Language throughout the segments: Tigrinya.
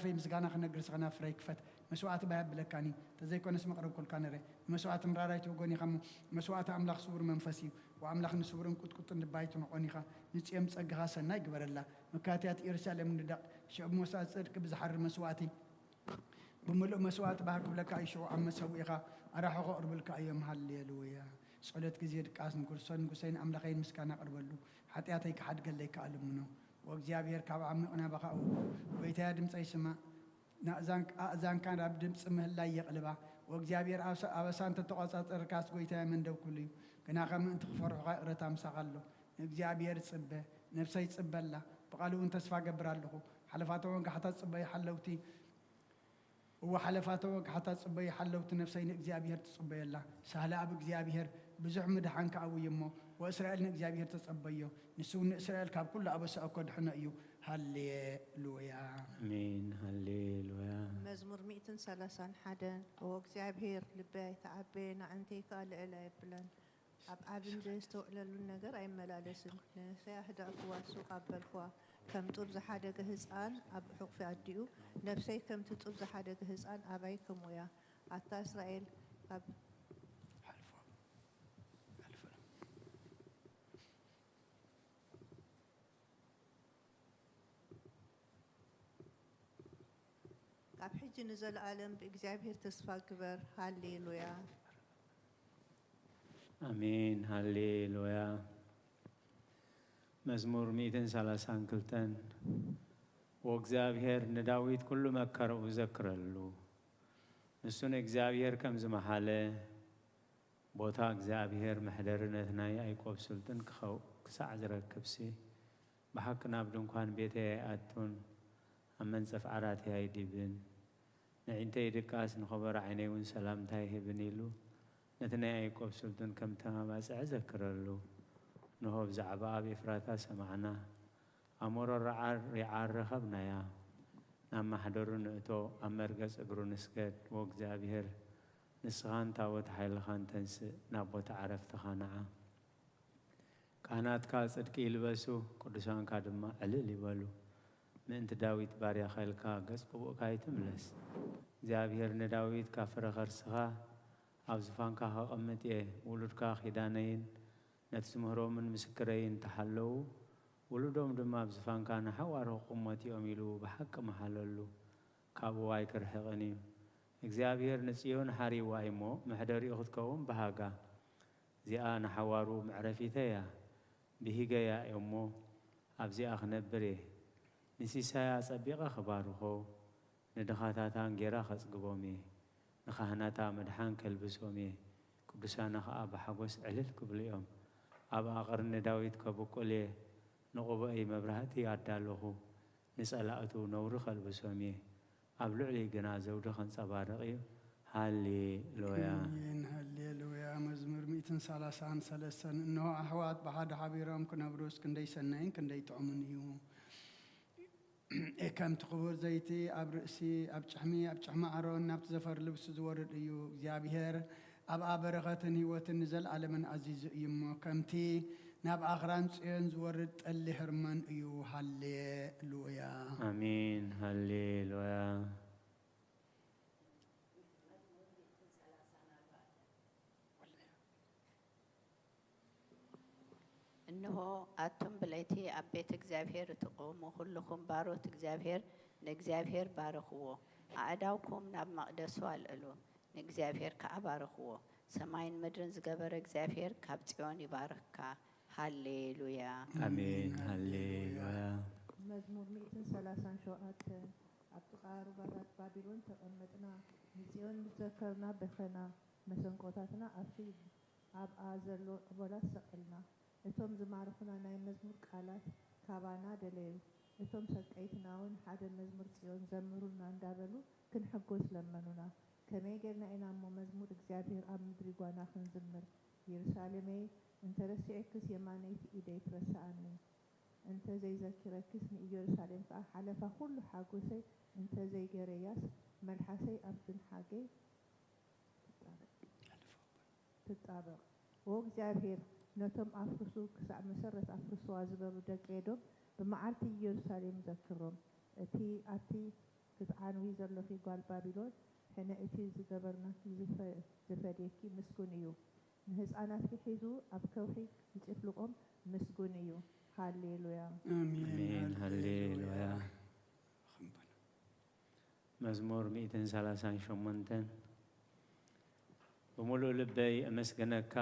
ኣፈይ ምስጋና ክነግር ስኸና ፍረይ ክፈት። መስዋእቲ ባይ ኣብለካኒ፣ ተዘይኮነስ መቕረብኩልካ ነረ። ንመስዋእቲ ምራራይ ትወጎን ኢኻ እሞ፣ መስዋእቲ ኣምላኽ ስውር መንፈስ እዩ። ወኣምላኽ ንስውርን ቁጥቁጥን ልባ ኣይትንቖን ኢኻ። ንጽዮን ብጸጋኻ ሰናይ ግበረላ። መካትያት ኢየሩሳሌም ንደቕ። ሽዑ ብመስዋእቲ ጽድቂ ብዝሓርር መስዋእቲ ብምሉእ መስዋእቲ ባህ ክብለካ እዩ። ሽዑ ኣብ መሰውኢኻ ኣራሑ ከቕርቡልካ እዮም። ሃሌሉያ። ጸሎት ግዜ ድቃስ ንጉርሶን ንጉሰይን ኣምላኸይን ምስጋና ኣቕርበሉ። ሓጢኣተይ ክሓድገለይ ከኣ ልምኖ። ወእግዚኣብሔር ካብ ዓሚቕ ናባኻ እውቁ። ጎይታየ ድምፀይ ስማዕ። ንኣእዛን-፣ ኣእዛንካ ናብ ድምፂ ምህላይ የቕልባ። ወእግዚኣብሔር ኣበሳ-፣ ኣበሳ እንተተቖጻጸርካስ ጎይታየ መን ደው ክብል እዩ? ግናኸ ምእንቲ ክፈርሑኻ ይቕረታ ምሳኻ ኣሎ። ንእግዚኣብሔር ጽበ፣ ነፍሰይ ጽበላ፣ ብቓሉ እውን ተስፋ እገብር ኣለኹ። ሓለፋቶም ወጋሕታ ጽበዩ ሓለውቲ፣ እወ ሓለፋቶም ወጋሕታ ጽበዩ ሓለውቲ ነፍሰይ ንእግዚኣብሔር ትጽበየላ። ሳህለ ኣብ እግዚኣብሔር ብዙሕ ምድሓን ከኣውይ እሞ፣ ወእስራኤል ንእግዚኣብሔር ተጸበዮ፣ ንሱ እውን ንእስራኤል ካብ ኩሉ ኣበሳኡ ከድሕኖ እዩ። ሃሌሉያ። ኣሜን። ሃሌሉያ። መዝሙር ሚእትን ሰላሳን ሓደን። ኦ እግዚኣብሔር፣ ልበይ ኣይትዓበየን፣ ኣዕንተይ ከኣ ልዕል ኣየብላን። ኣብ ዓብን ዘየስተውዕለሉን ነገር ኣይመላለስን። ንነፍሰይ ኣህደእክዋ፣ ሱቕ ኣበልክዋ። ከም ጡብ ዝሓደገ ህጻን ኣብ ሕቑፊ ኣዲኡ፣ ነፍሰይ ከምቲ ጡብ ዝሓደገ ህጻን ኣባይ ከምኡ እያ። ኣታ እስራኤል፣ ካብ ካብ ሕጂ ንዘለኣለም ብእግዚኣብሔር ተስፋ ግበር። ሃሌሉያ። ኣሜን። ሃሌሉያ። መዝሙር ሚእትን ሰላሳን ክልተን። ወእግዚኣብሔር ንዳዊት ኩሉ መከራኡ ዘክረሉ። ንሱ ንእግዚኣብሔር ከም ዝመሓለ፣ ቦታ እግዚኣብሔር መሕደሪ ነቲ ናይ ያዕቆብ ስልጡን ክኸው-፣ ክሳዕ ዝረክብሲ፣ ብሓቂ ናብ ድንኳን ቤተይ ኣይኣቱን፣ ኣብ መንጸፍ ዓራተይ ኣይዲብን። ነዒንተይ ድቃስ፣ ንኸበሮ ዓይነይ እውን ሰላምታ ይህብን ኢሉ፣ ነቲ ናይ ያዕቆብ ስልጡን ከም ተማባጽዐ ዘክረሉ። እንሆ፣ ብዛዕባ ኣብ ኤፍራታ ሰማዕና፣ ኣብ መሮር ሪዓር፣ ሪዓር ረኸብናያ። ናብ ማሕደሩ ንእቶ፣ ኣብ መርገጽ እግሩ ንስገድ። ወእግዚኣብሔር፣ ንስኻን ታቦት ሓይልኻን ተንስእ፣ ናብ ቦታ ዕረፍትኻ ንዓ። ካህናትካ ጽድቂ ይልበሱ፣ ቅዱሳንካ ድማ ዕልል ይበሉ። ምእንቲ ዳዊት ባርያኻ ኢልካ ገጽ ቅቡእካ ኣይትምለስ። እግዚኣብሔር ንዳዊት ካብ ፍረ ከርስኻ ኣብ ዙፋንካ ከቐምጥ እየ። ውሉድካ ኪዳነይን ነቲ ዝምህሮምን ምስክረይን እንተሓለዉ፣ ውሉዶም ድማ ኣብ ዝፋንካ ንሓዋሩ ክቕመጡ እዮም ኢሉ ብሓቂ መሓለሉ። ካብኡ ኣይክርሕቕን እዩ። እግዚኣብሔር ንጽዮን ሓሪዋ እሞ፣ መሕደሪኡ ክትከውን በሃጋ። እዚኣ ንሓዋሩ መዕረፊተይ እያ፣ ብሂገያ እሞ ኣብዚኣ ክነብር እየ። ንሲሳያ ኣጸቢቐ ክባርኾ፣ ንድኻታታ እንጌራ ከጽግቦም እየ። ንኻህናታ ምድሓን ከልብሶም እየ፣ ቅዱሳና ኸኣ ብሓጎስ ዕልል ክብሉ እዮም። ኣብኣ ቅርኒ ዳዊት ከብቁል እየ፣ ንቕቡእይ መብራህቲ ኣዳለኹ፣ ንጸላእቱ ነውሪ ከልብሶም እየ፣ ኣብ ልዕሊይ ግና ዘውዲ ከንጸባርቕ እዩ። ሃሌሉያ። ኣሜን፣ ሃሌሉያ። መዝሙር ሚእትን ሰላሳን ሰለስተን። እንሆ ኣሕዋት ብሓደ ሓቢሮም ክነብሩስ ክንደይ ሰናይን ክንደይ ጥዑምን እዩ። ከምቲ ክቡር ዘይቲ ኣብ ርእሲ፣ ኣብ ጭሕሚ፣ ኣብ ጭሕሚ ኣሮን ናብቲ ዘፈር ልብሱ ዝወርድ እዩ። እግዚኣብሔር ኣብኣ በረኸትን ህይወትን ንዘለኣለምን ኣዚዙ እዩ እሞ፣ ከምቲ ናብ ኣኽራን ጽዮን ዝወርድ ጠሊ ህርመን እዩ። ሃሌሉያ። ኣሜን። ሃሌሉያ። እንሆ፣ ኣቱም ብለይቲ ኣብ ቤት እግዚኣብሔር እትቖሙ ኹልኹም ባሮት እግዚኣብሔር፣ ንእግዚኣብሔር ባርኽዎ። ኣእዳውኩም ናብ መቕደሱ ኣልዕሉ፣ ንእግዚኣብሔር ከኣ ባርኽዎ። ሰማይን ምድርን ዝገበረ እግዚኣብሔር ካብ ጽዮን ይባርኽካ። ሃሌሉያ። ኣሜን። ኣሜን። ሃሌሉያ። መዝሙር ሚእትን ሰላሳን ሸውዓተን። ኣብ ጥቓ ሩባታት ባቢሎን ተቐመጥና፣ ንጽዮን ምስ ዘከርና በኸና። መሰንቆታትና ኣብቲ ኣብኣ ዘሎ ዕቦላት ሰቐልና። እቶም ዝማርኹና ናይ መዝሙር ቃላት ካባና ደለዩ። እቶም ሰቀይትና እውን ሓደ መዝሙር ጽዮን ዘምሩልና እንዳበሉ ክንሕጎስ ለመኑና። ከመይ ጌርና ኢና እሞ መዝሙር እግዚኣብሔር ኣብ ምድሪ ጓና ክንዝምር? የሩሳሌመይ፣ እንተ ረሲዐክስ የማነይቲ ኢደይ ትረስኣኒ። እንተ ዘይዘኪረኪስ ንኢየሩሳሌም ከኣ ሓለፋ ኩሉ ሓጎሰይ እንተ ዘይገረያስ መልሓሰይ ኣብ ትንሓገይ ትጣበቕ። ትጣበቕ። ኦ እግዚኣብሔር፣ ነቶም ኣፍርሱ ክሳዕ መሰረት ኣፍርስዋ ዝበሉ ደቂ ኤዶም ብመዓልቲ ኢየሩሳሌም ዘክሮም። እቲ ኣብቲ ክት-፣ ትጋንዊ ዘሎኺ ጓል ባቢሎን፣ ሕነ እቲ ዝገበርናኪ ዝፈ-፣ ዝፈድየኪ ምስጉን እዩ። ንህፃናትኪ ሒዙ ኣብ ከውሒ ዝጭፍልቆም ምስጉን እዩ። ሃሌሉያ። ኣሜን። ኣሜን። ሃሌሉያ። መዝሙር ሚእትን ሰላሳን ሸሞንተን። ብምሉእ ልበይ እመስግነካ፣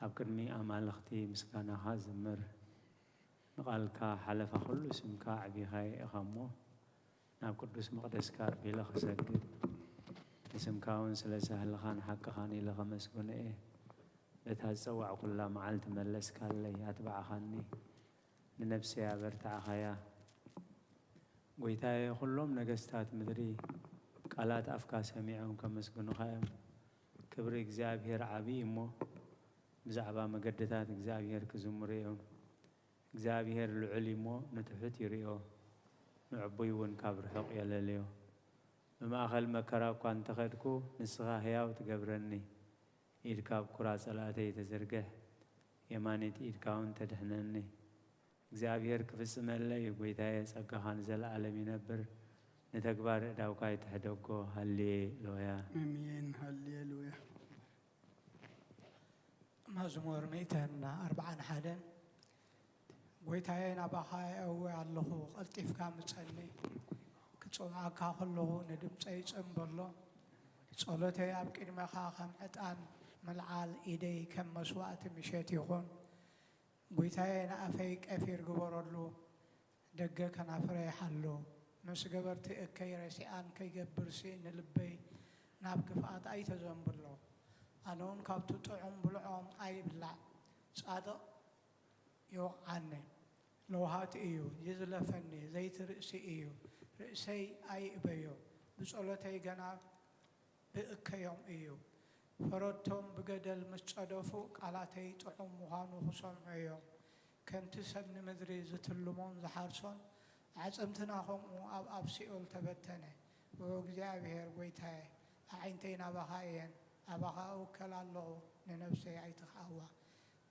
ኣብ ቅድሚ ኣማልኽቲ ምስጋናኻ ዝምር። ንቓልካ ሓለፋ ኩሉ ስምካ ኣዕቢኻዮ ኢኻ እሞ፣ ናብ ቅዱስ መቕደስካ ኣቢለ ክሰግድ፣ ንስምካ እውን ስለ ሳህልኻን ሓቅኻን ኢለ ከመስግኖ እየ። በታ ዝጸዋዕኩላ መዓልቲ መለስካለይ፣ ኣትባዕኻኒ፣ ንነፍሰይ ኣበርታዕኻያ። ጐይታየ፣ ኵሎም ነገስታት ምድሪ ቃላት ኣፍካ ሰሚዖም ከመስግኑኻ እዮም። ክብሪ እግዚኣብሄር ዓብዪ እሞ፣ ብዛዕባ መገድታት እግዚኣብሄር ክዝምሩ እዮም። እግዚኣብሄር ልዑል እዩ እሞ፣ ንትሑት ይርእዮ፣ ንዕቡይ እውን ካብ ርሑቕ የለልዮ። ብማእከል መከራ እኳ እንተ ኸድኩ፣ ንስኻ ህያው ትገብረኒ። ኢድካ ኣብ ኵራ ጸላእተይ ተዘርግሕ፣ የማነይቲ ኢድካ እውን ተድሕነኒ። እግዚኣብሄር ክፍጽመለይ እዩ፣ ጐይታየ፣ ጸጋኻ ንዘለኣለም ይነብር፣ ንተግባር እዳውካ ይትሕደጎ። ሃሌሉያ። ኣሜን። ሃሌሉያ። መዝሙር ሚእትን ኣርብዓን ሓደን። ጐይታየ፣ ናባኻ የእዊ ኣለኹ፣ ቀልጢፍካ ምጸኒ። ክጽውዓካ ከለኹ ንድምጸይ ጽን በሎ። ጸሎተይ ኣብ ቅድሜኻ ከም ዕጣን ምልዓል፣ ኢደይ ከም መስዋእቲ ምሸት ይኹን። ጐይታየ፣ ንኣፈይ ቀፊር ግበረሉ፣ ደገ ከናፍረይ ሓሉ። ምስ ገበርቲ እከይ ረሲኣን ከይገብርሲ፣ ንልበይ ናብ ክፍኣት ኣይተዘንብሎ። ኣነ እውን ካብቲ ጥዑም ብልዖም ኣይብላዕ። ጻድቕ ይወቕዓኒ፣ ለውሃት እዩ፣ ይዝለፈኒ፣ ዘይቲ ርእሲ እዩ፣ ርእሰይ ኣይእበዮ። ብጸሎተይ ገና ብእከዮም እዩ። ፈረድቶም ብገደል ምስ ጸደፉ፣ ቃላተይ ጥዑም ምዃኑ ክሰምዑ እዮም። ከምቲ ሰብ ንምድሪ ዝትልሞን ዝሓርሶን፣ ኣዕጽምትና ኸምኡ ኣብ ኣብ ሲኦል ተበተነ። ኦ እግዚኣብሔር ጐይታየ፣ ኣዒንተይ ናባኻ እየን፣ ኣባኻ እውከል ኣለኹ፣ ንነፍሰይ ኣይትኽኣዋ።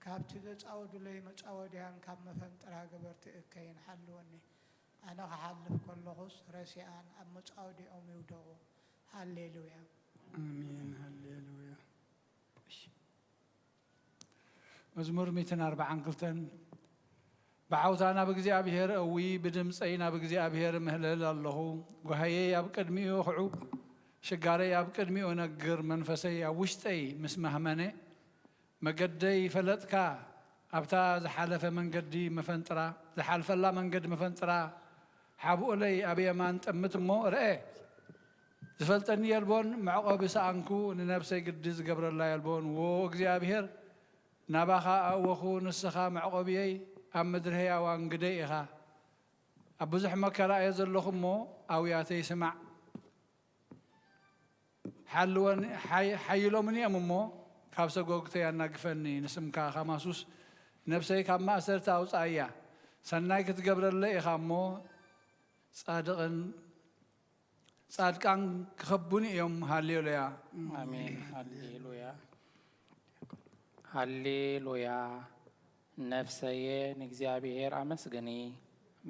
ካብቲ ዘጻወዱለይ መጻወድያን ካብ መፈንጥራ ገበርቲ እከይን ሓልወኒ። ኣነ ክሓልፍ ከለኹስ ረሲኣን ኣብ መጻወዲኦም ይውደቑ። ሃሌሉያ። ኣሜን። ሃሌሉያ። መዝሙር ሚእትን ኣርብዓን ክልተን። ብዓውታ ናብ እግዚኣብሔር እዊ፣ ብድምፀይ ናብ እግዚኣብሔር እምህለል ኣለኹ። ጓህየይ ኣብ ቅድሚኡ ክዑብ፣ ሽጋረይ ኣብ ቅድሚኡ ነግር፣ መንፈሰይ ኣብ ውሽጠይ ምስ ማህመነ። መገደይ ፈለጥካ፣ ኣብታ ዝሓለፈ መንገዲ መፈንጥራ፣ ዝሓልፈላ መንገዲ መፈንጥራ ሓብኡለይ፣ ኣብ የማን ጥምት እሞ ርኤ። ዝፈልጠኒ የልቦን፣ መዕቆቢ ሰኣንኩ፣ ንነፍሰይ ግዲ ዝገብረላ የልቦን። ዎ እግዚኣብሔር፣ ናባኻ ኣእወኹ፣ ንስኻ መዕቆብየይ፣ ኣብ ምድሪ ህያዋን ግደይ ኢኻ። ኣብ ብዙሕ መከራ እየ ዘለኹ እሞ፣ ኣውያተይ ስማዕ። ሓልወኒ፣ ሓይ-፣ ሓይሎምኒ እዮም እሞ፣ ካብ ሰጎግተይ ኣናግፈኒ። ንስምካ ከማሱስ፣ ነፍሰይ ካብ ማእሰርቲ ኣውጽኣያ። ሰናይ ክትገብረለይ ኢኻ እሞ፣ ጻድቕን ጻድቃን ክኸቡኒ እዮም። ሃሌሉያ። ኣሜን። ሃሌሉያ። ሃሌሉያ። ነፍሰየ ንእግዚኣብሔር ኣመስግኒ።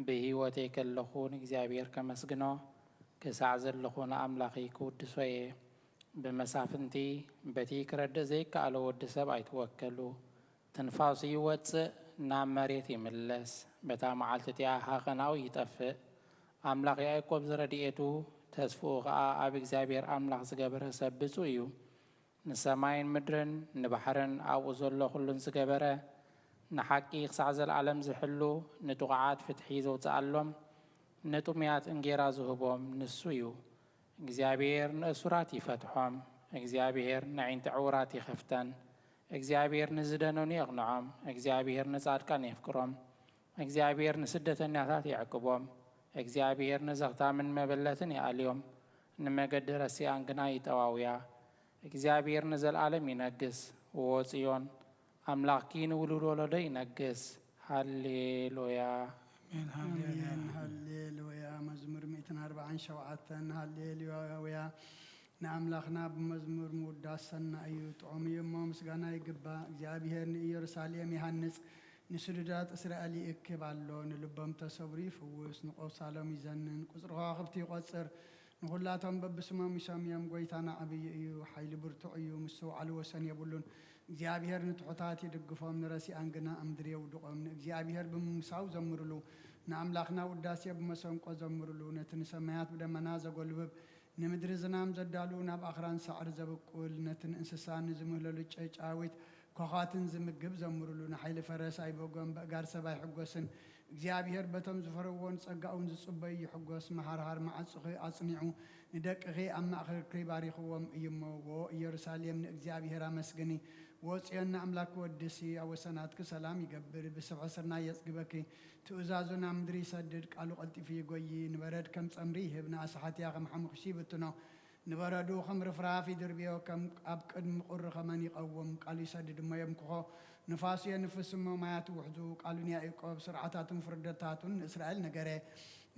ብህይወተይ ከለኹ ንእግዚኣብሔር ከመስግኖ፣ ክሳዕ ዘለኹ ንኣምላኸይ ክውድሶ እየ። ብመሳፍንቲ፣ በቲ ክረድእ ዘይከኣሎ ወዲ ሰብ ኣይትወከሉ። ትንፋሱ ይወጽእ፣ ናብ መሬት ይምለስ። በታ መዓልቲ እቲኣ ሃቐናኡ ይጠፍእ። ኣምላኽ ያእቆብ ዝረድኤቱ፣ ተስፍኡ ኸኣ ኣብ እግዚኣብሔር ኣምላኽ ዝገበረ ሰብ ብጹእ እዩ። ንሰማይን ምድርን፣ ንባሕርን ኣብኡ ዘሎ ኹሉን ዝገበረ፣ ንሓቂ ክሳዕ ዘለኣለም ዝሕሉ፣ ንጥቑዓት ፍትሒ ዘውጽኣሎም፣ ንጥሙያት እንጌራ ዝህቦም ንሱ እዩ። እግዚኣብሔር ንእሱራት ይፈትሖም። እግዚኣብሔር ነዒንቲ ዕውራት ይኸፍተን። እግዚኣብሔር ንዝደነኑ የቕንዖም። እግዚኣብሔር ንጻድቃን የፍቅሮም። እግዚኣብሔር ንስደተኛታት የዕቅቦም። እግዚኣብሔር ንዘኽታምን መበለትን ይኣልዮም። ንመገዲ ረሲኣን ግና ይጠዋውያ። እግዚኣብሔር ንዘለኣለም ይነግስ። ዎ ጽዮን፣ ኣምላኽኪ ንውሉድ ወለዶ ይነግስ። ሃሌሉያ። ኣሜን። ሃሌሉያ። ኣሜን። ሃሌሉያ። መዝሙር ሚእትን ኣርብዓን ሸውዓተን። ሃሌሉያ። ንኣምላኽና ብመዝሙር ምውዳስ ሰናይ እዩ፣ ጥዑም እዩ እሞ ምስጋና ይግባእ። እግዚኣብሔር ንኢየሩሳሌም ይሃንጽ፣ ንስዱዳት እስራኤል ይእክብ ኣሎ፣ ንልቦም ተሰብሩ ይፍውስ፣ ንቆሳሎም ይዘንን፣ ቁጽሪ ከዋኽብቲ ይቖጽር፣ ንኹላቶም በብስሞም ይሰምዮም። ጎይታና ዓብዪ እዩ፣ ሓይሊ ብርቱዕ እዩ፣ ምስትውዓሉ ወሰን የብሉን። እግዚኣብሄር ንትሑታት ይድግፎም፣ ንረሲኣን ግና ኣብ ምድሪ የውድቖም። ንእግዚኣብሄር ብምምሳው ዘምሩሉ፣ ንኣምላኽና ውዳሴ ብመሰንቆ ዘምሩሉ። ነቲ ንሰማያት ብደመና ዘጎልብብ፣ ንምድሪ ዝናም ዘዳሉ፣ ናብ ኣኽራን ሳዕሪ ዘብቁል፣ ነቲ ንእንስሳ ንዝምህለሉ ጨጫዊት ኮዃትን ዝምግብ ዘምሩሉ። ንሓይሊ ፈረስ ኣይበጎን፣ በእጋር ሰብ ኣይሕጎስን። እግዚኣብሄር በቶም ዝፈርህዎን ጸጋኡን ዝጽበዩ ይሕጎስ። መሃርሃር ማዕጾኺ ኣጽኒዑ፣ ንደቅኺ ኣብ ማእከልኪ ባሪኽዎም እዩሞ። ዎ ኢየሩሳሌም ንእግዚኣብሄር ኣመስግኒ፣ ዎ ጽዮን ንኣምላክ ወድሲ። ኣብ ወሰናትኪ ሰላም ይገብር፣ ብስብሒ ስርናይ የጽግበኪ። ትእዛዙ ናብ ምድሪ ይሰድድ፣ ቃሉ ቀልጢፉ ይጎዪ። ንበረድ ከም ጸምሪ ይህብ፣ ንኣስሓትያ ከም ሓሙኽሺ ይብትኖ። ንበረዱ ከም ርፍራፍ ይድርብዮ፣ ከም ኣብ ቅድሚ ቁሪ ኸመን ይቐውም። ቃሉ ይሰድድ እሞ የምክኾ፣ ንፋሱ የንፍስ እሞ ማያት ይውሕዙ። ቃሉ ንያዕቆብ ስርዓታቱን ፍርድታቱን ንእስራኤል ነገረ።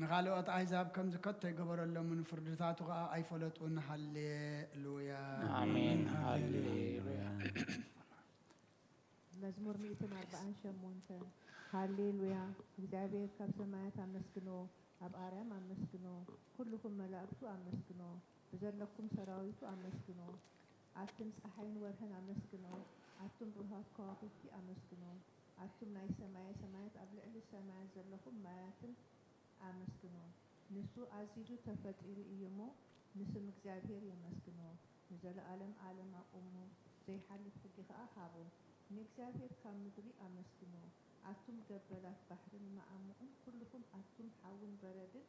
ንኻልኦት ኣህዛብ ከምዚ ከቶ ኣይገበረሎምን፣ ፍርድታቱ ኸኣ ኣይፈለጡን። ሃሌሉያ። ኣሜን። ሃሌሉያ። መዝሙር ሚእትን ኣርባዓን ሸሞንተን። ሃሌሉያ። እግዚኣብሔር ካብ ሰማያት ኣመስግኖ፣ ኣብ ኣርያም ኣመስግኖ፣ ኩልኹም መላእክቱ ኣመስግኖ፣ ብዘለኩም ሰራዊቱ ኣመስግኖ። ኣቱም ጸሓይን ወርሕን ኣመስግኖ፣ ኣቱም ብሩሃት ከዋኽብቲ ኣመስግኖ፣ ኣቱም ናይ ሰማየ ሰማያት ኣብ ልዕሊ ሰማያት ዘለኹም ማያትን ኣመስግኖ። ንሱ ኣዚዙ ተፈጢሩ እዩ እሞ፣ ንስም እግዚኣብሔር የመስግኖ። ንዘለኣለም ዓለም ኣቑሙ፣ ዘይሓልፍ ሕጊ ኸኣ ሃቦ። ንእግዚኣብሔር ካብ ምድሪ ኣመስግኖ። ኣቱም ገበላት ባሕርን መዓሙቕን፣ ኩልኹም ኣቱም ሓውን በረድን፣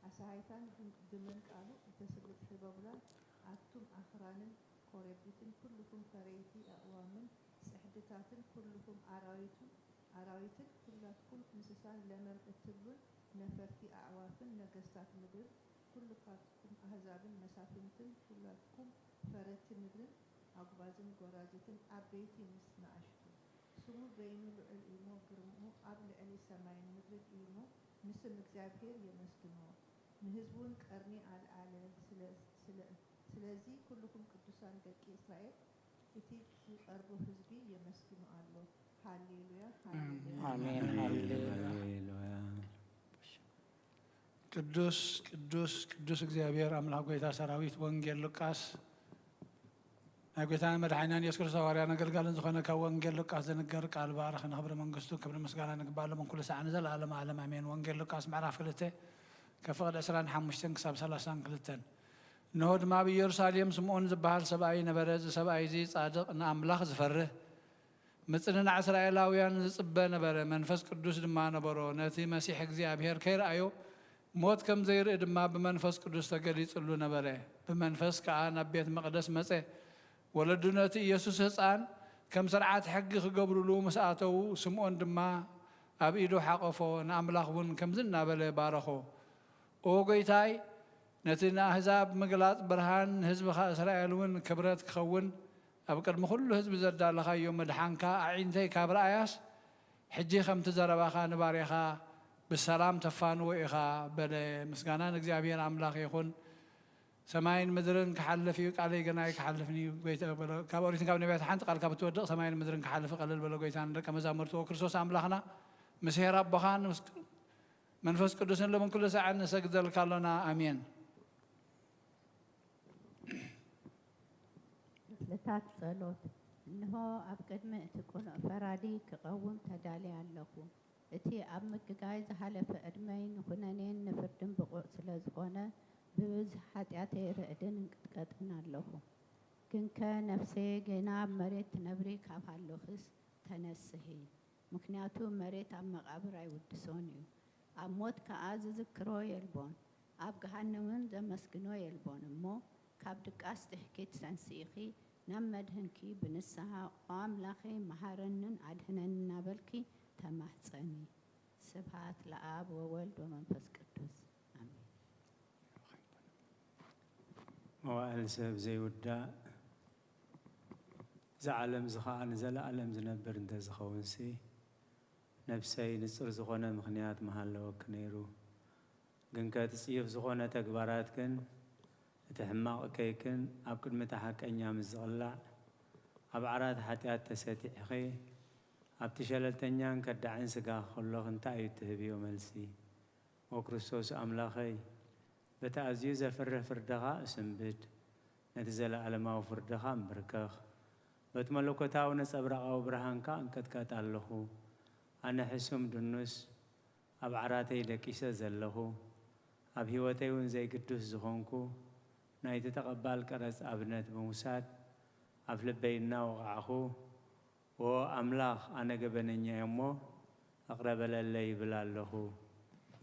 ኣሳሃይታን ግመን ቃሉ እተስልጥ ሒበቡላን፣ ኣቱም ኣኽራንን ኮረብትን፣ ኩልኹም ፈረይቲ ኣእዋምን ጽሕድታትን፣ ኩልኹም ኣራዊቱ ኣራዊትን ኩላትኩም እንስሳን ለመም እትብሉን ነፈርቲ ኣዕዋፍን ነገስታት ምድርን ኩልካትኩም ኣህዛብን መሳፍንትን ኩላትኩም ፈረድቲ ምድርን ኣጉባዝን ጎራዙትን ዓበይቲ ምስ ንኣሽቱ። ስሙ በይኑ ልዑል እዩሞ ግርምኡ ኣብ ልዕሊ ሰማይን ምድርን እዩሞ ንስም እግዚኣብሔር የመስግንዎ። ንህዝቡን ቀርኒ ኣልዓለ። ስለ ስለዚ ኩልኹም ቅዱሳን ደቂ እስራኤል እቲ ዝቐርቡ ህዝቢ የመስግኑ ኣሎ። ሃሌሉያ ሃሌሉያ። ኣሜን። ሃሌሉያ። ሃሌሉያ። ቅዱስ ቅዱስ ቅዱስ እግዚኣብሔር ኣምላኽ ጎይታ ሰራዊት። ወንጌል ሉቃስ ናይ ጎይታን መድሓኒናን የሱስ ክርስቶስ ሃዋርያን ኣገልጋልን ዝኾነ ካብ ወንጌል ሉቃስ ዝንገር ቃል ባርኽ ንኽብሪ መንግስቱ ክብሪ ምስጋና ንግባእ ሎምን ኩሉ ሳዕ ንዘለኣለም ዓለም ኣሜን። ወንጌል ሉቃስ ምዕራፍ ክልተ ከፍቕድ ዕስራን ሓሙሽተን ክሳብ ሰላሳን ክልተን። እንሆ ድማ ኣብ ኢየሩሳሌም ስምዖን ዝበሃል ሰብኣይ ነበረ። እዚ ሰብኣይ እዚ ጻድቕ ንኣምላኽ ዝፈርህ ምጽንናዕ እስራኤላውያን ዝጽበ ነበረ። መንፈስ ቅዱስ ድማ ነበሮ። ነቲ መሲሕ እግዚኣብሔር ከይረኣዮ ሞት ከም ዘይርኢ ድማ ብመንፈስ ቅዱስ ተገሊጽሉ ነበረ። ብመንፈስ ከኣ ናብ ቤት መቕደስ መጸ። ወለዱ ነቲ ኢየሱስ ህጻን ከም ስርዓት ሕጊ ክገብሩሉ ምስ ኣተዉ፣ ስምዖን ድማ ኣብ ኢዱ ሓቐፎ፣ ንኣምላኽ እውን ከምዚ እናበለ ባረኾ። ኦ ጐይታይ፣ ነቲ ንኣህዛብ ምግላጽ ብርሃን፣ ንህዝብኻ እስራኤል እውን ክብረት ክኸውን፣ ኣብ ቅድሚ ኩሉ ህዝቢ ዘዳለኻዮ ምድሓንካ ኣዒንተይ ካብ ረኣያስ፣ ሕጂ ከምቲ ዘረባኻ ንባርያኻ ብሰላም ተፋንዎ ኢኻ በለ። ምስጋና ንእግዚኣብሔር ኣምላኽ ይኹን። ሰማይን ምድርን ክሓልፍ እዩ፣ ቃለይ ግና ኣይክሓልፍን እዩ። ጎይታ በሎ። ካብ ኦሪትን ካብ ነቢያት ሓንቲ ቃል ካብ እትወድቕ ሰማይን ምድርን ክሓልፍ ይቐልል በሎ ጎይታ ንደቀ መዛሙርቱ። ኦ ክርስቶስ ኣምላኽና፣ ምስ ኄር ኣቦኻን ምስ መንፈስ ቅዱስን ሎምን ኩሉ ሳዕን ንሰግደልካ ኣሎና። ኣሜን። ክፍልታት ጸሎት። እንሆ፣ ኣብ ቅድሚ እቲ ቅኑዕ ፈራዲ ክቐውም ተዳልየ ኣለኹ። እቲ ኣብ ምግጋይ ዝሓለፈ ዕድመይ ንኹነኔን ንፍርድን ብቑዕ ስለ ዝኾነ፣ ብብዝሒ ሓጢኣተይ ርዕድን እንቅጥቀጥን ኣለኹ። ግንከ ነፍሰየ ጌና ኣብ መሬት ትነብሪ ካብ ሃሎኽስ ተነስሒ። ምኽንያቱ መሬት ኣብ መቓብር ኣይውድሶን እዩ። ኣብ ሞት ከኣ ዝዝክሮ የልቦን። ኣብ ገሃነምን ዘመስግኖ የልቦን። እሞ ካብ ድቃስ ትሕኪት ተንሲእኺ ናብ መድህንኪ ብንስሓ፣ ኦ ኣምላኸይ፣ መሃረንን ኣድህነንን እናበልኪ ተማህጸኒ። ስብሃት ለኣብ ወወልድ ወመንፈስ ቅዱስ። ኣሜን። መዋእል ሰብ ዘይውዳእ፣ እዚ ዓለም እዚ ኸኣ ንዘለኣለም ዝነብር እንተ ዝኸውንሲ፣ ነፍሰይ፣ ንጹር ዝኾነ ምኽንያት ምሃለወኪ ነይሩ። ግንከ እቲ ጽዩፍ ዝኾነ ተግባራትክን እቲ ሕማቕ እከይክን ኣብ ቅድሚ እቲ ሓቀኛ ምስ ዝቕላዕ፣ ኣብ ዓራት ሓጢኣት ተሰጢሕኺ፣ ኣብቲ ሸለልተኛን ከዳዕን ስጋ ከሎኽ እንታይ እዩ እትህብዮ መልሲ? ኦ ክርስቶስ ኣምላኸይ፣ በቲ ኣዝዩ ዘፍርህ ፍርድኻ እስንብድ፣ ነቲ ዘለኣለማዊ ፍርድኻ እምብርከኽ። በቲ መለኮታዊ ነጸብራቓዊ ብርሃንካ እንቀጥቀጥ ኣለኹ። ኣነ ሕሱም ድኑስ፣ ኣብ ዓራተይ ደቂሰ ዘለኹ፣ ኣብ ህይወተይ እውን ዘይግዱስ ዝኾንኩ፣ ናይቲ ተቐባል ቀረጽ ኣብነት ብምውሳድ፣ ኣብ ልበይ እናወቓዕኹ፣ "ዎ ኣምላኽ፣ ኣነ ገበነኛ እየ እሞ፣ እቕረ በለለይ" ይብል ኣለኹ።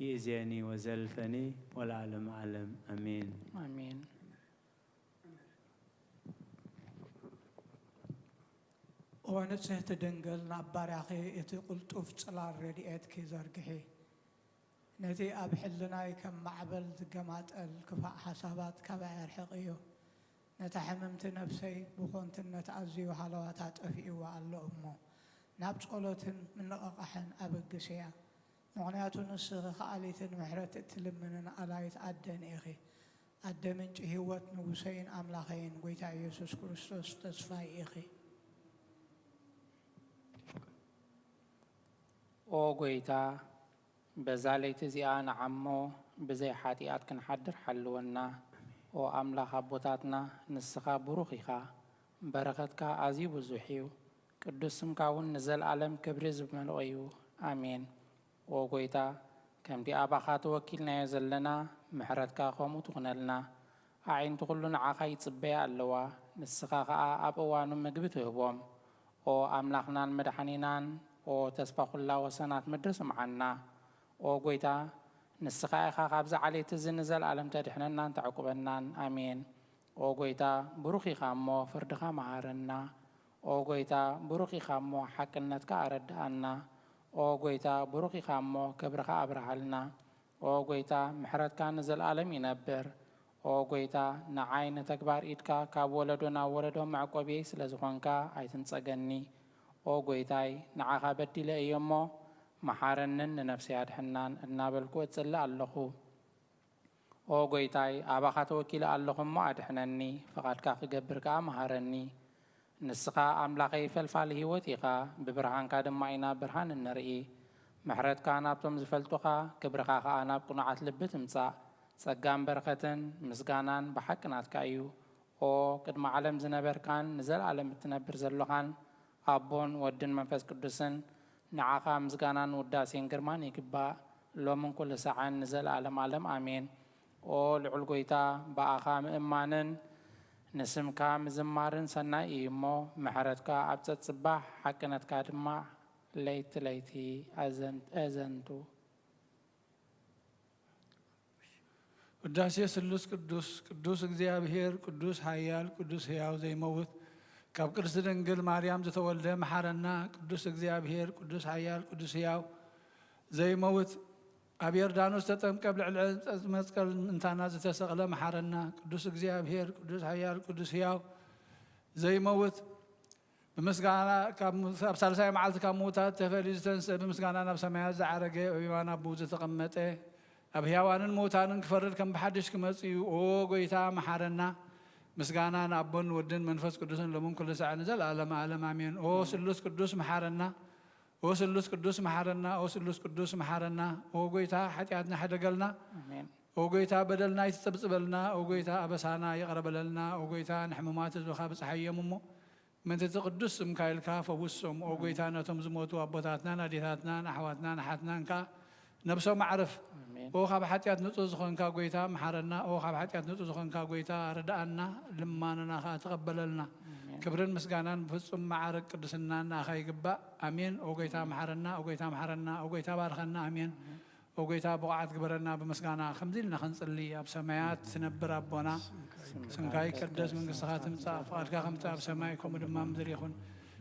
ይእዜኒ ወዘልፈኒ ወለዓለመ ዓለም። ኣሜን። ኣሜን። ኦ ንጽህቲ ድንግል፣ ናብ ባርያኺ እቲ ቅልጡፍ ጽላል ረድኤትኪ ዘርግሒ። ነቲ ኣብ ሕልናይ ከም ማዕበል ዝገማጠል ክፋእ ሓሳባት ካባይ ኣርሕቕዮ። ነታ ሕምምቲ ነፍሰይ ብኾንትነት ኣዝዩ ሃለዋታ ጠፊእዋ ኣሎ እሞ፣ ናብ ጸሎትን ምንቕቓሕን ኣበግስያ። ምኽንያቱ ንስኺ ከኣሊትን ምሕረት እትልምንን ኣላይት ኣደን ኢኺ። ኣደ ምንጪ ህይወት ንጉሰይን ኣምላኸይን ጐይታ ኢየሱስ ክርስቶስ ተስፋይ ኢኺ። ኦ ጐይታ፣ በዛ ለይቲ እዚኣ ንዓሞ ብዘይ ሓጢኣት ክንሓድር ሓልወና። ኦ ኣምላኽ ኣቦታትና፣ ንስኻ ብሩኽ ኢኻ፣ በረኸትካ ኣዝዩ ብዙሕ እዩ፣ ቅዱስ ስምካ እውን ንዘለኣለም ክብሪ ዝመልኦ እዩ። ኣሜን። ኦ ጐይታ፣ ከምቲ ኣባኻ ተወኪልናዮ ዘለና፣ ምሕረትካ ከምኡ ትኹነልና። ኣዒንቲ ኩሉ ንዓኻ ይጽበያ ኣለዋ፣ ንስኻ ኸኣ ኣብ እዋኑ ምግቢ ትህቦም። ኦ ኣምላኽናን መድሓኒናን፣ ኦ ተስፋ ኩላ ወሰናት ምድሪ ስምዓና። ኦ ጐይታ፣ ንስኻ ኢኻ ካብዚ ዓሌት እዚ ንዘለኣለም ተድሕነናን ተዕቁበናን። ኣሜን። ኦ ጐይታ፣ ብሩኽ ኢኻ እሞ ፍርድኻ መሃረና። ኦ ጐይታ፣ ብሩኽ ኢኻ እሞ ሓቅነትካ ኣረድኣና። ኦ ጐይታ፣ ብሩኽ ኢኻ እሞ ክብርኻ ኣብርሃልና። ኦ ጐይታ፣ ምሕረትካ ንዘለኣለም ይነብር። ኦ ጐይታ፣ ንዓይ ንተግባር ኢድካ ካብ ወለዶ ናብ ወለዶ መዕቆብየይ ስለ ዝኾንካ ኣይትንጸገኒ። ኦ ጐይታይ፣ ንዓኻ በዲለ እየ እሞ፣ መሓረንን ንነፍሰይ ኣድሕናን እናበልኩ እጽሊ ኣለኹ። ኦ ጐይታይ፣ ኣባኻ ተወኪለ ኣለኹ እሞ ኣድሕነኒ፣ ፍቓድካ ክገብር ከኣ መሃረኒ። ንስኻ ኣምላኸይ ፈልፋሊ ህይወት ኢኻ፣ ብብርሃንካ ድማ ኢና ብርሃን እንርኢ። ምሕረትካ ናብቶም ዝፈልጡኻ፣ ክብርኻ ኸኣ ናብ ቅኑዓት ልቢ ትምጻእ። ጸጋን በረኸትን ምስጋናን ብሓቂ ናትካ እዩ። ኦ ቅድሚ ዓለም ዝነበርካን ንዘለኣለም እትነብር ዘሎኻን፣ ኣቦን ወድን መንፈስ ቅዱስን፣ ንዓኻ ምስጋናን ውዳሴን ግርማን ይግባእ፣ ሎምን ኩሉ ሳዕን ንዘለኣለም ዓለም ኣሜን። ኦ ልዑል ጐይታ፣ ብኣኻ ምእማንን ንስምካ ምዝማርን ሰናይ እዩ እሞ፣ ምሕረትካ ኣብ ጸጽባሕ፣ ሓቅነትካ ድማ ለይቲ ለይቲ ኣዘን-፣ ኣዘንቱ። ውዳሴ ስሉስ ቅዱስ። ቅዱስ እግዚኣብሔር፣ ቅዱስ ኃያል፣ ቅዱስ ሕያው ዘይመውት፣ ካብ ቅድስት ድንግል ማርያም ዝተወልደ መሓረና። ቅዱስ እግዚኣብሔር፣ ቅዱስ ኃያል፣ ቅዱስ ሕያው ዘይመውት፣ ኣብ ዮርዳኖስ ተጠምቀ፣ ኣብ ልዕሊ ዕፀ መስቀል ምእንታና ዝተሰቕለ መሓረና። ቅዱስ እግዚኣብሔር፣ ቅዱስ ኃያል፣ ቅዱስ ሕያው ዘይመውት፣ ብምስጋና ካብ፣ ኣብ ሳልሳይ መዓልቲ ካብ ምዉታት ተፈልዩ ዝተንስአ፣ ብምስጋና ናብ ሰማያት ዝዓረገ፣ ኣብ የማን ኣቦኡ ዝተቐመጠ፣ ኣብ ሕያዋንን ምዉታንን ክፈርድ ከም ብሓድሽ ክመጽእ እዩ። ኦ ጐይታ፣ መሓረና። ምስጋና ንኣቦን ንወድን መንፈስ ቅዱስን ሎምን ኩሉ ሳዕ ንዘለኣለመ ዓለም ኣሜን። ኦ ስሉስ ቅዱስ፣ መሓረና። ኦ ስሉስ ቅዱስ፣ መሓረና። ኦ ስሉስ ቅዱስ፣ መሓረና። ኦ ጐይታ፣ ሓጢኣትና ሕደገልና። ኣሜን። ኦ ጐይታ፣ በደልና ኣይትጸብጽበልና። ኦ ጐይታ፣ ኣበሳና ይቕረ በለልና። ኦ ጐይታ፣ ንሕሙማት ህዝብኻ ብጽሓዮም እሞ፣ ምእንቲ እቲ ቅዱስ ስምካ ኢልካ ፈውሶም። ኦ ጐይታ፣ ነቶም ዝሞቱ ኣቦታትናን ኣዴታትናን ኣሕዋትናን ኣሓትናን ከኣ ነብሶም ኣዕርፍ። ኣሜን። ኦ ካብ ሓጢኣት ንጹህ ዝኾንካ ጐይታ፣ መሓረና። ኦ ካብ ሓጢኣት ንጹህ ዝኾንካ ጐይታ፣ ርድኣና። ልማኖና ከኣ ተቐበለልና። ኣሜን። ክብርን ምስጋናን ብፍጹም መዓርግ ቅድስናን ንኣኻ ይግባእ። ኣሜን። ኦ ጐይታ፣ መሓረና። ኦ ጐይታ፣ መሓረና። ኦ ጐይታ፣ ባርኸና። ኣሜን። ኦ ጐይታ፣ ብቑዓት ግበረና። ብምስጋና ከምዚ ኢልና ክንጽሊ፣ ኣብ ሰማያት ትነብር ኣቦና፣ ስምካ ይቀደስ፣ መንግስትኻ ትምጻእ፣ ፍቓድካ ከምቲ ኣብ ሰማይ ከምኡ ድማ ኣብ ምድሪ ይኹን።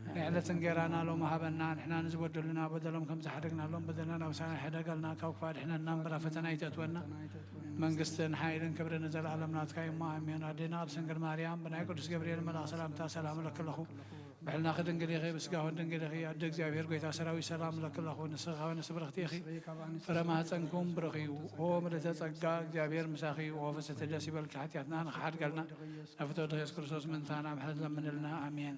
ናይ ዕለት እንጌራና ሎሚ ሃበና፣ ንሕና ንዝበደሉና በደሎም ከም ዝሓደግናሎም በደልና ናብ ሳና ሕደገልና፣ ካብ ክፉእ ኣድሕነና እምበር ኣብ ፈተና ኣይተእትወና። መንግስትን ሓይልን ክብርን ንዘለኣለም ናትካ እዩ እሞ፣ ኣሜን። ኣዴና ቅድስት ድንግል ማርያም፣ ብናይ ቅዱስ ገብርኤል መልኣኽ ሰላምታ ሰላም እለኪ ኣለኹ። ብሕልናኺ ድንግል ኢኺ፣ ብስጋኺ እውን ድንግል ኢኺ። ኣደ እግዚኣብሔር ጐይታ ሰራዊት ሰላም እለኪ ኣለኹ። ንስኺ ካብ ኣንስቲ ብርኽቲ ኢኺ፣ ፍረ ማህፀንኪ እውን ብሩኽ እዩ። ኦ ምልእተ ጸጋ፣ እግዚኣብሔር ምሳኺ እዩ። ኦ ፍስሕቲ ደስ ይበልኪ፣ ሓጢኣትና ንኽሓድገልና፣ ናብ ፍትወትኺ ኢየሱስ ክርስቶስ ምእንታና ምሕረት ለምንልና። ኣሜን።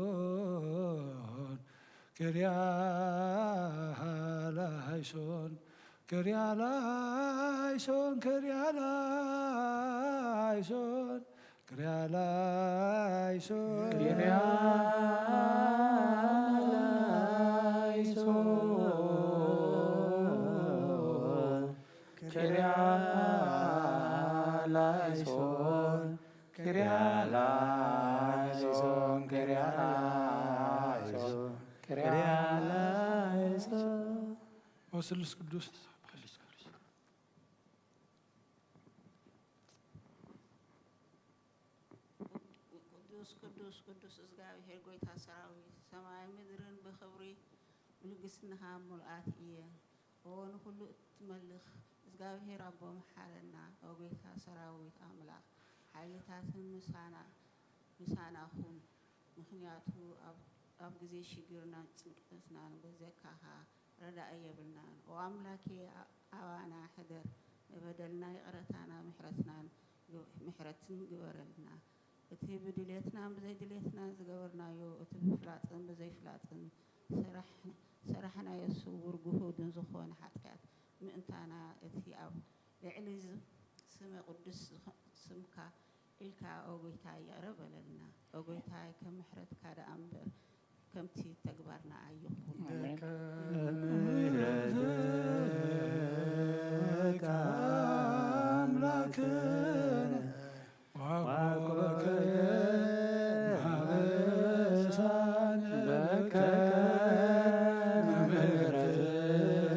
ክርያ ላይሶን፣ ክርያ ላይሶን፣ ክርያ ላይሶን፣ ክርያ ላይሶን። ክርያ ላይሶን፣ ክርያ ላይሶን፣ ክርያ ላይሶን፣ ክርያ ላይሶን፣ ክርያ ላይሶን። ወስሉስ ቅዱስ። ቅዱስ፣ ቅዱስ፣ ቅዱስ እግዚኣብሔር ጐይታ ሰራዊት፣ ሰማይ ምድርን ብኽብሪ ብልግስናኻ ምሉኣት እየን። ኦ ንኹሉ እትመልኽ እግዚኣብሔር ኣቦ መሓረና፣ ኦ ጐይታ ሰራዊት ኣምላኽ፣ ሓይልታትን ምሳና፣ ምሳና ኩን። ምኽንያቱ ኣብ፣ ኣብ ግዜ ሽግርናን ጭንቀትናን በዘካኻ ረዳኢ የብልናን። ኦ ኣምላኬ፣ ኣ-፣ ኣባና ሕደር፣ ንበደልና ይቕረታና ምሕረትናን ግ-፣ ምሕረትን ግበረልና። እቲ ብድሌትናን ብዘይድሌትናን ዝገበርናዮ፣ እቲ ብፍላጥን ብዘይፍላጥን ሰራሕ-፣ ሰራሕናዮ ስዉር ግሁድን ዝኾነ ሓጢኣት ምእንታና፣ እቲ ኣብ ልዕሊ ዝ-፣ ስመ ቅዱስ ዝኾ-፣ ስምካ ኢልካ፣ ኦ ጐይታይ፣ ይቕረ በለልና። ኦ ጐይታይ፣ ከም ምሕረትካ ደኣ እምበር፣ ከምቲ ተግባርና ኣይኹን። ኣሜን። በከ ምሕረትከ ኣምላክነ ዋኮበከ ማበሳነ በከ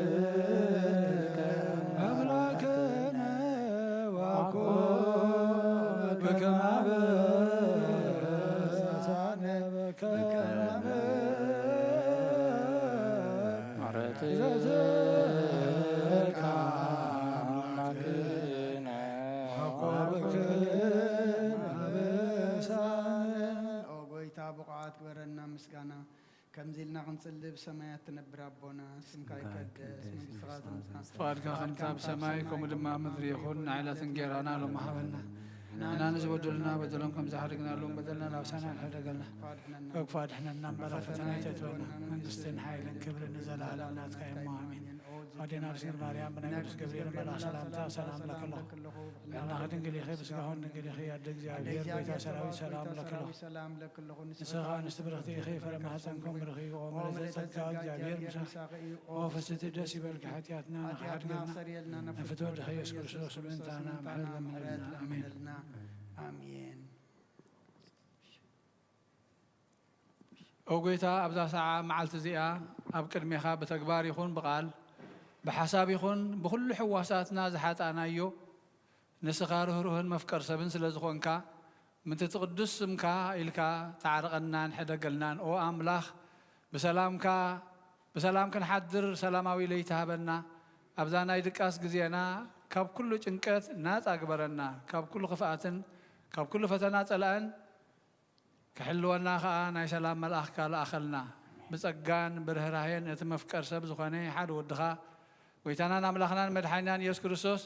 ምሕረትከ ኣምላክነ ዋኮ በከመ አበሳነ በከመ ምሕረትከ አምላክነ ወኮበከ አበሳነ። ኦ ጐይታ፣ ብቑዓት ግበረና ምስጋና። ከምዚ ኢልና ክንጽሊ፣ ብሰማያት ትነብር ኣቦና፣ ስምካ ይቀደስ፣ መንግስትኻ ትምጻእ፣ ፍቓድካ ከምቲ ኣብ ሰማይ ከምኡ ድማ ኣብ ምድሪ ይኹን። ንዕለት እንጌራና ሎሚ ሃበና። ንሕና ንዝበደሉና በደሎም ከም ዝሓደግናሎም በደልና ናብ ሳና ሕደገልና። ካብ ክፉእ ኣድሕነና እምበር፣ ኣብ ፈተና ኣይተእትወና። መንግስትን ሓይልን ክብርን ንዘለኣለም ናትካ እሞ፣ ኣሜን። ኣዴና ድንግል ማርያም፣ ብናይ ቅዱስ ገብርኤል መልኣኽ ሰላምታ ሰላም እብለኪ ኣለኹ። ብሕልናኺ ድንግል ኢኺ፣ ብስጋኺ እውን ድንግል ኢኺ። ኣደ እግዚኣብሔር፣ ጐይታ ሰራዊት፣ ሰላም እብለኪ ኣለኹ። ንስኺ ከኣ ኣንስቲ ብርኽቲ ኢኺ፣ ፍረ ማህፀንኪ እውን ብሩኽ እዩ። ኦ ምልዕተ ጸጋ፣ እግዚኣብሔር ምሳኺ እዩ። ኦ ፍስሕቲ፣ ደስ ይበልኪ፣ ሓጢኣትና ንኽሓድገልና፣ ንፍትወ ወድኻ ኢየሱስ ክርስቶስ ምእንታና ምሕረት ለምነልና። ኣሜን። ኣሜን። ኦ ጐይታ፣ ኣብዛ ሰዓ መዓልቲ እዚኣ ኣብ ቅድሜኻ ብተግባር ይኹን ብቓል፣ ብሓሳብ ይኹን ብኹሉ ሕዋሳትና ዝሓጣናዮ፣ ንስኻ ርህሩህን መፍቀር ሰብን ስለ ዝኾንካ፣ ምእንቲ እቲ ቅዱስ ስምካ ኢልካ ተዓረቐናን ሕደገልናን። ኦ ኣምላኽ፣ ብሰላምካ፣ ብሰላም ክንሓድር ሰላማዊ ለይቲ ሃበና። ኣብዛ ናይ ድቃስ ግዜና ካብ ኩሉ ጭንቀት ናጻ ግበረና፣ ካብ ኩሉ ክፍኣትን ካብ ኩሉ ፈተና ጸላእን ክሕልወና ኸኣ ናይ ሰላም መልኣኽካ ለኣኸልና። ብጸጋን ብርህራሄን እቲ መፍቀር ሰብ ዝኾነ ሓደ ወድኻ፣ ጐይታናን ኣምላኽናን መድሓኒናን ኢየሱስ ክርስቶስ፣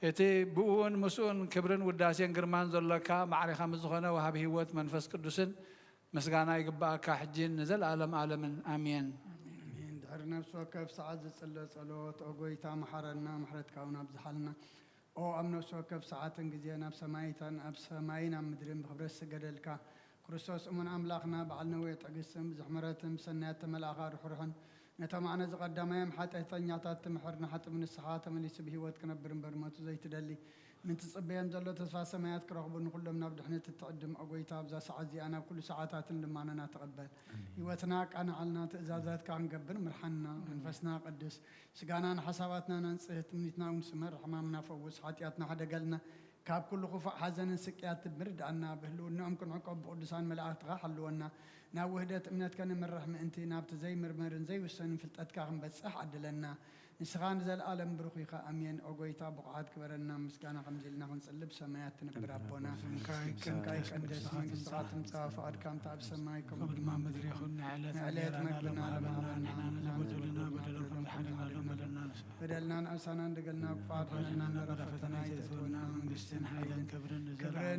እቲ ብእኡን ምስኡን ክብርን ውዳሴን ግርማን ዘሎካ ማዕሬኻ ምስ ዝኾነ ወሃቢ ህይወት መንፈስ ቅዱስን ምስጋና ይግብኣካ፣ ሕጂን ንዘለኣለም ኣለምን። ኣሜን። ኣሜን። ድሕሪ ነፍሲ ወከፍ ሰዓት ዝጽለ ጸሎት፣ ኦ ጐይታ፣ መሓረና፣ ምሕረትካ እውን ኣብዝሓልና። ኦ ኣብ ነፍሲ ወከፍ ሰዓትን ግዜን ኣብ ሰማይታን ኣብ ሰማይን ኣብ ምድርን ብኽብረት ዝስገደልካ ክርስቶስ እሙን ኣምላኽና፣ በዓል ነዊሕ ትዕግስትን ብዙሕ ምሕረትን ብሰናያት ተመላእኻ ርሑርሕን ነቶም ኣነ ዝቐዳማዮም ሓጢኣተኛታት ትምሕር፣ ንሓጥእ ብንስሓ ተመሊሱ ብህይወት ክነብር እምበር ሞቱ ዘይትደሊ፣ ምእንቲ ዝጽበዮም ዘሎ ተስፋ ሰማያት ክረኽቡ ንኹሎም ናብ ድሕነት እትዕድም፣ ኦ ጐይታ፣ ኣብዛ ሰዓት እዚኣ ናብ ኩሉ ሰዓታትን ልማኖና ተቐበል። ኣሜን። ህይወትና ኣቃንዓልና፣ ትእዛዛትካ ክንገብር ምርሓና። ኣሜን። መንፈስና ቀድስ፣ ስጋና ንሓሳባትና ኣንጽህ፣ ትምኒትና እውን ስመር፣ ሕማምና ፈውስ፣ ሓጢኣትና ሕደገልና፣ ካብ ኩሉ ክፉእ ሓዘንን ስቅያት ትምርድኣና፣ ብህልውንኦም ክንዕቆብ ብቅዱሳን መላእኽትኻ ሓልወና፣ ናብ ውህደት እምነትከ ንምርሕ ምእንቲ፣ ናብቲ ዘይምርመርን ዘይውሰንን ፍልጠትካ ክንበጽሕ ዓድለና። ንስኻ ንዘለኣለም ብሩኽ ኢኻ። ኣሜን። ኦ ጐይታ፣ ብቑዓት ግበረና፣ ምስጋና ከምዚ ኢልና ክንጽሊ፣ ብሰማያት ትነብር ኣቦና፣ ስምካ ይቀደስ፣ መንግስትኻ ትምጻእ፣ ፍቓድካ ከምቲ ኣብ ሰማይ ከምኡ ድማ ኣብ ምድሪ ይኹን። ንዕለት እንጌራና ሎሚ ሃበና፣ ንሕና ንዝበደሉና በደሎም ከም ዝሓለና በደልና ንስኻ በደልና ንኣሳና እንደገልና ክፋት ሕነና በራ ፈተና ይተትወና። መንግስትን ሓይልን ክብርን ንዘለዓለም።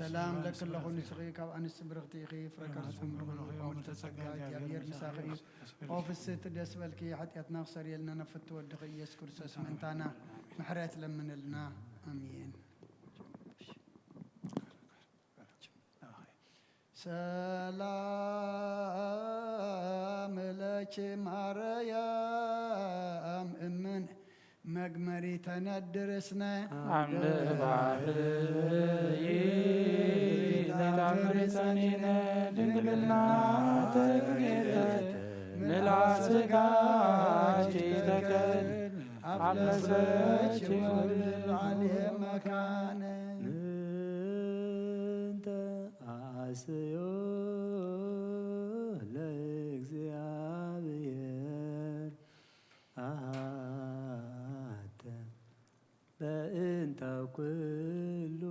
ሰላም ለኪ ኣለኹ፣ ንስኺ ካብ ኣንስቲ ብርኽቲ ኢኺ፣ ፍረ ከርስኺ ምሩኽ እዩ። ኦ ምልዕቲ ጸጋ፣ እግዚኣብሔር ምሳኺ እዩ። ኦ ፍስሕቲ ደስ በልኪ፣ ሓጢኣትና ክሰርየልና ናብ ፍትው ወድኺ ኢየሱስ ክርስቶስ ምእንታና ምሕረት ለምንልና። ኣሜን። ሰላም ለኪ ማርያም እምን መግመሪተ ነድር እስነ። ዓምደ ባህርይ ዘይታምሪ ጸኒነ ድንግልና ተገኘተ ምልኣ ስጋኪ ተከል ኣብለሰኪ ወልድ ዓሌ መካነ። ምንተ ኣስዮ ለእግዚኣብሔር ኣተ በእንተ ኩሉ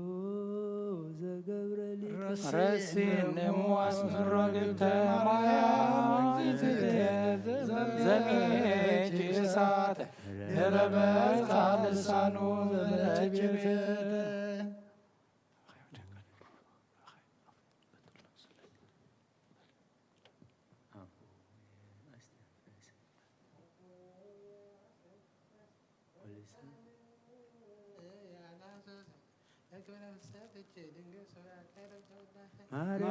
ዘገብረ ሊተ። ረሲን እምዋስ ምሮ ግብተ ማርያም እግዝእትየ ዘሜኪ እሳተ ረበታ ልሳኑ ዘለኪ ቤተ።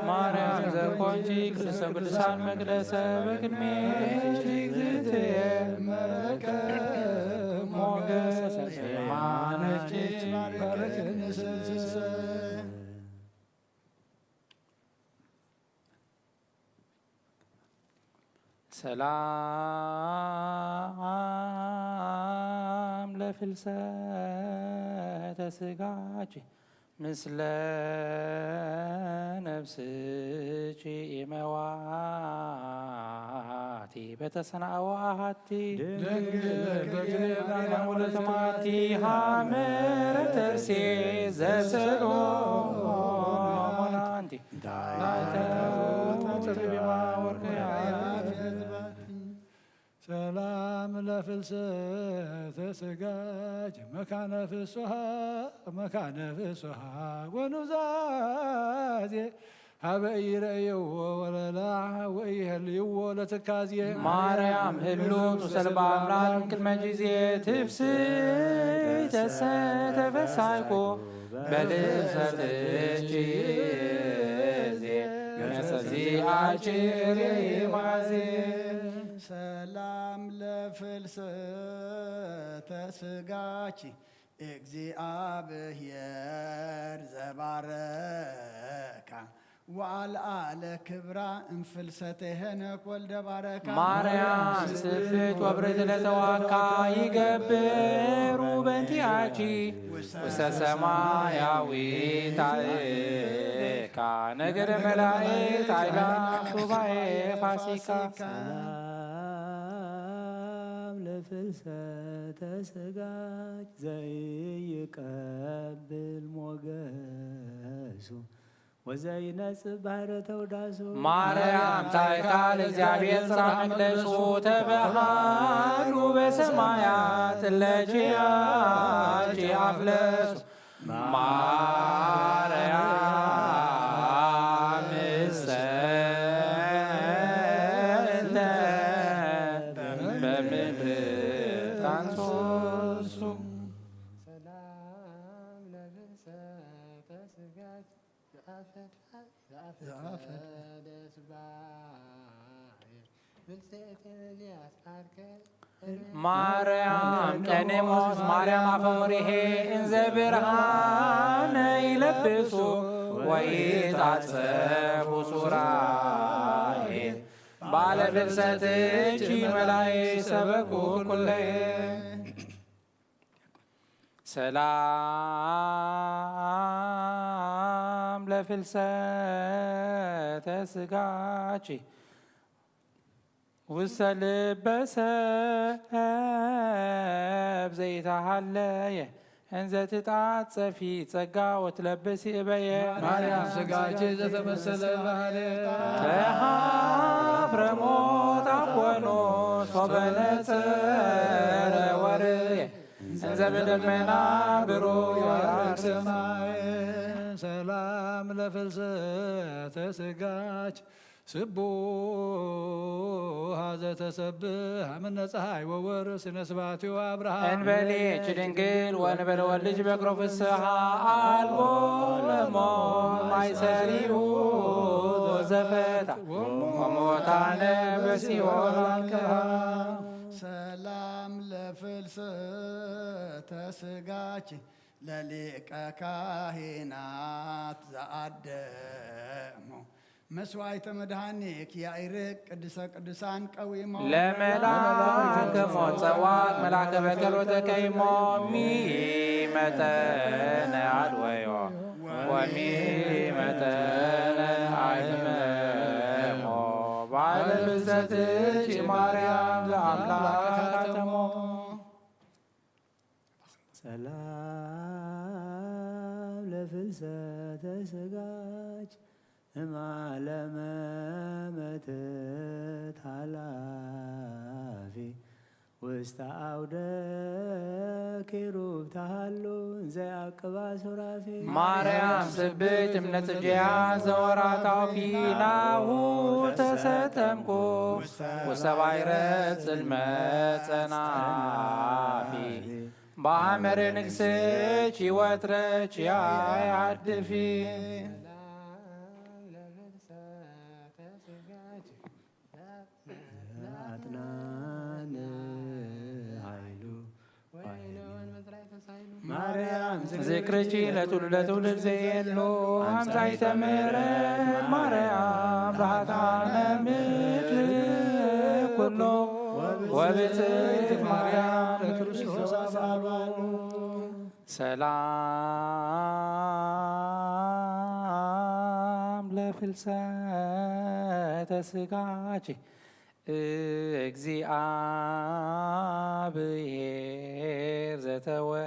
ማርያም ዘኮንኪ ቅድስተ ቅዱሳን መቅደሰ በቅድሜኪ እግዝእትየ መረከብ ሞገሰ የማነኪ ባረክኒ ስልስሰ። ሰላም ለፍልሰተ ስጋኪ ምስለ ነፍስኪ ኢመዋቲ በተሰናኦ ኣሃቲ ድንግል በግል ማርያም ወለተ ማቲ ሃመረ ተርሴ ዘሰሎሞን ኣንቲ ሰላም ለፍልሰተ ስጋኪ መካነ ፍስሃ መካነ ፍስሃ ወኑዛዜ ሀበ ኢረእይዎ ወለላ ወኢሀልይዎ ለትካዜ። ማርያም ህሉም ሰልባ ኣምላክ እምቅድመ ጊዜ ትፍስሕተሰ ተፈሳይኮ በልሰትኪ ዜ መሰዚኣኪ ርማዜ። ሰላም ለፍልሰተ ስጋኪ እግዚኣብሔር ዘባረካ ወኣልዓለ ክብራ እምፍልሰተ ሄኖክ ወልደ ባረካ። ማርያም ስፍት ወብርት ለተዋካ ይገብሩ በንቲኣኪ ውስተ ሰማያዊት ኣእካ ነገደ መላእክት ኣይላ ሱባኤ ፋሲካ። ሰላም ለፍልሰተ ስጋኪ ዘይቀብል ሞገሱ ወዘይነጽእ ባህረ ተውዳሱ። ማርያም ታይካ ለእግዚኣብሔር ጽራ መቅደሱ ተበሃሉ በሰማያት ለኪያኪ ኣፍለሱ። ማርያም ሰንተ በምድር ታንሶሱ። ሰላም ለፍልሰተ ስጋኪ ዘአፈደ ስባሄ ብልጽቲ ኤልያስ አርከ ማርያም ቀኔሞስ ማርያም አፈወርሄ እንዘ ብርሃነ ይለብሱ ወይትአጸፉ ሱራሄ ባለ ፍልሰትኪ መላእክት ሰበኩ ኩለየ። ሰላም ለፍልሰተ ስጋኪ ውስተ ልበ ሰብ ዘይተሃለየ እንዘ ትጣጸፊ ጸጋ ወትለብሲ እበየ። ማርያም ስጋኪ ዘተመሰለ ባህለ ተሃፍረሞ ወነጸረ ወርየ እንዘ በደመና ብሩር ያርግ ሰማይ። ሰላም ለፍልሰተ ስጋች ስቡሃ ዘተሰብህ አምነ ፀሐይ ወወር ስነ ስባቲው አብርሃም። እንበሊ እች ድንግል ወንበለ ወልጅ በክሮ ፍስሓ አልቦ ለሞት ማይሰሪኡ ዘፈታ ወሞታነ በሲኦል አንቀሃ። ሰላም ለፍልሰተ ስጋች ለሊቀ ካህናት ዘአደሙ መስዋዕተ መድኃኒክ ያኢርቅ ቅድሰ ቅዱሳን ቀዊሞ ለመልአከ ሞት ጸዋት መልአከ በቀል ወተቀይሞ ሚመጠነ አድወዮ ወሚመጠነ አይመሞ ባለ ብዘትች ማርያም ዘአምላክ አካተሞ። ሰላም ለፍልሰተ ስጋች እማለመ መትት ኃላፊ ውስተ አውደ ኪሩብ ተሃሉ እንዘ ያቅባ ሱራፌ። ማርያም ስብሕት እምነ ጽጌያ ዘወራታው ፊናሁ ተሰጠምኩ ውስተ ባሕረ ጽልመት ጸናፊ በአመረ ንግስች ይወትረች ያያድፊ። አጥናን ኃይሉ ማርያም ዝክርኪ ለትውልደ ትውልድ ዘየሎ አምሳይተ ምሕረት ማርያም ብሃታነ ምድር ኩሎ ወብፅዕት ማርያም ለክርስቶስ አባሉ። ሰላም ለፍልሰተ ስጋኪ እግዚአብሔር ዘተወሃዳ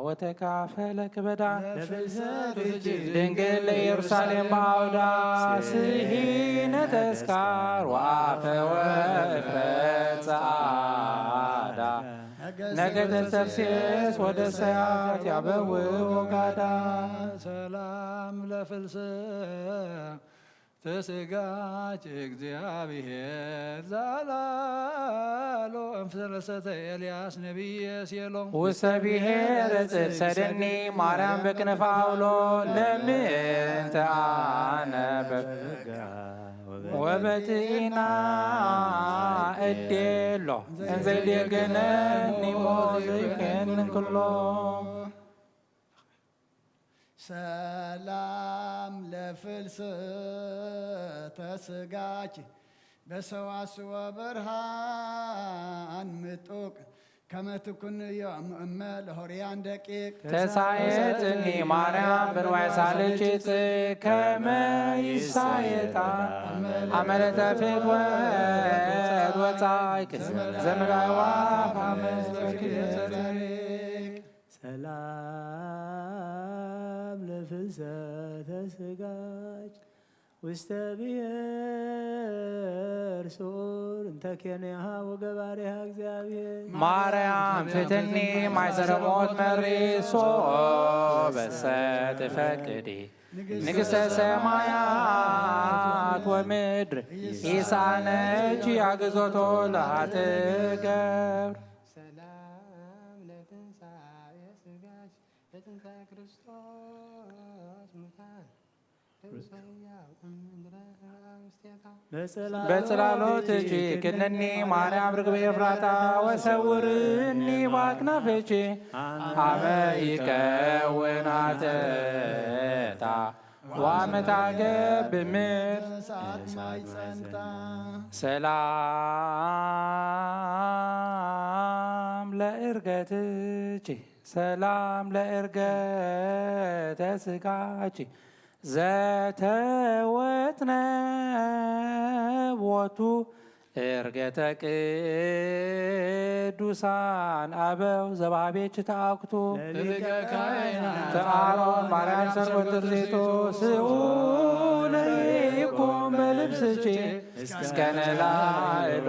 ወተካፈለ ክበዳ ለፍልሰት እጅ ድንግል ለኢየሩሳሌም በአውዳ ስሂነ ተስካር ወአፈ ወእፍረት ጸዓዳ ነገደ ተርሴስ ወደ ሰያት ያበው ወጋዳ። ሰላም ለፍልሰ ተስጋች እግዚአብሔር ዛላሎ እምፍሰረሰተ ኤልያስ ነቢየ ሴሎ ውሰ ብሔር ጽድ ሰደኒ ማርያም በክነፋ አውሎ ለምእንተ አነ በፍጋ ወበትኢና እዴሎ እንዘይዴገነኒ ሞዝከን እንክሎ። ሰላም ለፍልሰተ ስጋኪ በሰዋስወ ብርሃን ምጡቅ ከመ ትኩንዮም እመ ለሆርያን ደቂቅ። ተሳየጥኒ ማርያም ብንዋይ ሳልችት ከመ ይሳየጣ አመለተ ፍትወት ወጻይክ ዘምራዋ ካመ ዘኪ ሰላም ለፍልሰተ ስጋች ውስተ ብሔር ሱር እንተ ኬንያሃ ወገባሬሃ እግዚአብሔር። ማርያም ፍትኒ ማይሰረ ሞት መሪ ሶበሰ ትፈቅዲ ንግሥተ ሰማያት ወምድር ኢሳነች አግዞቶ ለአትገብር። ሰላም ለትንሣኤ ስጋች ለትንሣኤ ክርስቶስ ሙታን ትንሣኤ እምድረ አምስቴታ። በጽላሎትኪ ክንኒ ማርያም ርግብ ኤፍራታ ወሰውርኒ ባክናፍኪ አመ ይከውን አተታ ዋመታገብ ምድር እሳት ማይ ጸንታ። ሰላም ለእርገትኪ ሰላም ለእርገተ ስጋኪ ዘተወጥነ ቦቱ እርገተ ቅዱሳን አበው ዘባቤች ተአኩቱ ለሊቀ ካህናት ተአሮን ማርያም ሰንበት ትርዜቱ ስኡ ለይኩም በልብ ስቺ እስከ ነላዕሎ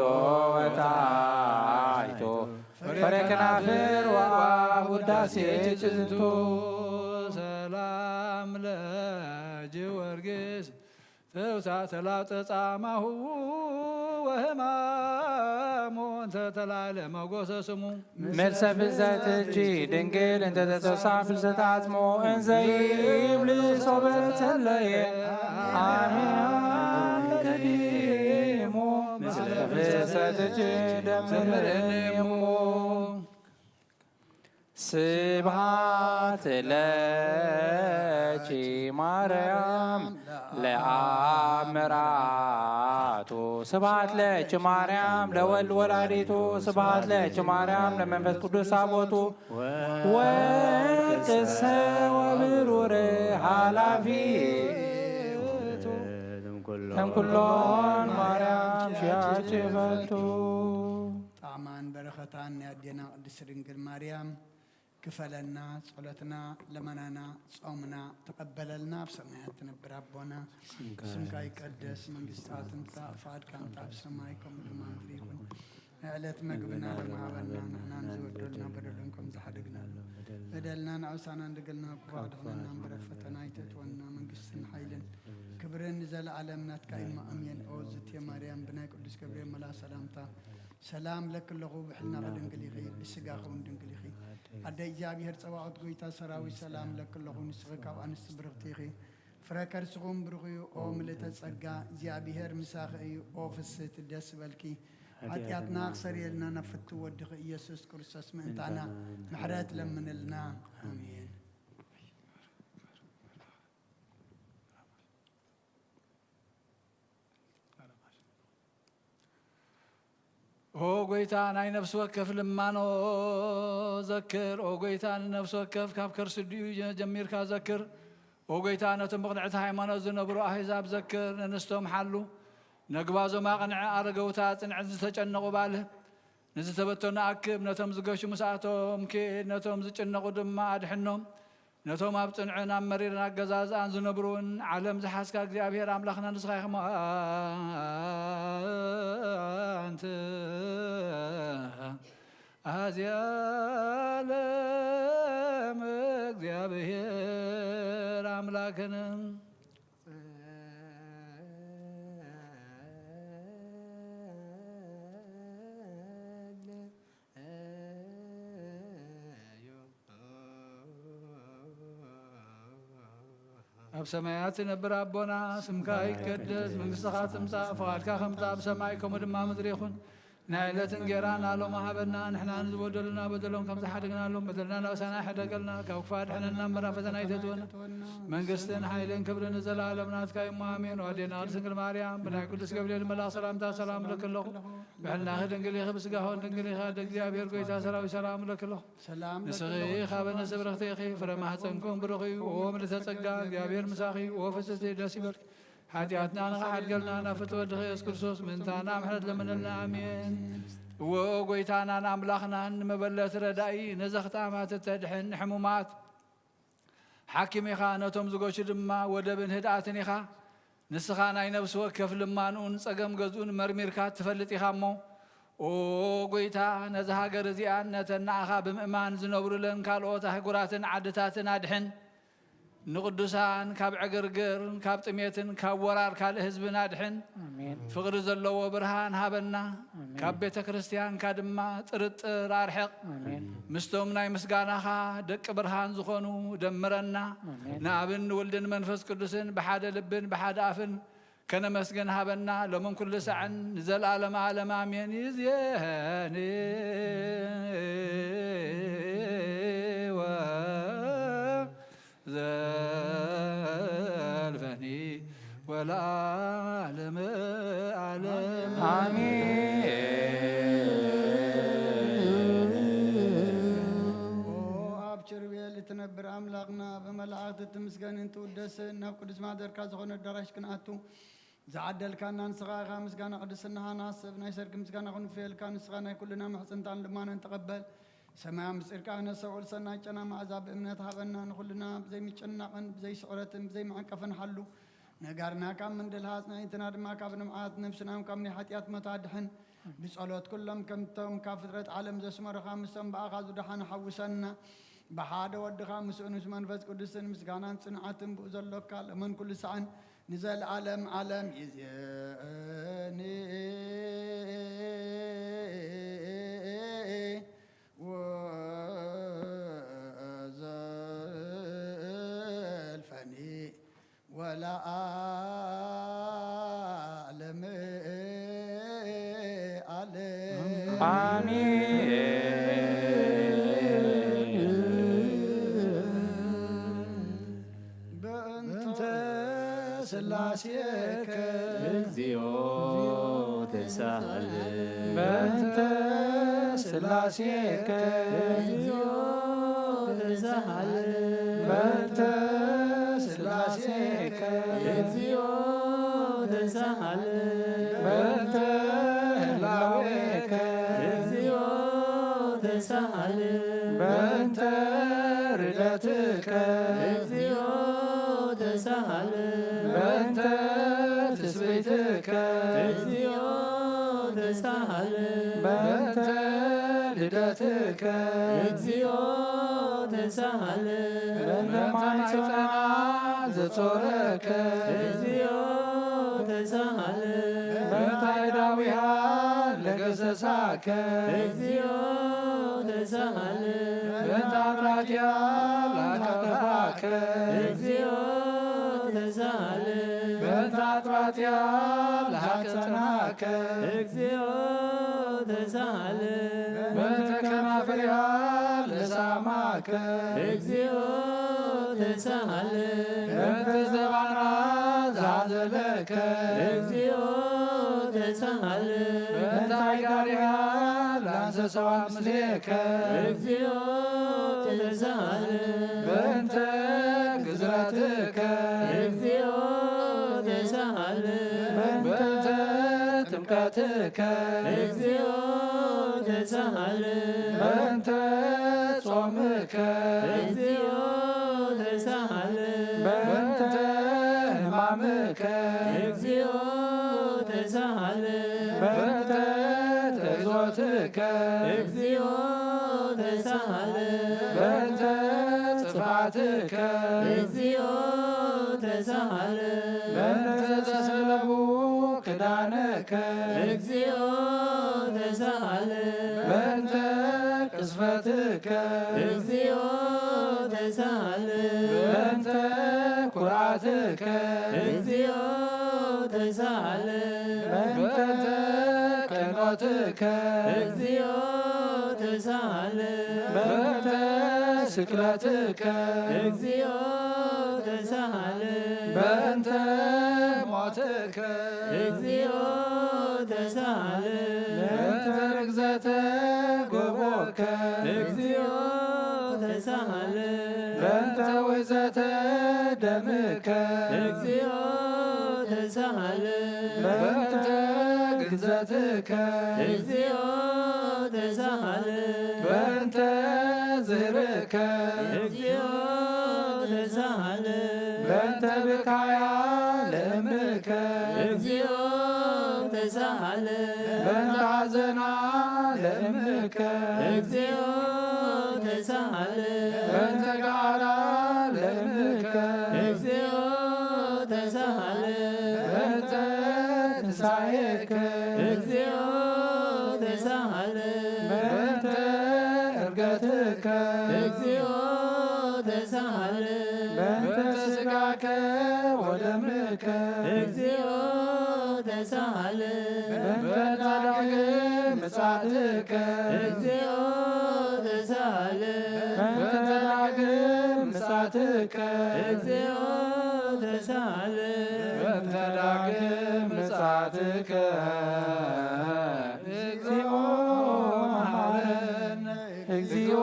ወታይቶ ፍሬ ከናፍር ወአብ ውዳሴ እጅ ዝንቱ። ሰላም ለጊዮርጊስ ተውሳተ ላውጠ ጻማሁ ወህማሙ እንተ ተላዕለ መጎሰ ስሙ። መልሰ ፍልሰት እጂ ድንግል እንተ ተተውሳ ፍልሰት አጽሞ እንዘ ይብል ሶበ ተለየ አሜን ቀዲሞ። መልሰ ፍልሰት እጂ ደምር እሞ። ስብሐት ለኪ ማርያም ለአብ መርዓቱ፣ ስብሐት ለኪ ማርያም ለወልድ ወላዲቱ፣ ስብሐት ለኪ ማርያም ለመንፈስ ቅዱስ አቦቱ፣ ወርቅሰ ወብሩር ኃላፊ ውእቱ እምኩሎን ማርያም ኪያኪ ይፈቱ። ጣዕማን በረኸታን ናይ ኣዴና ቅድስት ድንግል ማርያም ክፈለና፣ ጸሎትና፣ ልመናና፣ ጾምና ተቐበለልና። ኣብ ሰማያት ትነብር ኣቦና፣ ስምካ ይቀደስ፣ መንግስትካ ትምጻእ፣ ፍቓድካ ትምጻእ፣ ኣብ ሰማይ ከምኡ ድማ ምድሪ ይኹን። ናይ ዕለት መግብና ሎሚ ሃበና፣ ንሕና ንዝበደሉና በደሎም ከም ዝሓደግና፣ በደልና ንዕውሳና እንደገልና፣ ክፉ ኣድሕነና እምበር፣ ኣብ ፈተና ኣይተእትወና፣ መንግስትን ሓይልን ክብርን ንዘለኣለም ናትካ እዩ፣ ኣሜን። ኦ ዝቴ ማርያም፣ ብናይ ቅዱስ ገብርኤል መልኣኽ ሰላምታ ሰላም እለኪ ኣለኹ፣ ብሕልናኺ ድንግል ኢኺ፣ ብስጋኺ እውን ድንግል ኢኺ። ኣደ እግዚኣብሔር ጸባኦት፣ ጎይታ ሰራዊት፣ ሰላም እለኪ ኣለኹ፣ ንስኺ ካብ ኣንስቲ ብርኽቲ ኢኺ፣ ፍረ ከርስኺ እውን ብሩኽ እዩ። ኦ ምልእተ ጸጋ፣ እግዚኣብሔር ምሳኺ እዩ። ኦ ፍስህቲ፣ ደስ ይበልኪ፣ ሓጢኣትና ክሰርየልና ናብ ፍትው ወድኺ ኢየሱስ ክርስቶስ ምእንታና ምሕረት ለምንልና። ኣሜን። ኦ ጎይታ፣ ናይ ነፍሲ ወከፍ ልማኖ ዘክር። ኦ ጎይታ፣ ንነፍሲ ወከፍ ካብ ከርሲ ኣዲኡ ጀሚርካ ዘክር። ኦ ጎይታ፣ ነቶም ብቕንዕቲ ሃይማኖት ዝነብሩ ኣህዛብ ዘክር። ነንስቶም ሓሉ፣ ነግባዞም ኣቕንዕ፣ ኣረገውታ ኣጽንዕ፣ ዝተጨነቑ ባልህ፣ ንዝተበተኑ ኣክብ፣ ነቶም ዝገሹ ምስኣቶም ኪድ፣ ነቶም ዝጭነቑ ድማ ኣድሕኖም። ነቶም ኣብ ጽንዕን ኣብ መሪርን ኣገዛዝኣን ዝነብሩ እውን ዓለም ዝሓዝካ እግዚኣብሔር ኣምላኽና ንስኻ ኢኻ እሞ ኣንተ ኣዝያለም እግዚኣብሔር ኣምላክን ኣብ ሰማያት ትነብር ኣቦና፣ ስምካ ይቀደስ፣ መንግስትኻ ትምጻእ፣ ፍቓድካ ከም ትምጻእ ኣብ ሰማይ ከምኡ ድማ ምድሪ ይኹን። ናይ ዕለት እንጌራና ሎሚ ሃበና፣ ንሕና ንዝበደሉና በደሎም ከም ዝሓደግናሎም፣ በደልና ናብ ኣሳና ኣይሕደገልና፣ ካብ ክፉእ ኣድሕነና እምበር ኣብ ፈተና ኣይተእትወና። መንግስትን ሓይልን ክብርን ንዘለኣለም ናትካ እዩ እሞ ኣሜን። ኣዴና ቅድስት ድንግል ማርያም፣ ብናይ ቅዱስ ገብርኤል መልኣኽ ሰላምታ ሰላም እብለኪ ኣለኹ። ብሕልናኺ ድንግል ኢኺ፣ ብስጋኺ እውን ድንግል ኢኺ። ኣደ እግዚኣብሔር፣ ጎይታ ሰራዊት፣ ሰላም እብለኪ ኣለኹ። ሰላም ንስኺ ለኪ ካብ ኣንስቲ ብርኽቲ ኢኺ፣ ፍረ ማህፀንኩም ብሩኽ እዩ። ኦ ምልዕተ ጸጋ፣ እግዚኣብሔር ምሳኺ፣ ኦ ፍስሕቲ፣ ደስ ይበልኪ። ሓጢኣትና ንኽሓድገልና ናብ ፍትወ ወድኺ የሱስ ክርስቶስ ምእንታና ምሕረት ለምነልና። ኣሜን። እወ ጎይታናን ኣምላኽናን፣ ንመበለት ረዳኢ፣ ነዘኽታማት እተድሕን፣ ንሕሙማት ሓኪም ኢኻ፣ ነቶም ዝጎሹ ድማ ወደብን ህድኣትን ኢኻ። ንስኻ ናይ ነፍሲ ወከፍ ልማንኡን ጸገም ገዝኡን መርሚርካ ትፈልጥ ኢኻ እሞ፣ ኦ ጎይታ፣ ነዛ ሃገር እዚኣን ነተን ንኣኻ ብምእማን ዝነብሩለን ካልኦት ኣህጉራትን ዓድታትን ኣድሕን። ንቕዱሳን ካብ ዕግርግር፣ ካብ ጥሜትን ካብ ወራር ካልእ ህዝብን ኣድሕን። ኣሜን። ፍቕሪ ዘለዎ ብርሃን ሃበና። ኣሜን። ካብ ቤተ ክርስቲያንካ ድማ ጥርጥር ኣርሕቕ። ኣሜን። ምስቶም ናይ ምስጋናኻ ደቂ ብርሃን ዝኾኑ ደምረና። ኣሜን። ንኣብን ንውልድን መንፈስ ቅዱስን ብሓደ ልብን ብሓደ ኣፍን ከነመስግን ሃበና፣ ሎምን ኩሉ ሳዕን ንዘለኣለመ ዓለም ኣሜን። ይእዜኒ ወዘልፈኒ ወለዓለመ ዓለም ኣሜን። ኦ ኣብ ኪሩቤል እትነብር ኣምላኽና፣ ብመላእኽቲ እትምስገንን ትውደስን፣ ናብ ቅዱስ ማሕደርካ ዝኾነ ኣዳራሽ ክንኣቱ ዝዓደልካና ንስኻ ኢኻ። ምስጋና ቅድስናኻ ንሓስብ፣ ናይ ሰርክ ምስጋና ክንውፍየልካ፣ ንስኻ ናይ ኩልና ምሕጽንታን ልማነን ተቐበል። ሰማያዊ ምስጢርካ ክነስተውዕል፣ ሰናይ ጨና መዓዛ ብእምነት ሃበና። ንኹልና ብዘይ ምጭንናቕን ብዘይ ስዕረትን ብዘይ መዐንቀፍን ሓሉ። ነጋርና ካብ ምንድልሃጽ፣ ኣዒንትና ድማ ካብ ንምዓት፣ ነፍስና ካብ ናይ ሓጢኣት ሞት ኣድሕን። ብጸሎት ኩሎም ከምቶም ካብ ፍጥረት ዓለም ዘስመሩኻ ምስቶም ብኣኻ ዝደሓኑ ሓውሰና። ብሓደ ወድኻ ምስኡን ምስ መንፈስ ቅዱስን ምስጋናን ጽንዓትን ብኡ ዘሎካ ሎምን ኩሉ ሳዕን ንዘለዓለም ዓለም ይዜኒ። ወዘልፈኒ ወለዓለመ ዓለም። ኣሜን። በእንተ ስላሴከ እግዚኦ ተሳሃለ። በእንተ ስላሴከ እግዚኦ ተሳሃለ። በእንተ ስላሴከ እግዚኦ ተሳሃለ። በእንተ ህላዌከ እግዚኦ ተሳሃለ። በእንተ ርደትከ እግዚኦ ተሳሃለ። በእንተ ትስብእትከ እግዚኦ ተሳሃለ። በእንተ ልደትከ እግዚኦ ተሳሃለ። በእንተ ማይጸና ዘጾረከ እግዚኦ ተሳሃለ። በእንተ ዳዊሃ ለገሰሳከ እግዚኦ ተሳሃለ። በእንተ አጥባትያ ላቀፈፋከ እግዚኦ ተሳሃለ። በእንተ አጥባትያ ላቀጸናከ እግዚኦ ተሳሃለ። በእንተ ከናፍርያ ለሳማከ እግዚኦ ተሳሃለ። በእንተ ዘባና ዛዘለከ እግዚኦ ተሳሃለ። በእንተ አይጋሪያ ላንሰሰዋ ምስሌከ እግዚኦ ተሳሃለ። በእንተ ግዝረትከ እግዚኦ ተሳሃለ። በእንተ ጥምቀትከ እግዚኦ ተሳሃለ። በእንተ ጾምከ እግዚኦ ተሳሃለ። በእንተ ሕማምከ እግዚኦ ተሳሃለ። በእንተ ተግዞትከ እግዚኦ ተሳሃለ። በእንተ ጽፋትከ እግዚኦ ተሳሃለ። በእንተ ዘሰለቡ ክዳነከ እግዚኦ ተሳሃለ። በእንተ ቅስፈትከ እግዚኦ ተሳሃለ። በእንተ ኩርዓትከ እግዚኦ ተሳሃለ። በእንተ ቀኖትከ እግዚኦ ተሳሃለ። በእንተ ስቅለትከ እግዚኦ ተሳሃለ። በእንተ ሞትከ እግዚኦ ተሳሃለ። በእንተ ርግዘተ ጎቦከ እግዚኦ ተሳሃለ። በእንተ ውእዘተ ደምከ እግዚኦ ተሳሃለ። በእንተ ግንዘትከ እግዚኦ ተሳሃለ። በእንተ ዝህርትከ እግዚኦ ተሳሃለ። በእንተ ብካያ ለእምከ እግዚኦ ተሳሃለ። በእንተ ሐዘና ለእምከ እግዚኦ ተሳሃለ። በእንተ ገዓራ ለእምከ እግዚኦ ተሳሃለ። በእንተ ትንሳኤከ እግዚኦ ተሳሃለ። በእንተ ዕርገትከ እግዚኦ ተሳሃለ። በእንተ ስጋከ ወደምከ እግዚኦ ተሳሃለ። በእንተ ዳግም ምጻትከ እግዚኦ ተሳሃለ። በእንተ ዳግም ምጻትከ እግዚኦ ተሳሃለ። በእንተ ዳግም ምጻትከ እግዚኦ መሐረነ። እግዚኦ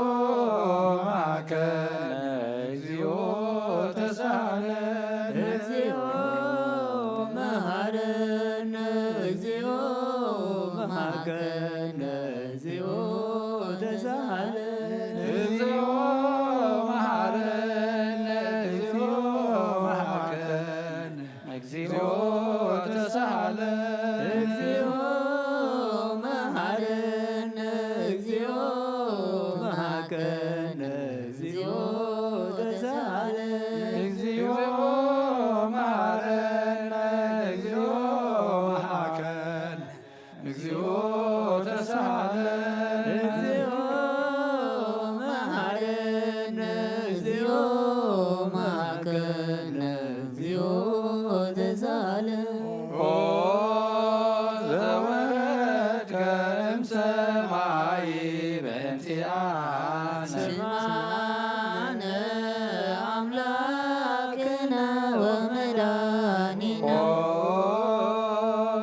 መሐከነ። እግዚኦ ተሳሃለ። እግዚኦ መሐረነ። እግዚኦ መሐከነ። እግዚኦ ተሳሃለ። እግዚኦ መሐረነ። እግዚኦ መሐከነ። ኦ ዘወረድከ እምሰማይ በእንቲኣነ። ስምዓነ ኣምላክነ ወመድኃኒነ። ኦ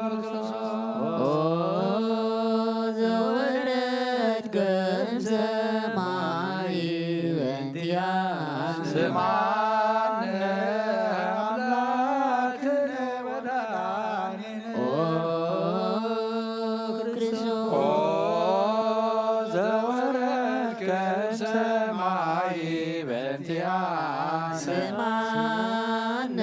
ክርስቶስ። ኦ ዘወረድከ እምሰማይ በእንቲኣነ። ስምዓነ ኣምላክነ ወመድኃኒነ። ኦ ክርስቶስ። ኦ ዘወረድከ እምሰማይ በእንቲኣነ። ስምዓነ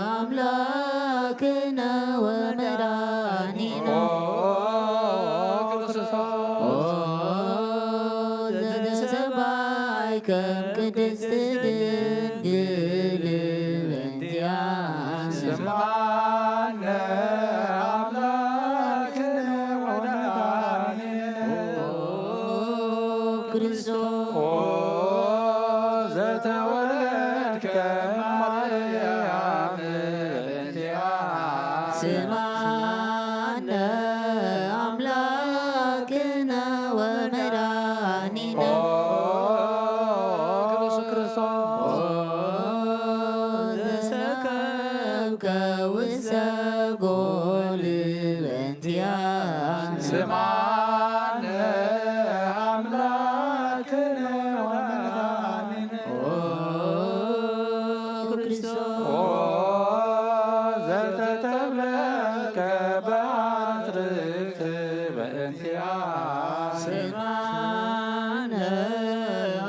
ኣምላክነ ወመድኃኒነ። ኦ ክርስቶስ። ኦ ዘተሰባይ ከም ቅድስት ድንግል በእንቲኣነ። ስምዓነ ኣምላክነ ወመድኃኒነ። ኦ ክርስቶስ። ኦ ዘተወለድከ ማርያም በእንቲኣነ። ስምዓነ ኣምላክነ ወመድኃኒነ። ኦ ክርስቶስ። ኦ ዘሰከብከ ውስተ ጎል በእንቲኣነ። ስምዓነ ኣምላክነ ወመድኃኒነ። ኦ ክርስቶስ። ኦ ዘተተብለከ በአትርክት በእንቲኣነ። ስምዓነ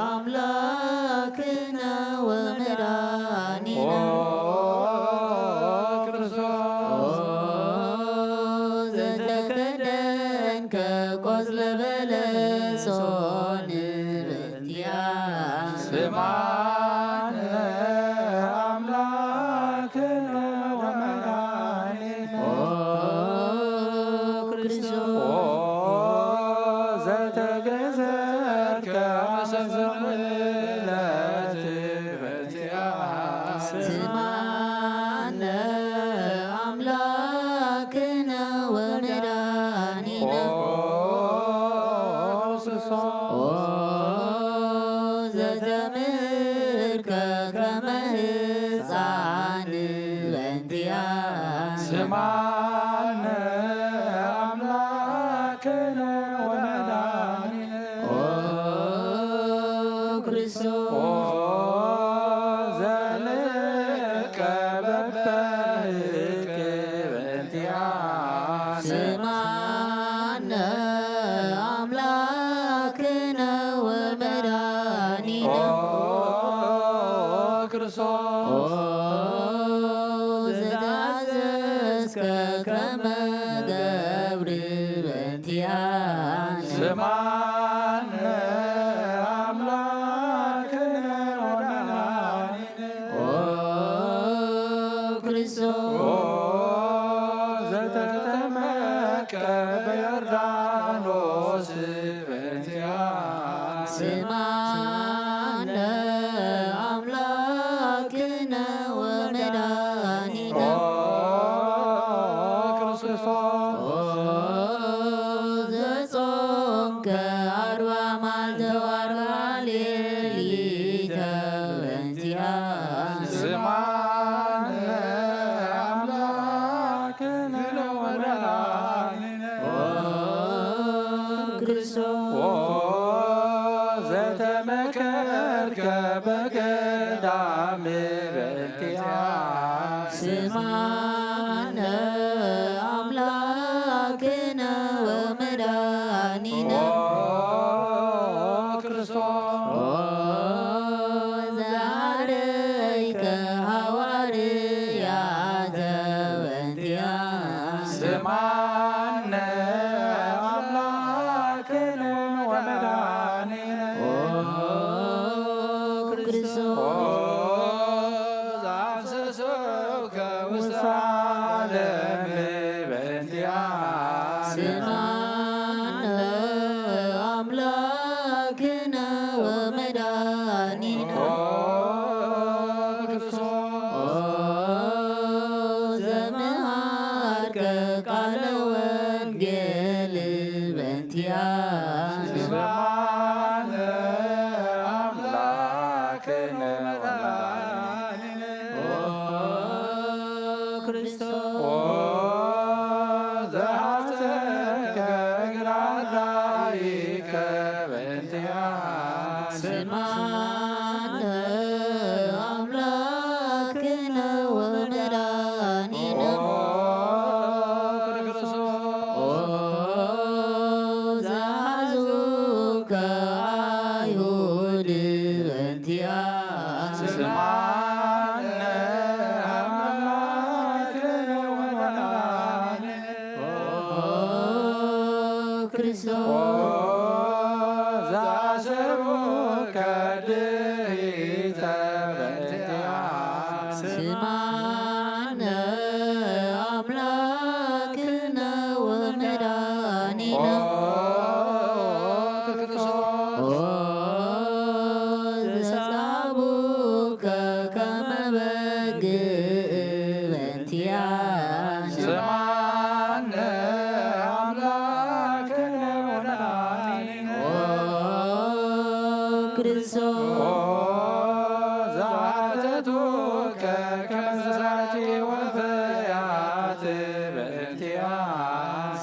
ኣምላክነ ወመድኃኒነ። ኦ ክርስቶስ። ኦ ዘተከደንከ ቆጽለ በለሶን በእንቲኣነ። ስምዓነ ኣምላክነ ወመድኃኒነ። ኦ ክርስቶስ። ኦ ዘተገዘርከ መሰንቆ ምሕረት በእንቲኣነ። ስምዓነ ኣምላክነ ወመድኃኒነ። ኦ ክርስቶስ። ኦ ዘተምህርከ ከመ ህፃን በእንቲኣነ። ስምዓነ ኣምላክነ ወመድኃኒነ። ኦ ክርስቶስ። ኦ ዘልቀ በበህቅ በእንቲኣነ። ስምዓነ ኣምላክነ ወመድኃኒነ። ኦ ክርስቶስ። ኦ ዘተኣዘዝከ ከመ ገብር በእንቲኣነ። ስምዓነ ኣምላክነ ወመድኃኒነ። ኦ ክርስቶስ። ኦ ዘተጠመቀ በዮርዳኖስ በእንቲኣነ። ስምዓነ ኣምላክነ ወመድኃኒነ። ኦ ክርስቶስ። ኦ ዘጾምከ ኣርባ መዓልተ ወኣርባ ሌሊተ በእንቲኣነ። ስምዓነ ኣምላክነ ወመድኃኒነ። ኦ ክርስቶስ። ኦ ዘተመከርከ በገዳም በእንቲኣነ። ስምዓነ ኣምላክነ ወመድኃኒነ። ኦ ክርስቶስ። ኦ ዘሃረይከ ሃዋርያተ በእንቲኣነ። ስምዓነ ኣምላክነ ወመድኃኒነ። ኦ ክርስቶስ። ኦ ዘአንሰሰውከ ውስተ ዓለም በእንቲኣነ። ስምዓነ ኣምላክነ ወመድኃኒነ። ኦ ክርስቶስ። ኦ ዘመ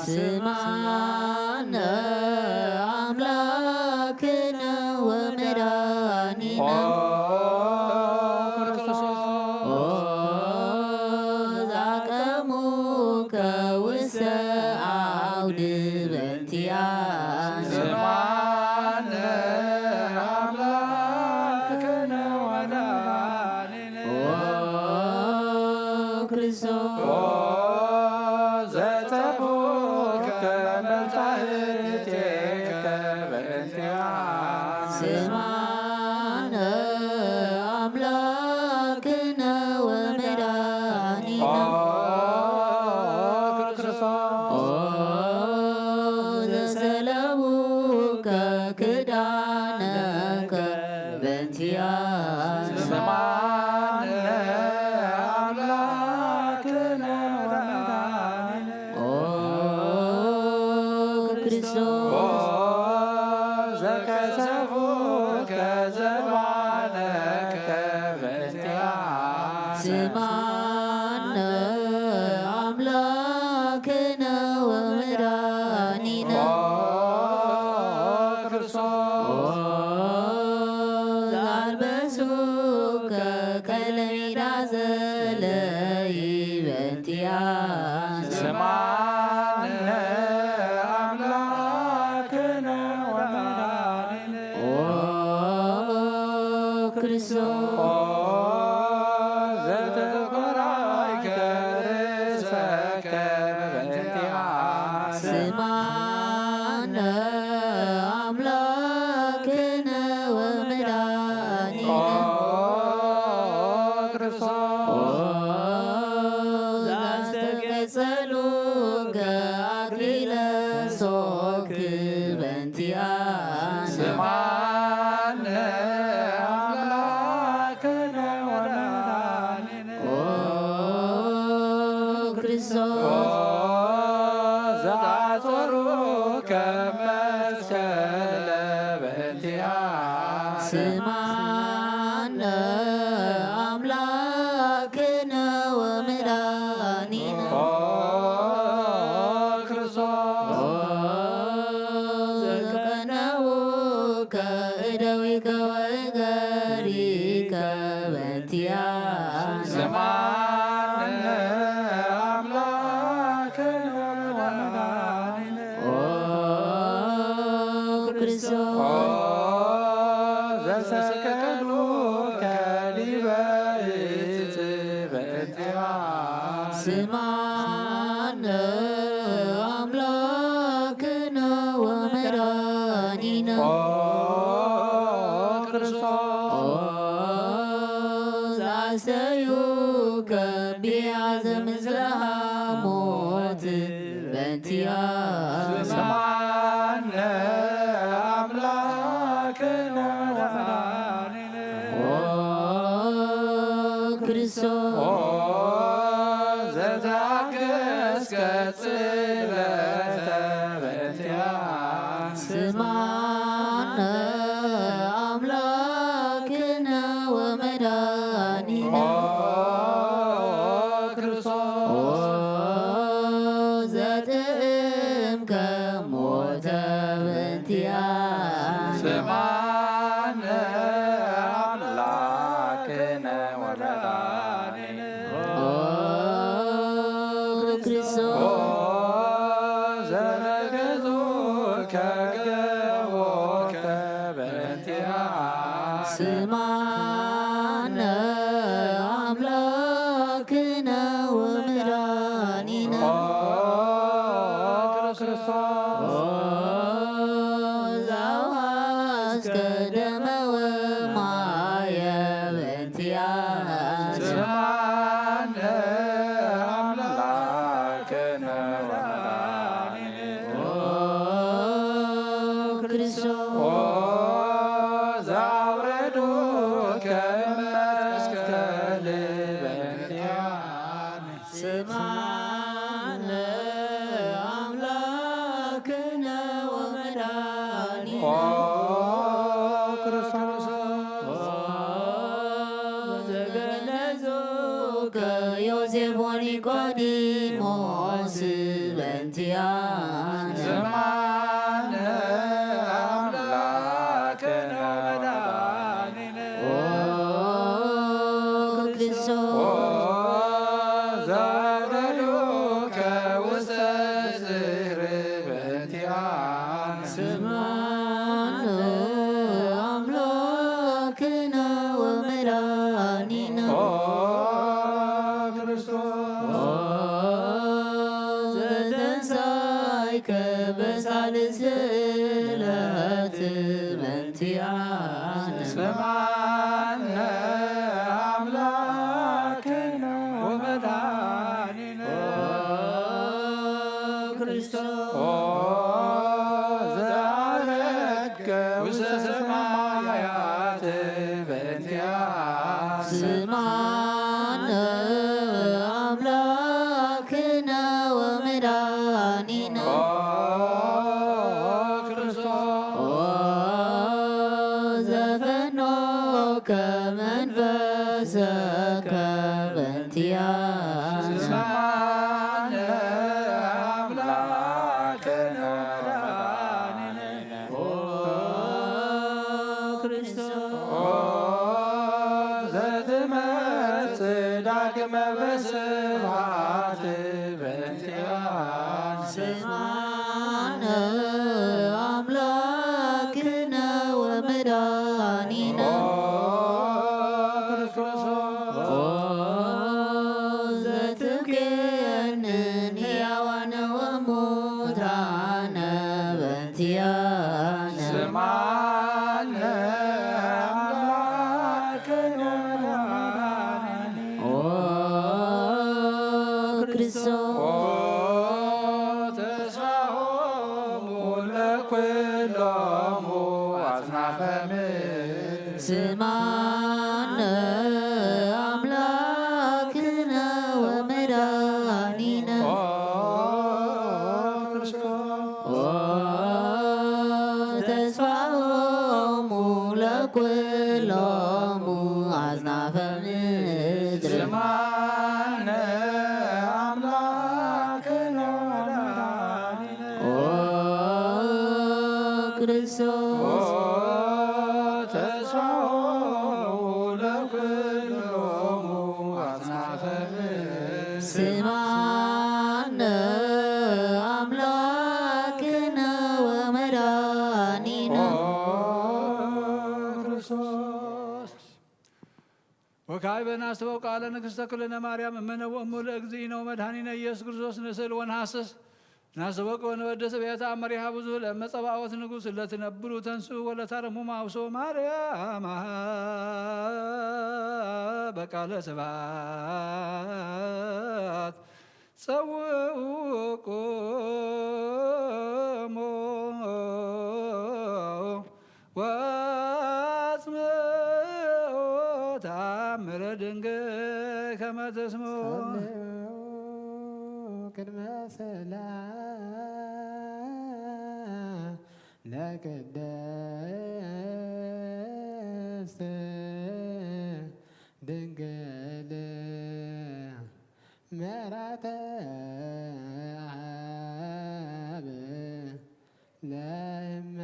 ስማነ ኣምላክነ ወመድኃኒነ። ኦ ክርስቶስ። ኦ ዛቀሙከ ውስተ አውድ በእንቲአነ። ስማነ አምላክነ ወመድኃኒነ። ኦ ክርስቶስ። ኦ ዘጸፉከ መልታህቴከ በእንቲአነ። ስማነ አምላክነ ወመድኃኒነ። ኦ ክርስቶስ። ኦ ዘሰለቡከ ክዳነከ በእንቲአነ። ስማነ አምላክነ ወመድኃኒነ። ኦ ክርስቶስ። ኦ ዘቀሰፉከ ዘባነከ በእንቲአነ። ስማነ አምላክነ ወመድኃኒነ። ኦ ክርስቶስ። ኦ ዘአልበሱከ ከለሚዳ ዘለይ በእንቲአነ። ስማነ አምላክነ ወመድኃኒነ። ኦ ክርስቶስ። ኦ ዘተቆራይከ ርእሰከ በእንቲአነ። ስማነ አምላክነ ወመድኃኒነ። ኦ ክርስቶስ። ኦ ዘአስተቀጸሉከ አክሊለ ሦክ በእንቲአነ። ስማነ አምላክነ ወመድኃኒነ። ኦ ክርስቶስ። ኦ ዘአጾሩከ መስቀለ በእንቲአነ። ስማነ አምላክነ ወመድኃኒነ። ኦ ክርስቶስ። ኦ ዘቀነውከ እደዊከ ወእገሪከ በእንቲአነ። ስማነ አምላክነ ወመድኃኒነ። ኦ ክርስቶስ። ኦ ዘሰቀሉከ ዲበ ዕፅ በእንቲአነ። ስማነ አምላክነ ወመድኃኒነ። ኦ ክርስቶስ። ኦ ዘአስተዩከ ቢያዘ ምስለ ሐሞት በእንቲአነ። ስማነ አምላክነ ወመድኃኒነ። ኦ ክርስቶስ። ኦ ዘተአገስከ ጽለተ በእንቲአነ። ስማነ አምላክነ ወመድኃኒነ። ኦ ክርስቶስ። ኦ ዘጥዕምከ ሞተ በእንቲአነ። ስማነ አምላክነ ወመድኃኒነ። ኦ ክርስቶስ። ኦ ዘረገጹከ ገቦከ በእንቲአነ። ስማነ አምላክነ ወመድኃኒነ። ኦ ክርስቶስ። ኦ ዘአውሐዝከ ደመ ወማየ በእንቲአነ። ስማነ አምላክነ ወመድኃኒነ። ኦ ክርስቶስ። ኦ ዘአውረዱከ መስቀል በእንቲአነ። ስማነ አምላክነ እንቲኣነ ስማነ ኣምላክነ ወመድኃኒነ ኦ ክርስቶስ። ኦ ዘውረዱከ ውስተ ጽርብ እንቲኣነ ስማነ ኣምላክነ ወመድኃኒነ ኦ ክርስቶስ። ኦ ዘተንሳይከ በሳልስት ዕለት በእንቲኣነ ስማነ ኣምላክነ ወመድኃኒነ ኦ ክርስቶስ። ኦ ዘዐረገ ውስተ ሰማያት በእንቲኣነ ስማነ ኣምላክነ ወመድኃኒነ ኦ ክርስቶስ። ኦ ዘፈኖከ መንፈሰከ በእንቲኣነ ስማነ ኣምላክነ ወመድኃኒነ ኦ ክርስቶስ። ኦ ዘትመጽእ ዳግመ በስብሐት በእንቲኣነ ስማነ ኣምላክነ ወመድኃኒነ ኦ ክርስቶስ። ኦ ዘትብክየንን ሕያዋነ ወሙታነ በእንቲኣነ ስማነ ኣምላክነ ወመድኃኒነ ኦ ክርስቶስ። ኦ ተስፋሆሙ ለኩሎሙ አጽናፈ ምድር ስማነ አምላክነ ወመድኃኒነ ኦ ክርስቶስ። ኦ ተስፋሆሙ ለኩሎሙ አጽናፈ ምድር ስማነ አምላክነ ወመድኃኒነ ኦ ክርስቶስ። ኦ ተስፋሆሙ ለኩሎሙ አጽናፈ ምድር ስማነ አምላክነ ወመድኃኒነ ኦ ክርስቶስ። ወካዕበ ናስተበው ቃለ ንግሥተ ኩልነ ማርያም እምነ ወእሙ ለእግዚእነ ወመድኃኒነ ኢየሱስ ክርስቶስ ንስእል ወንሃስስ ናስተበቅ ወንወድስ ቤታ መሪሃ ብዙ ለመጸባዖት ንጉሥ ለትነብሩ ተንሱ ወለታረሙ ማውሶ ማርያም በቃለ ስብሐት ጸውቁሞ ወአጽምዑ ተአምረ ድንግል ከመ ተስምዑ። ጸልዩ ቅድመ ስእላ ለቅድስት ድንግል ምሕረተ አብ ለእመ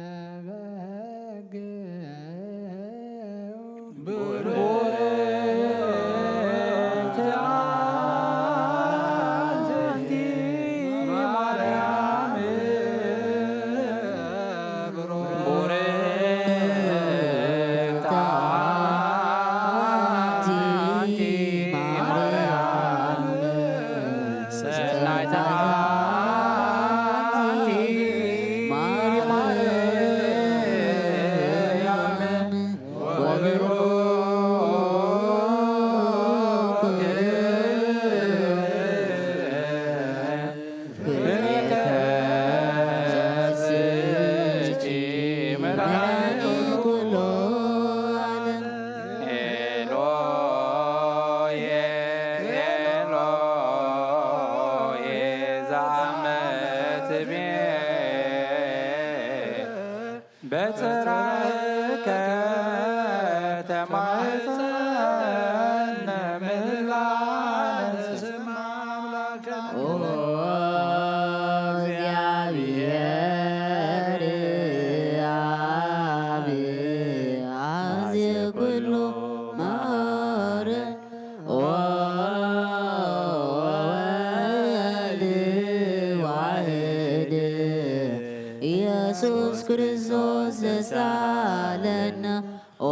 በግዕ ብሩክት አንቲ ማርያም። ቡርክት አንቲ ማርያም ሰናይት አንቲ ማርያም ወብሩክ ፍሬ ከርሥኪ መድኃኒት ኩሉ ዓለም። ኤሎሄ ኤሎሄ ዛመትቤ በጽራከ ተማሕፀነ ምህላነ ስማ አምላከ ኦ ኢየሱስ ክርስቶስ ተሳለና። ኦ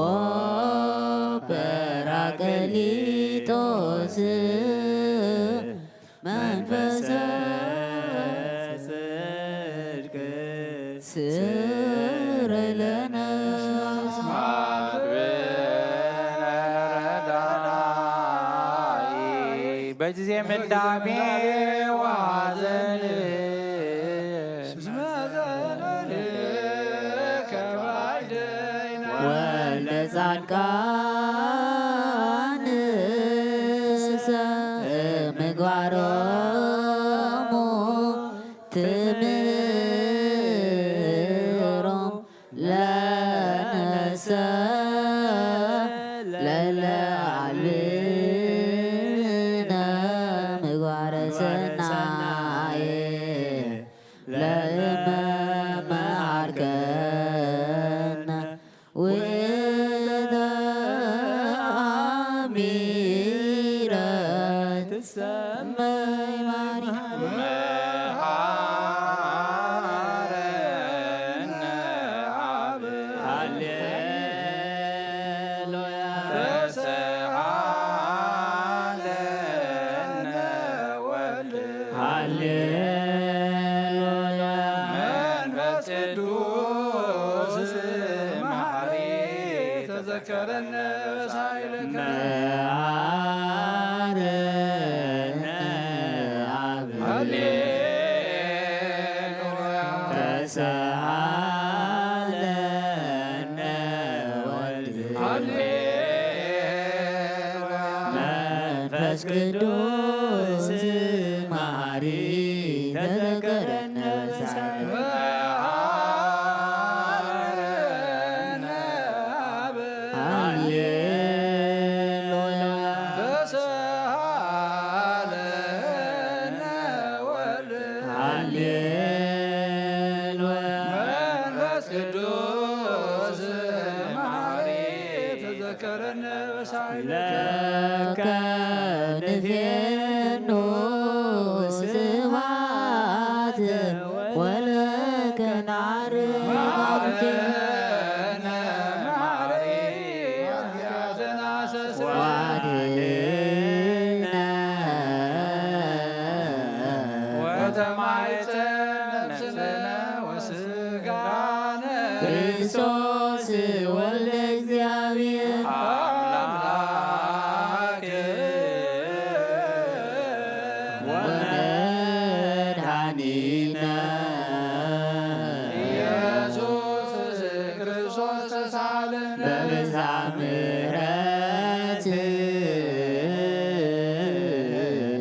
ጳራቅሊጦስ መንፈሰ ጽድቅ ስረይ ለነ። በጊዜ ምንዳቤ ዋዘን ወልደ ጻድቃን ምግባሮሙ ትምህሮም ለነሰ ለለ አልብነ ምግባረ ሰናየ ለእመ መሃርከነ ውእተ አሚረ ትሰመይ ማርያም። መሃረነ አብ። ሃሌሉያ። ተሰሃለነ ወልድ። ሃሌሉያ። መንፈስ ቅዱስ መሐሪ ተዘከረነ ሳይልከ። መሐረነ አብ። ሃሌሉያ። ተሰሃለነ ወልድ። ሃሌሉያ። መንፈስ ቅዱስ መሐሪ ተዘከረነ ሳይልከ። ሃሌሉያ። መንፈስ ቅዱስ መሐሪ ተዘከረነ በሳይልከ። ለከ ንፌኑ ስብሐት ወለከ ናርግ አምሴ። መሐረነ መሐሪ ኃጢአተነ አስተስርይ። ዋድነ ወተማይጸን ነፍስነ ወስጋነ። ክርስቶስ ወልደ እግዚአብሔር። አምላክ ወመድኃኒነ። ኢየሱስ ክርስቶስ ተሳለን። በብዝኃ ምሕረት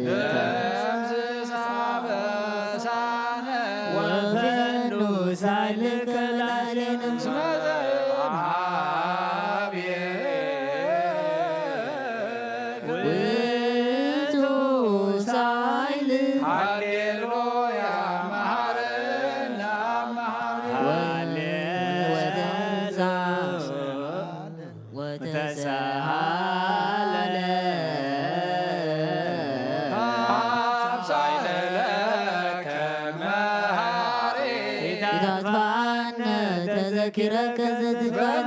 ደምስስ አበሳነ። ወፈኑ ሳይልከ ላዕሌነ። እስመ ዘእምሃቤ ውእቱ ሳይል። ሃሌሉያ መሐረነ አብ መሐሪ። ወተንሳ ወተሰሃለ። አብ ሳይለ ለከ መሐሪ። ኢታጥፋነ ተዘኪረከ ዘትፋን።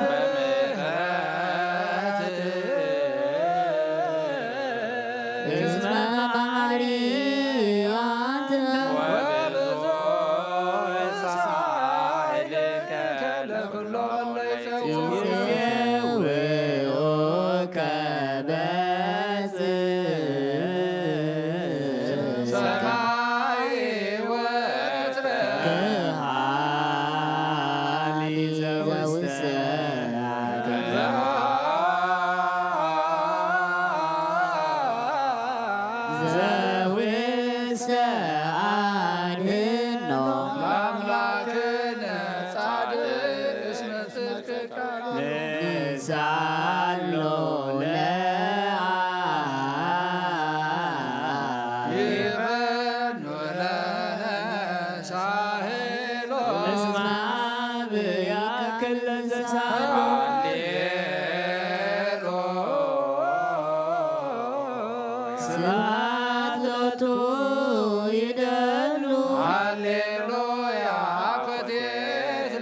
እስመ መሐሪ አንተ። ወብዙ ሳይልከ ለኩሎ እለ ይጼውዑ። ይጼውዑከ በጽ ሰማይ ወትረ። ከሃሊ ዘውስተ ዘውስተ አድህኖ። ለአምላክነ ጻድቅ እስመ ጽድቅ ንሳሎ ለአብ። ይፈኑ ለነ ሳህሎ። እስመ አብ ያክል ለዘሳህሎ። ሃሌሎ። ስብሐት ሎቱ ይደሉ። ሃሌሉያ አኮቴት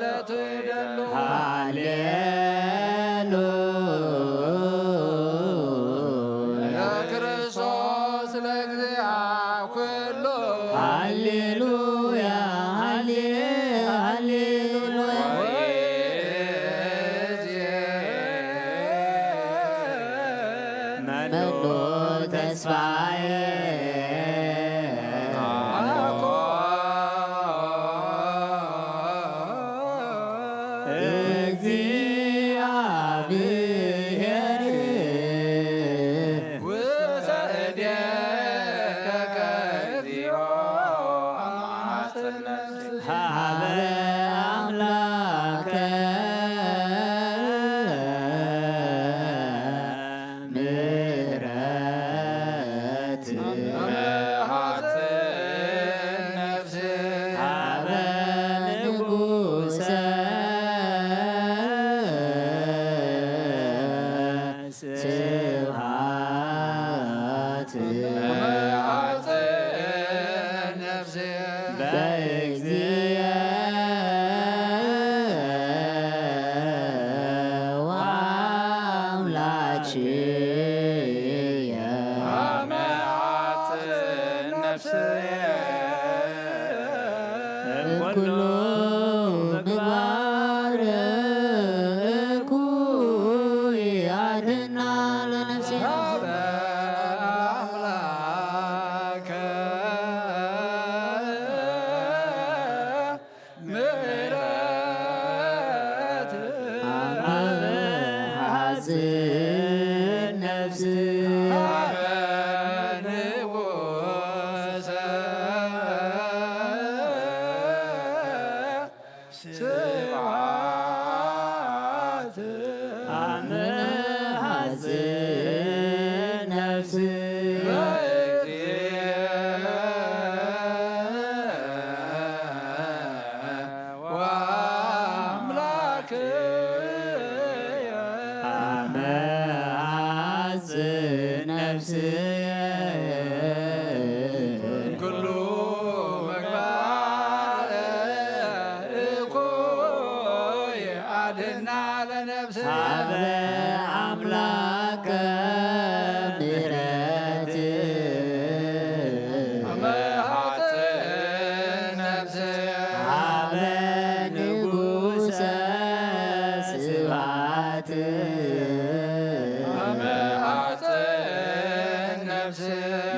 ሀበ አምላከ ምሕረት ሀበ ንጉሰ ስብሐት በእግዚእ ወአምላክየ እምኩሉ ምግባር እኩይ አድና ለነፍስየ። ምሕረት ሀበ ሐጽን ነፍስ ሀበ ንጉሰ ስብሐት አመ ሐጽን ነፍስ ወአምላክየ አመ ሐጽን ነፍስየ ኩሉ ምግባር እኩይ አድና ለነፍስ ሀበ አምላከ ምሕረት ሀበ ንጉሰ ስብሐት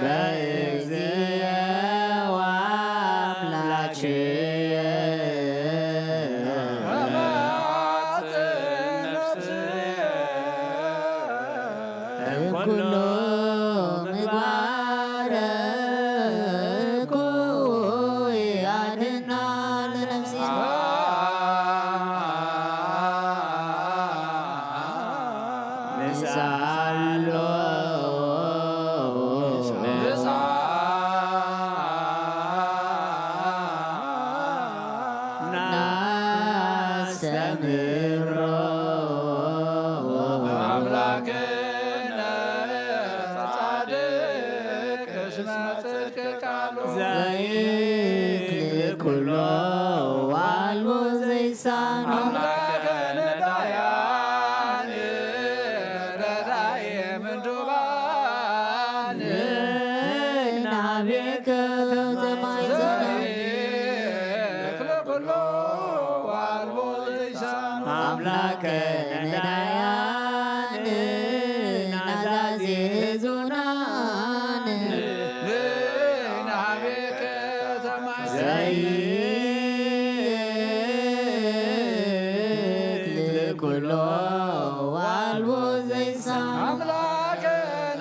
በእግዚእ ወአምላክየ እምኩሉ ምግባር እኩይ አድና ለነፍስየ። ንስኣሎ ንስኣ ናስተምሮ አምላክነ ጻድቅ እስመ ጽድቅ ቃሉ ዘይክል ኩሎ ወአልቦ ዘይሳኖ አምላክነ ዳያን ረዳኢ ምንዱባን ናቤከ ተማይዘነ ዘይክል ኩሎ ወአልቦ ዘይሳኖ አምላከ ነዳያን ናዛዜ ዙናን ናቤከ ተማይዘነ ዘይክል ኩሎ ወአልቦ ዘይሳኖ አምላከ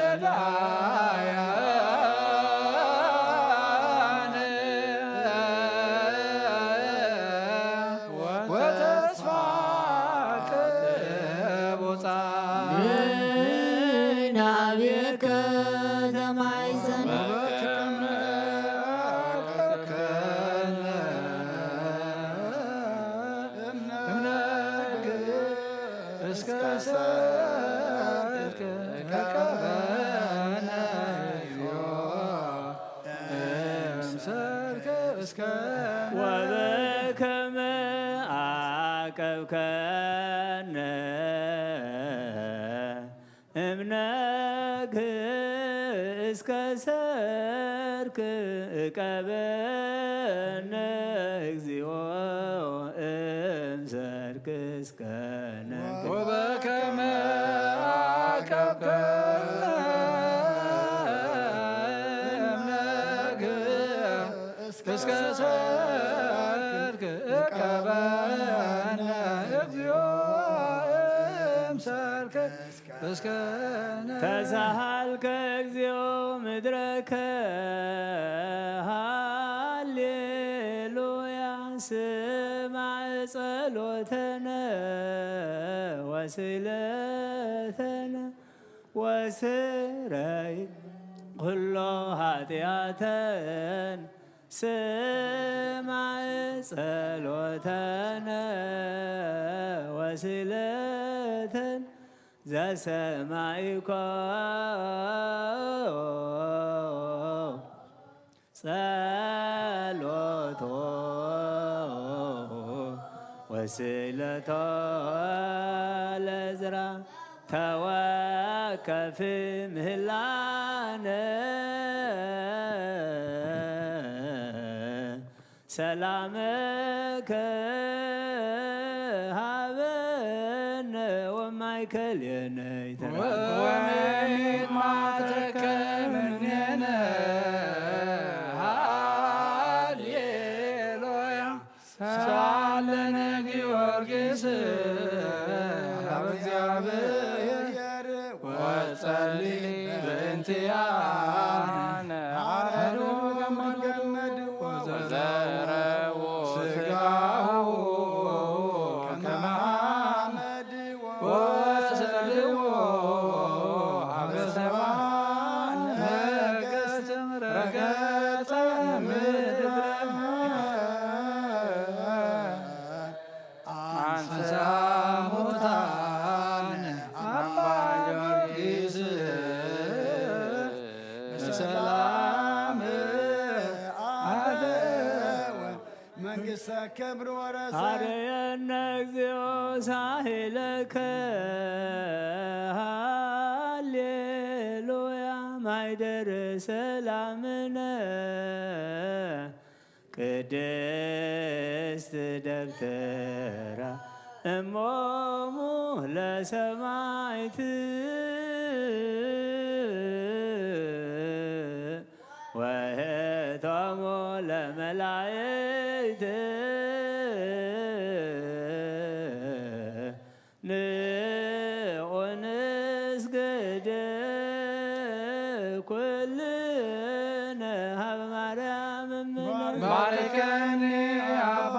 ነዳያን ወተስፋ ቅቡጻ ናቤከ ተማይዘነ እምነግ እስከ ሰርክ ቀበነ እምሰርክ እስከ ወበከመ አቀብከነ እምነክ እስከ ሰርክ እቀበነ እግዚኦ እምሰርክ እስከ ነግ ወበከመ አቀብከነ እምነክ እስከ ሰርክ እቀበነ እግዚኦ እምሰርክ እስከ ተሳሃልከ እግዚኦ ምድረከ ሃሌሉ ስማዕ ጸሎተነ ወስእለተነ ወስረይ ኩሎ ኃጢኣተን። ስማዕ ጸሎተነ ወስእለተን ዘሰማዕኮ ጸሎቶ ወስእለቶ ለዝራ ተወከፍ ምህላነ ሰላምከ ሃበነ ወማእከልየነ ይትረከብ። ወሚማተከ ምኔነ ሃሌሉያ። ሳለነ ጊዮርጊስ ሀበ እግዚአብሔር ወጸሊ በእንቲአነ አረዱ ገመዱ ወዘረዎ ስጋሁ ከመ አመድ ወሰድዎ ሀበ ሰባ ነገስት ረገጸ ምድረ አንሳ ሙታነ አባ ጊዮርጊስ በሰላም አደወ መንግስተ ክብር ወረሰ። አርየነ እግዚኦ ሳህለከ ሃሌሉያ ማይደር ሰላምነ ቅድስት ደብተራ እሞሙ ለሰማይት ወህቶሙ ለመላእክት ንዑ ንስግድ ኩልነ ሀበ ማርያም እምነ። ባርከኒ አባ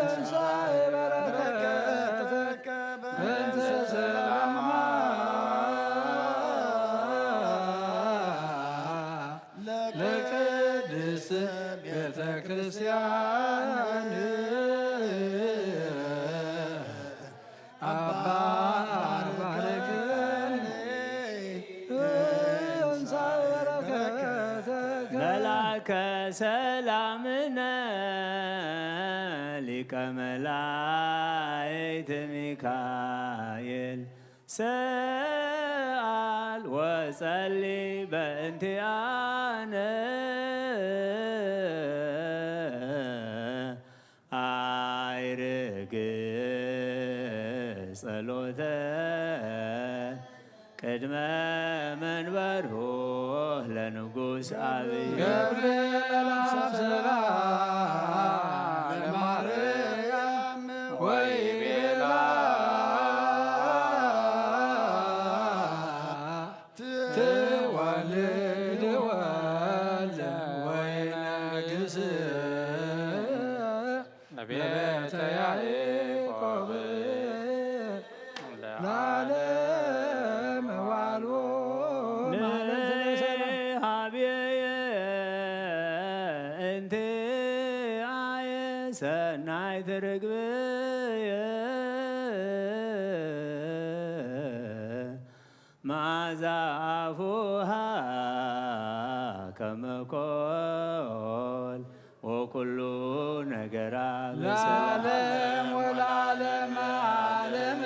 እንሳይ በረከተከ በእንተ ሰላማ ለቅድስት ቤተ ክርስቲያን አባ ባርክኒ እንሳ በረከተከ። መላከ ሰላምነ ሊቀ መላእክት ሚካኤል ሰአል ወጸሊ በእንቲአነ አይርግ ጸሎተ ቅድመ መንበሩ ለንጉስ አብይ። ገብርኤል አብሰራ ለማርያም ወይቤላ ትወልድ ወልደ ወይነግስ ለቤተ ያዕቆብ ለዓለመ ዋልዎ ማለት ነው። ንሃብየ እንቲአየ ሰናይት ርግብየ መዓዛ አፉሃ ከመ ኮል ወኩሉ ነገራ ለዓለም ወለዓለመ ዓለም።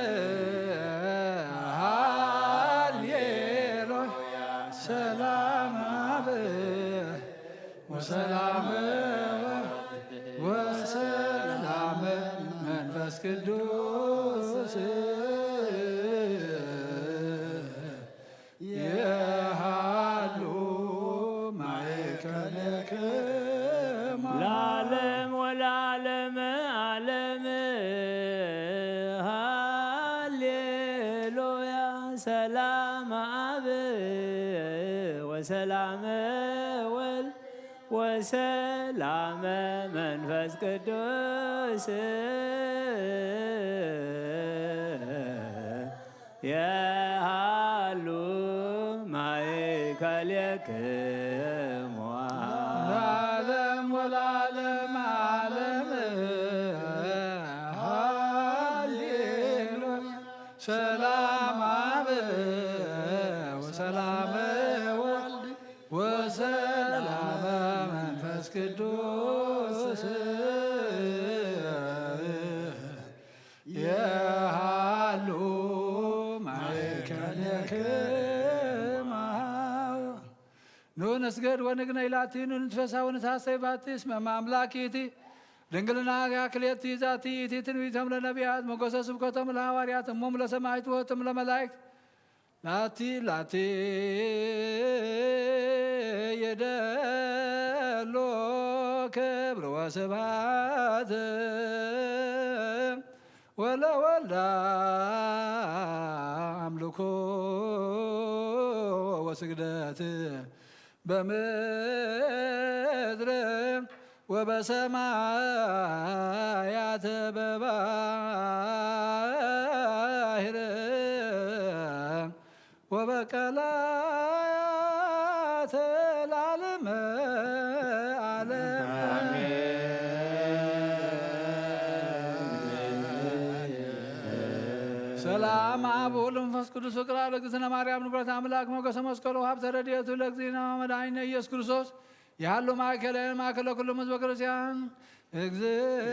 ሃሌሉያ። ሰላም አብ ወሰላም ወሰላም መንፈስ ቅዱስ የሃሉ ማእከለክሙ ለዓለም ወለዓለመ ዓለም። ሃሌሉያ። ሰላም አብ ወሰላም ወልድ ወሰላመ መንፈስ ቅዱስ የሃሉ ማእከሌክሙ። ለዓለም ወለዓለም ዓለም። ሃሌሉያ። ሰላም አብ ወሰላም ወልድ ወሰላም መንፈስ ቅዱስ የሃሉ ማእከሌክሙ። ኑ ንስገድ ወንግነይ ላቲ፣ ኑ ንትፈሳ ወንትሐሰይ ባቲ፣ እስመ እመ አምላክ ይእቲ፣ ድንግልና ክልኤቲ ዛቲ ይእቲ፣ ትንቢቶም ለነቢያት፣ ሞገሰ ስብከቶም ለሐዋርያት፣ እሞም ለሰማዕት፣ ወህቶም ለመላእክት፣ ላቲ ላቲ የደሎ ክብር ወስብሐት ወለወልድ አምልኮ ወስግደት በምድር ወበሰማያት በባሕር ወበቀላያት ለዓለመ ዓለም። ሰላም አብ ወወልድ ወመንፈስ ቅዱስ ፍቅር ለእግዝእትነ ማርያም ንግረተ አምላክ ሞገሰ መስቀሉ ሀብተ ረድኤቱ ለእግዚእነ መድኃኒነ ኢየሱስ ክርስቶስ ያሉ ማእከለ ማእከለ ኩሉም ህዝበ ክርስቲያን እግዝእ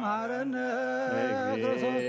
መሐረነ ክርስቶስ።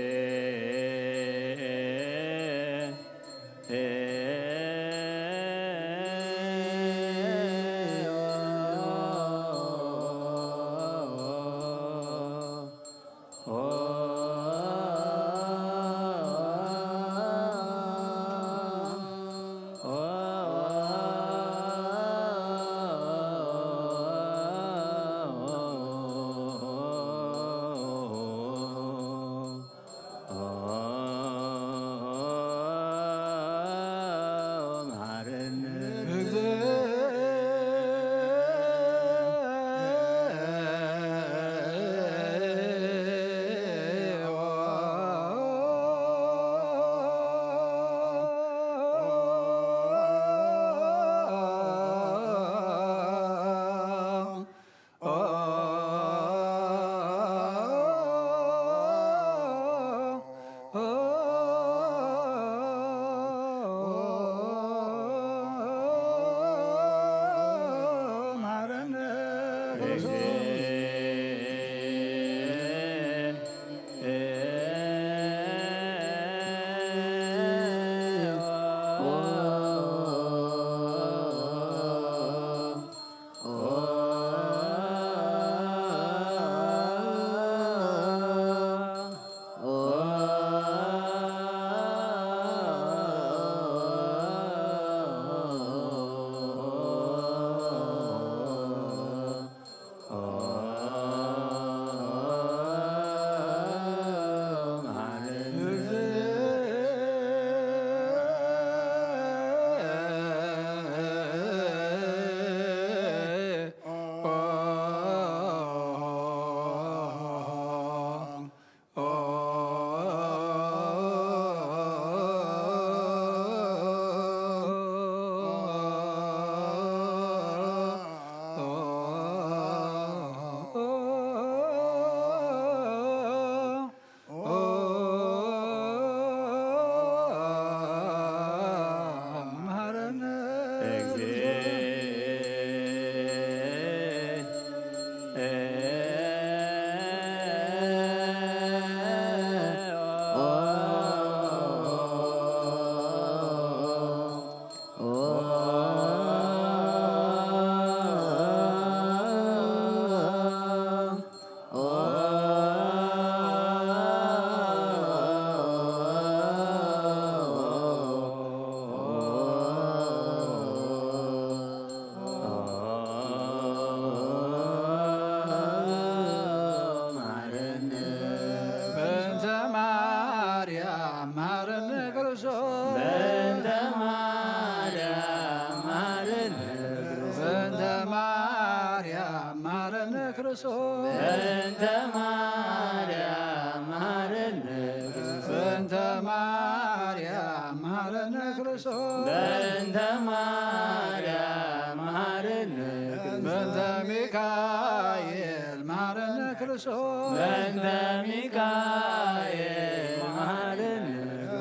በእንተ ማርያም መሐረነ ክርስቶስ። በእንተ ማርያም መሐረነ ክርስቶስ። በእንተ ማርያም መሐረነ ክርስቶስ። በእንተ ሚካኤል መሐረነ ክርስቶስ። በእንተ ሚካኤል መሐረነ።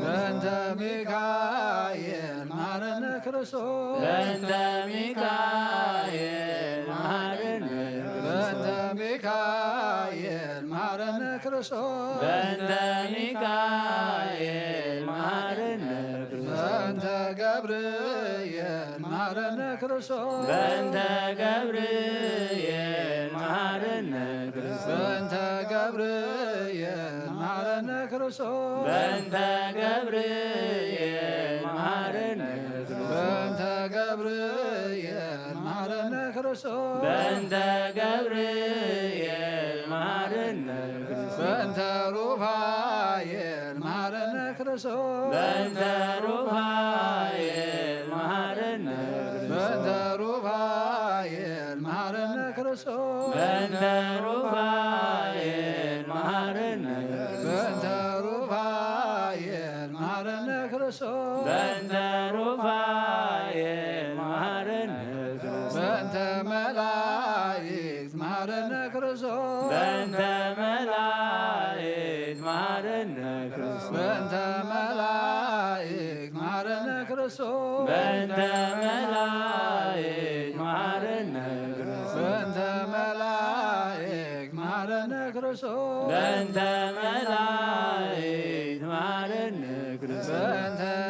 በእንተ ሚካኤል መሐረነ ክርስቶስ። በእንተ ሚካኤል መሐረነ። በእንተ ሚካኤል መሐረነ ክርስቶስ። በእንተ ሚካኤል መሐረነ። በእንተ ገብርኤል መሐረነ ክርስቶስ። በእንተ ገብርኤል መሐረነ ክርስቶስ። በእንተ ገብርኤል መሐረነ ክርስቶስ። በእንተ ገብርኤል መሐረነ ክርስቶስ። በእንተ ገብርኤል መሐረነ ክርስቶስ። በእንተ ገብርኤል መሐረነ ክርስቶስ። በእንተ ሩፋኤል መሐረነ ክርስቶስ። በእንተ ሩፋኤል መሐረነ ክርስቶስ። በእንተ ሩፋኤል መሐረነ ክርስቶስ። በእንተ ሩፋኤል መሐረነ ክርስቶስ። በእንተ ሩፋኤል መሐረነ ክርስቶስ። በእንተ ሩፋኤል መሐረነ ክርስቶስ። በእንተ መላእክት መሐረነ ክርስቶስ። በእንተ መላእክት መሐረነ ክርስቶስ። በእንተ መላእክት መሐረነ ክርስቶስ። በእንተ መላእክት መሐረነ ክርስቶስ። በእንተ መላእክት መሐረነ ክርስቶስ። በእንተ መላእክት መሐረነ ክርስቶስ።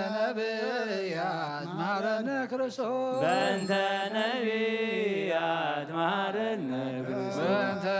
በእንተ ነቢያት መሐረነ ክርስቶስ። በእንተ ነቢያት መሐረነ ክርስቶስ። በእንተ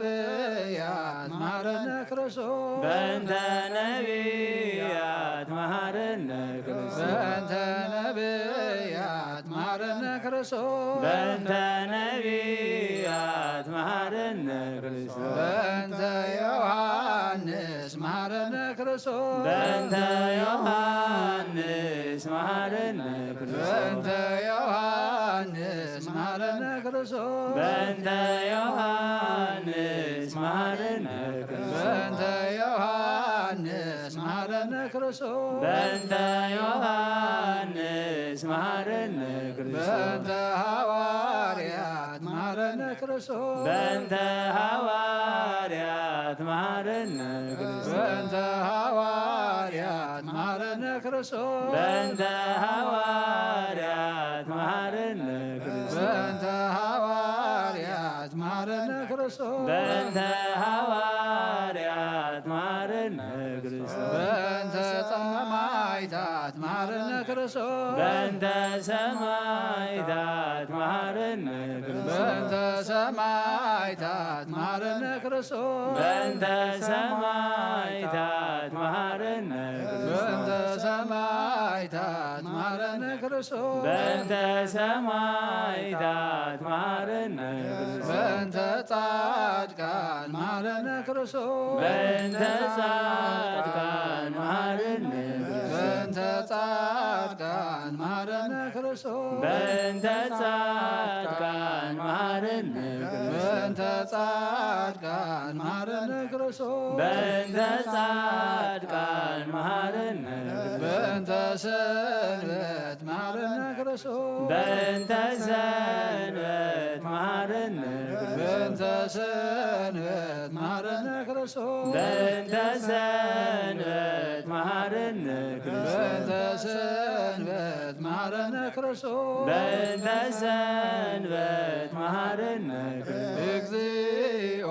ነቢያት መሐረነ ክርስቶስ። በእንተ ነቢያት መሐረነ ክርስቶስ። በእንተ ነቢያት መሐረነ ክርስቶስ። በእንተ ነቢያት መሐረነ ክርስቶስ። በእንተ ዮሐንስ መሐረነ ክርስቶስ። በእንተ ዮሐንስ መሐረነ ክርስቶስ። በእንተ ዮሐንስ መሐረነ ክርስቶስ። በእንተ ዮሐንስ መሐረነ ክርስቶስ። በእንተ ዮሐንስ መሐረነ ክርስቶስ። በእንተ ዮሐንስ መሐረነ ክርስቶስ። በእንተ ሐዋርያት መሐረነ ክርስቶስ። በእንተ ሐዋርያት መሐረነ ክርስቶስ። በእንተ ሐዋርያት መሐረነ ክርስቶስ። በእንተ ሐዋርያት መሐረነ ክርስቶስ። በእንተ ሐዋርያት መሐረነ ክርስቶስ። በእንተ ሐዋርያት መሐረነ ክርስቶስ። በእንተ ሰማዕታት መሐረነ ክርስቶስ። በእንተ ሰማዕታት መሐረነ ክርስቶስ። በእንተ ሰማዕታት መሐረነ ክርስቶስ። በእንተ ሰማዕታት መሐረነ ክርስቶስ። በእንተ ሰማዕታት መሐረነ ክርስቶስ። በእንተ ሰማዕታት መሐረነ ክርስቶስ። በእንተ ጻድቃን መሐረነ ክርስቶስ። በእንተ ጻድቃን መሐረነ ክርስቶስ። በእንተ ጻድቃን መሐረነ ክርስቶስ። በእንተ ጻድቃን መሐረነ ክርስቶስ። በእንተ ጻድቃን መሐረነ ክርስቶስ። በእንተ ጻድቃን መሐረነ ክርስቶስ። በእንተ ሰንበት መሐረነ ክርስቶስ። በእንተ ሰንበት መሐረነ ክርስቶስ። በእንተ ሰንበት መሐረነ ክርስቶስ። በእንተ ሰንበት መሐረነ ክርስቶስ። በእንተ ሰንበት መሐረነ ክርስቶስ። በእንተ ሰንበት መሐረነ ክርስቶስ። እግዚኦ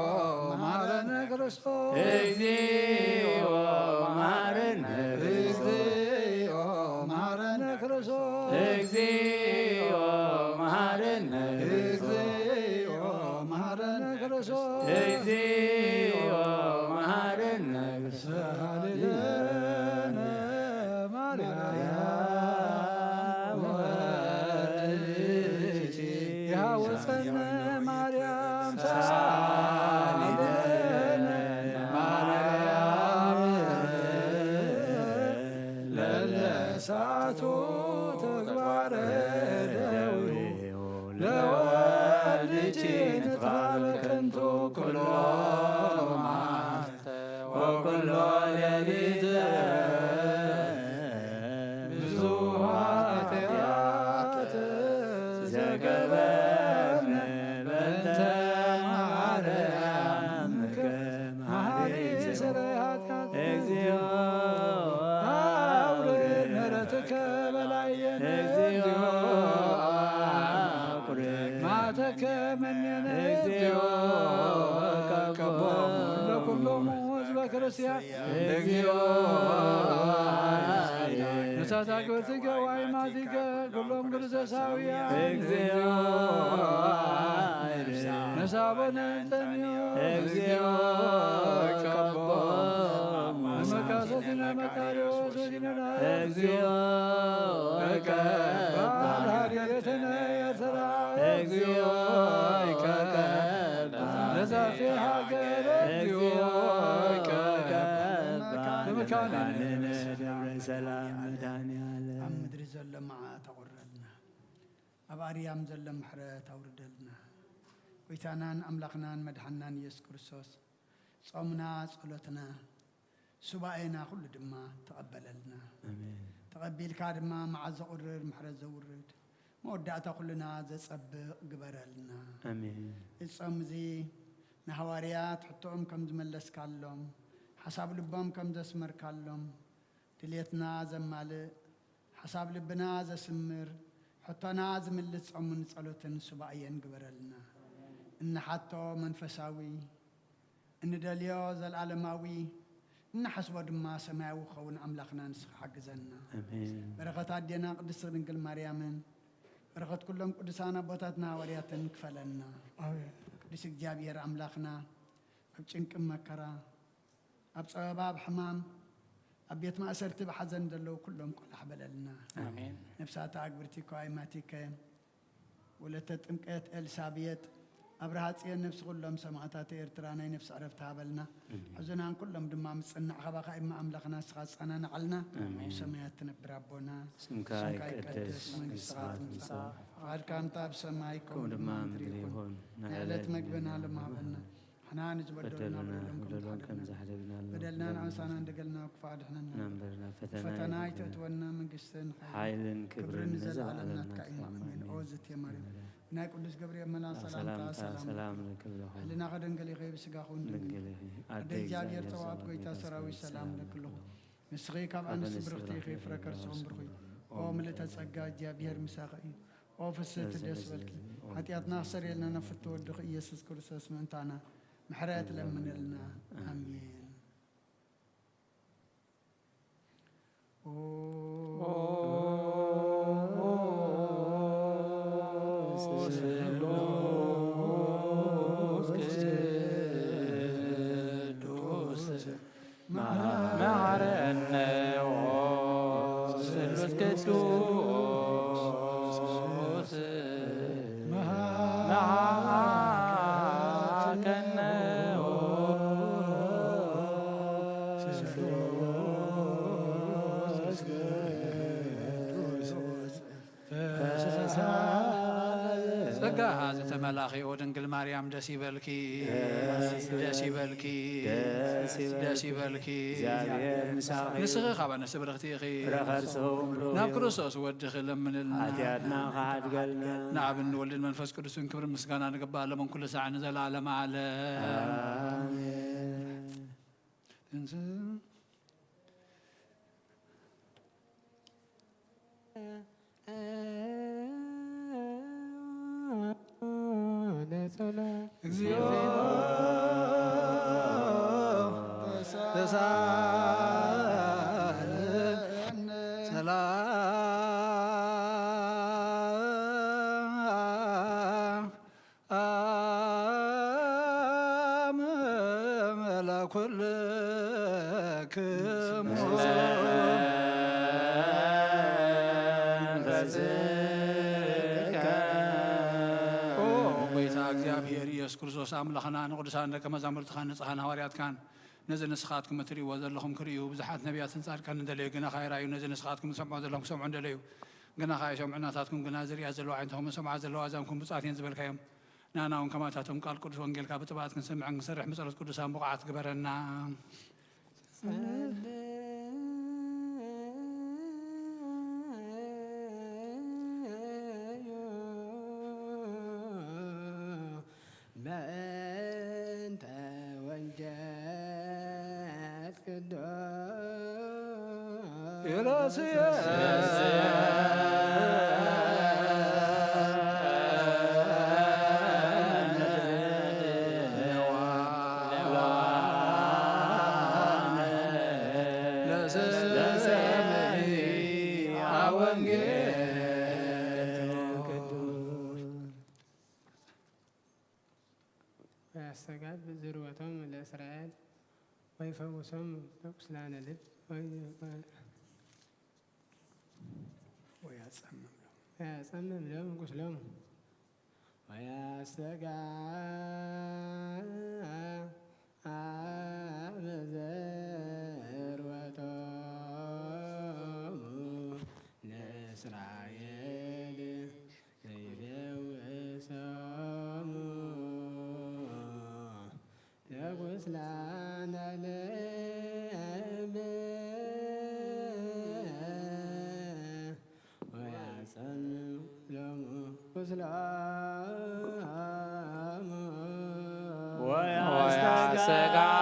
መሐረነ ክርስቶስ። እግዚኦ መሐረነ ክርስቶስ። እግዚኦ መሐረነ ክርስቶስ። እግዚኦ መሐረነ ክርስቶስ። እግዚኦ መሐረነ ክርስቶስ። እግዚኦ መሐረነ ክርስቶስ። ሳልለነ ማርያም ወልድኪ። ያውፀነ ማርያም ሳልለነ ማርያም ለለሳቱ ተግባረ ደዊ ለወልድኪ ንጥፋ በከንቱ። ከመኔነ እግዚኦ ቀቦሙ ለኩሎሙ ህዝበ ክርስቲያን። እግዚኦ ነሳታ ግብርቲከ ዋይማቲከ ኩሎም ክርስቶሳውያን። እግዚኦ ነሳቦነ እንጠንዮ። እግዚኦ ቀቦሙ እመካሰቲነ መቃርዮስ ወሲነና። እግዚኦ ቀቦሙ ሃገርትነ ኤርትራ። እግዚኦ ቀቦሙ ለዛቲ ሃገር። እግዚኦ ቀቦሙ መካነ ደብረ ሰላም መድኃኔዓለም። ኣብ ምድሪ ዘሎ መዓት ኣቑረልና፣ ኣብ ኣርያም ዘሎ ምሕረት ኣውርደልና። ጎይታናን ኣምላኽናን መድሓንናን ኢየሱስ ክርስቶስ፣ ጾምና፣ ጸሎትና፣ ሱባኤና ኩሉ ድማ ተቐበለልና። ኣሜን። ተቐቢልካ ድማ መዓት ዘቑርር ምሕረት ዘውርድ፣ መወዳእታ ኩልና ዘጸብቕ ግበረልና። ኣሜን። እዚ ጾም እዚ ንሃዋርያት ሕቶኦም ከም ዝመለስካሎም፣ ሓሳብ ልቦም ከም ዘስመርካሎም፣ ድሌትና ዘማልእ፣ ሓሳብ ልብና ዘስምር፣ ሕቶና ዝምልስ ጾምን ጸሎትን ሱባኤን ግበረልና። እንሓቶ መንፈሳዊ፣ እንደልዮ ዘልኣለማዊ፣ እንሓስቦ ድማ ሰማያዊ ክኸውን ኣምላኽና ንስኻ ሓግዘና። ኣሜን። በረኸት ኣዴና ቅድስቲ ድንግል ማርያምን በረኸት ኩሎም ቅዱሳን ኣቦታትና ሃዋርያትን ክፈለና። ኣሜን። ቅዱስ እግዚኣብሔር ኣምላኽና ኣብ ጭንቂ መከራ፣ ኣብ ጸበባ ኣብ ሕማም፣ ኣብ ቤት ማእሰርቲ ብሓዘን ዘለዉ ኩሎም ቆላሕ በለልና። ኣሜን። ነፍሳት ኣግብርቲ ከዋይማቲከ ወለተ ጥምቀት ኤልሳቤጥ ኣብርሃ ጽዮን ነፍሲ ኩሎም ሰማእታት ኤርትራ ናይ ነፍሲ ዕረፍቲ ሃበልና። ሕዙናን ኩሎም ድማ ምጽናዕ ካባኻ እማ ኣምላኽና ንስኻ ዝጸናናዓልና። ኣሜን። ሰማያት ትነብር ኣቦና፣ ስምካ ስምካ ይቀደስ፣ ይቀደስ፣ መንግስትኻ መንግስትኻ ትምጻእ፣ ትምጻእ፣ ፍቓድካ እንተ ኣብ ሰማይ ከምኡ ከምኡ ድማ ድማ ኣብ ምድሪ ምድሪ ይኹን። ይኹን። ናይ ናይ ዕለት ዕለት መግብና መግብና ሎም ሃበና። ንሕና ንዝበደሉና በደሉና በደሎም ከም በደሎም ከም ዝሓደግና፣ ዝሓደግናሎም በደልና በደልና ንኣምሳና እንደገልና ክፉእ ኣድሕነና። ንኣምበርና ፈተና ፈተና ኣይተእትወና። ኣይተእትወና፣ መንግስትን ሓይልን ሓይልን ክብርን ክብርን ንዘለዓለም ንዘለዓለም ናትካ ናትካ እዩ። እዩ። ኣሜን። ኣሜን። ኦ ዝቴ ማርያም፣ ኣሜን። ናይ ቅዱስ ገብርኤል መልኣክ ሰላምታ ሰላምታ ሰላም ሰላም ለኪ። ለክብለኹ። ህልናኺ ድንግል ኢኺ፣ ብስጋኹ እውን ድንግል ድንግል ኢኺ። ኢኺ። ኣደይ ኣደይ እግዚኣብሔር ተዋብ ተዋብ ጎይታ ሰራዊት ሰላም ለክልኹ። ንስኺ ካብ ኣንስቲ ኣንስቲ ብርኽቲ ኢኺ፣ ብርኽቲ ፍረ ኢኺ፣ ከርስኹም ብሩኽ እዩ። ብሩኽ እዩ። ኦ ምልእተ ጸጋ፣ እግዚኣብሔር ምሳኺ እዩ። ኦ ፍስሕቲ ደስ በልኪ። ሓጢኣትና ክሰርየልና ናብ ፍትወ ወድኺ ኢየሱስ ክርስቶስ ምእንታና ምሕረት ለምንልና። ኣሜን። ኣሜን። ኦ ስሉስ ቅዱስ መሐረነ። ኦ ስሉስ ቅዱስ መሐረነ። ኦ ስሉስ ቅዱስ ጸጋ ዝተመላኺ ኦ ድንግል ማርያም ደስ ይበልኪ፣ ደስ ይበልኪ፣ ደስ ይበልኪ። ደስ ይበልኪ። እግዚኣብሔር ምሳኺ። ንስኺ ካብ ኣንስቲ ብርኽቲ ኢኺ። ፍረ ከርስኹም ብሩኽ ናብ እዩ። ክርስቶስ ወድኺ ለምንልና። ሓጢኣትና ክሓድገልና። ንኣብን ንወልድን መንፈስ ቅዱስን ክብርን ምስጋናን ይግባእ፣ ሎምን ኩሉ ሳዕ ንዘለዓለመ ዓለም። ኣሜን። ትንስ- እግዚኦ ተሳለነ። ሰላም ለኩልክሙ። ኦ ጎይታ እግዚኣብሔር ኢየሱስ ክርስቶስ ኣምላኽና፣ ንቅዱሳን ደቀ መዛሙርትኻን ንጽሓን ሃዋርያትካን ነዚ ንስኻትኩም እትርእይዎ ዘለኹም ክርእዩ፣ ብዙሓት ነቢያትን ጻድቃንን ደለዩ፣ ግና ከኣ ይረኣዩ። ነዚ ንስኻትኩም ትሰምዑ ዘለኹም ክሰምዑ እንደለዩ፣ ግና ከኣ ይሰምዑ። ናታትኩም ግና ዝርእያ ዘለዋ ኣዒንትኹም፣ ዝሰምዓ ዘለዋ ኣእዛንኩም ብፁዓት እየን ዝበልካዮም። ንኣና እውን ከማታቶም ቃል ቅዱስ ወንጌልካ ብጥብዓት ክንሰምዕን ክንሰርሕ ብጸሎት ቅዱሳን ብቑዓት ግበረና። በእንተ ወንጌል ቅዱስ ወያስተጋብ ዝርወቶም ለእስራኤል ወይፈውሶም ለቁስላነ ልብ ወያጸምም ሎም ወያጸምም ሎም ቁስሎም ወያስተጋብ ዘርወቶሙ ለእስራኤል ዘይፈውሶሙ ለቁስላነ ልብ ወያጸምም ሎሙ ቁስሎሙ ወያስተጋብ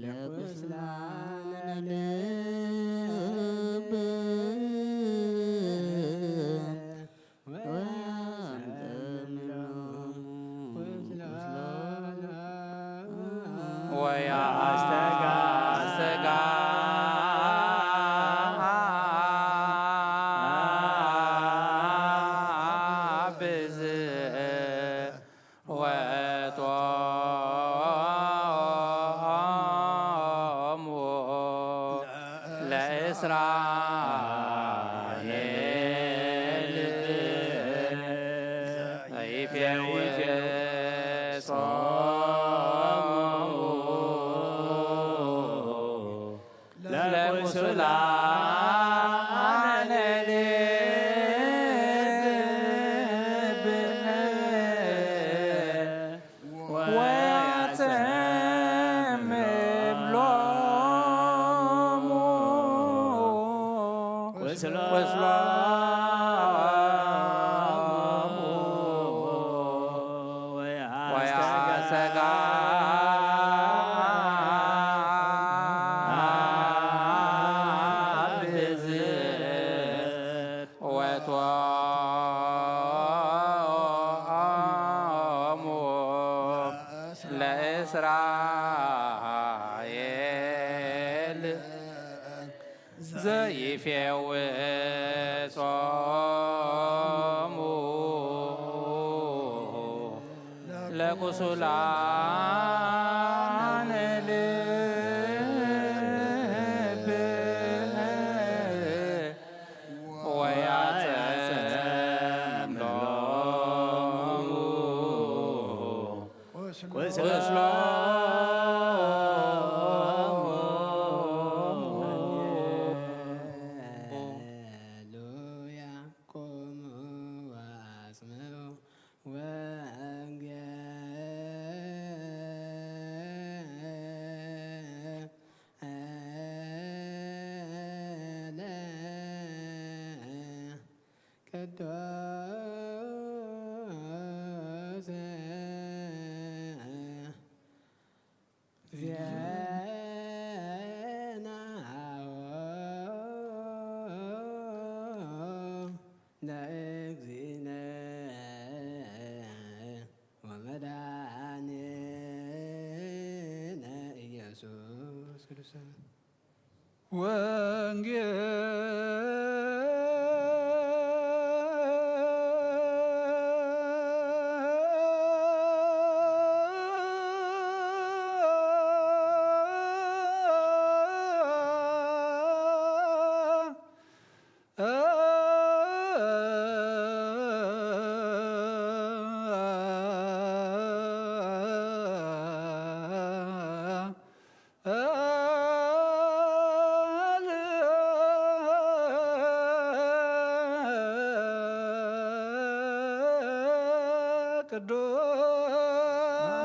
ለቁስላነ ልብነ ወያተምም ሎሙ ቁስሎሙ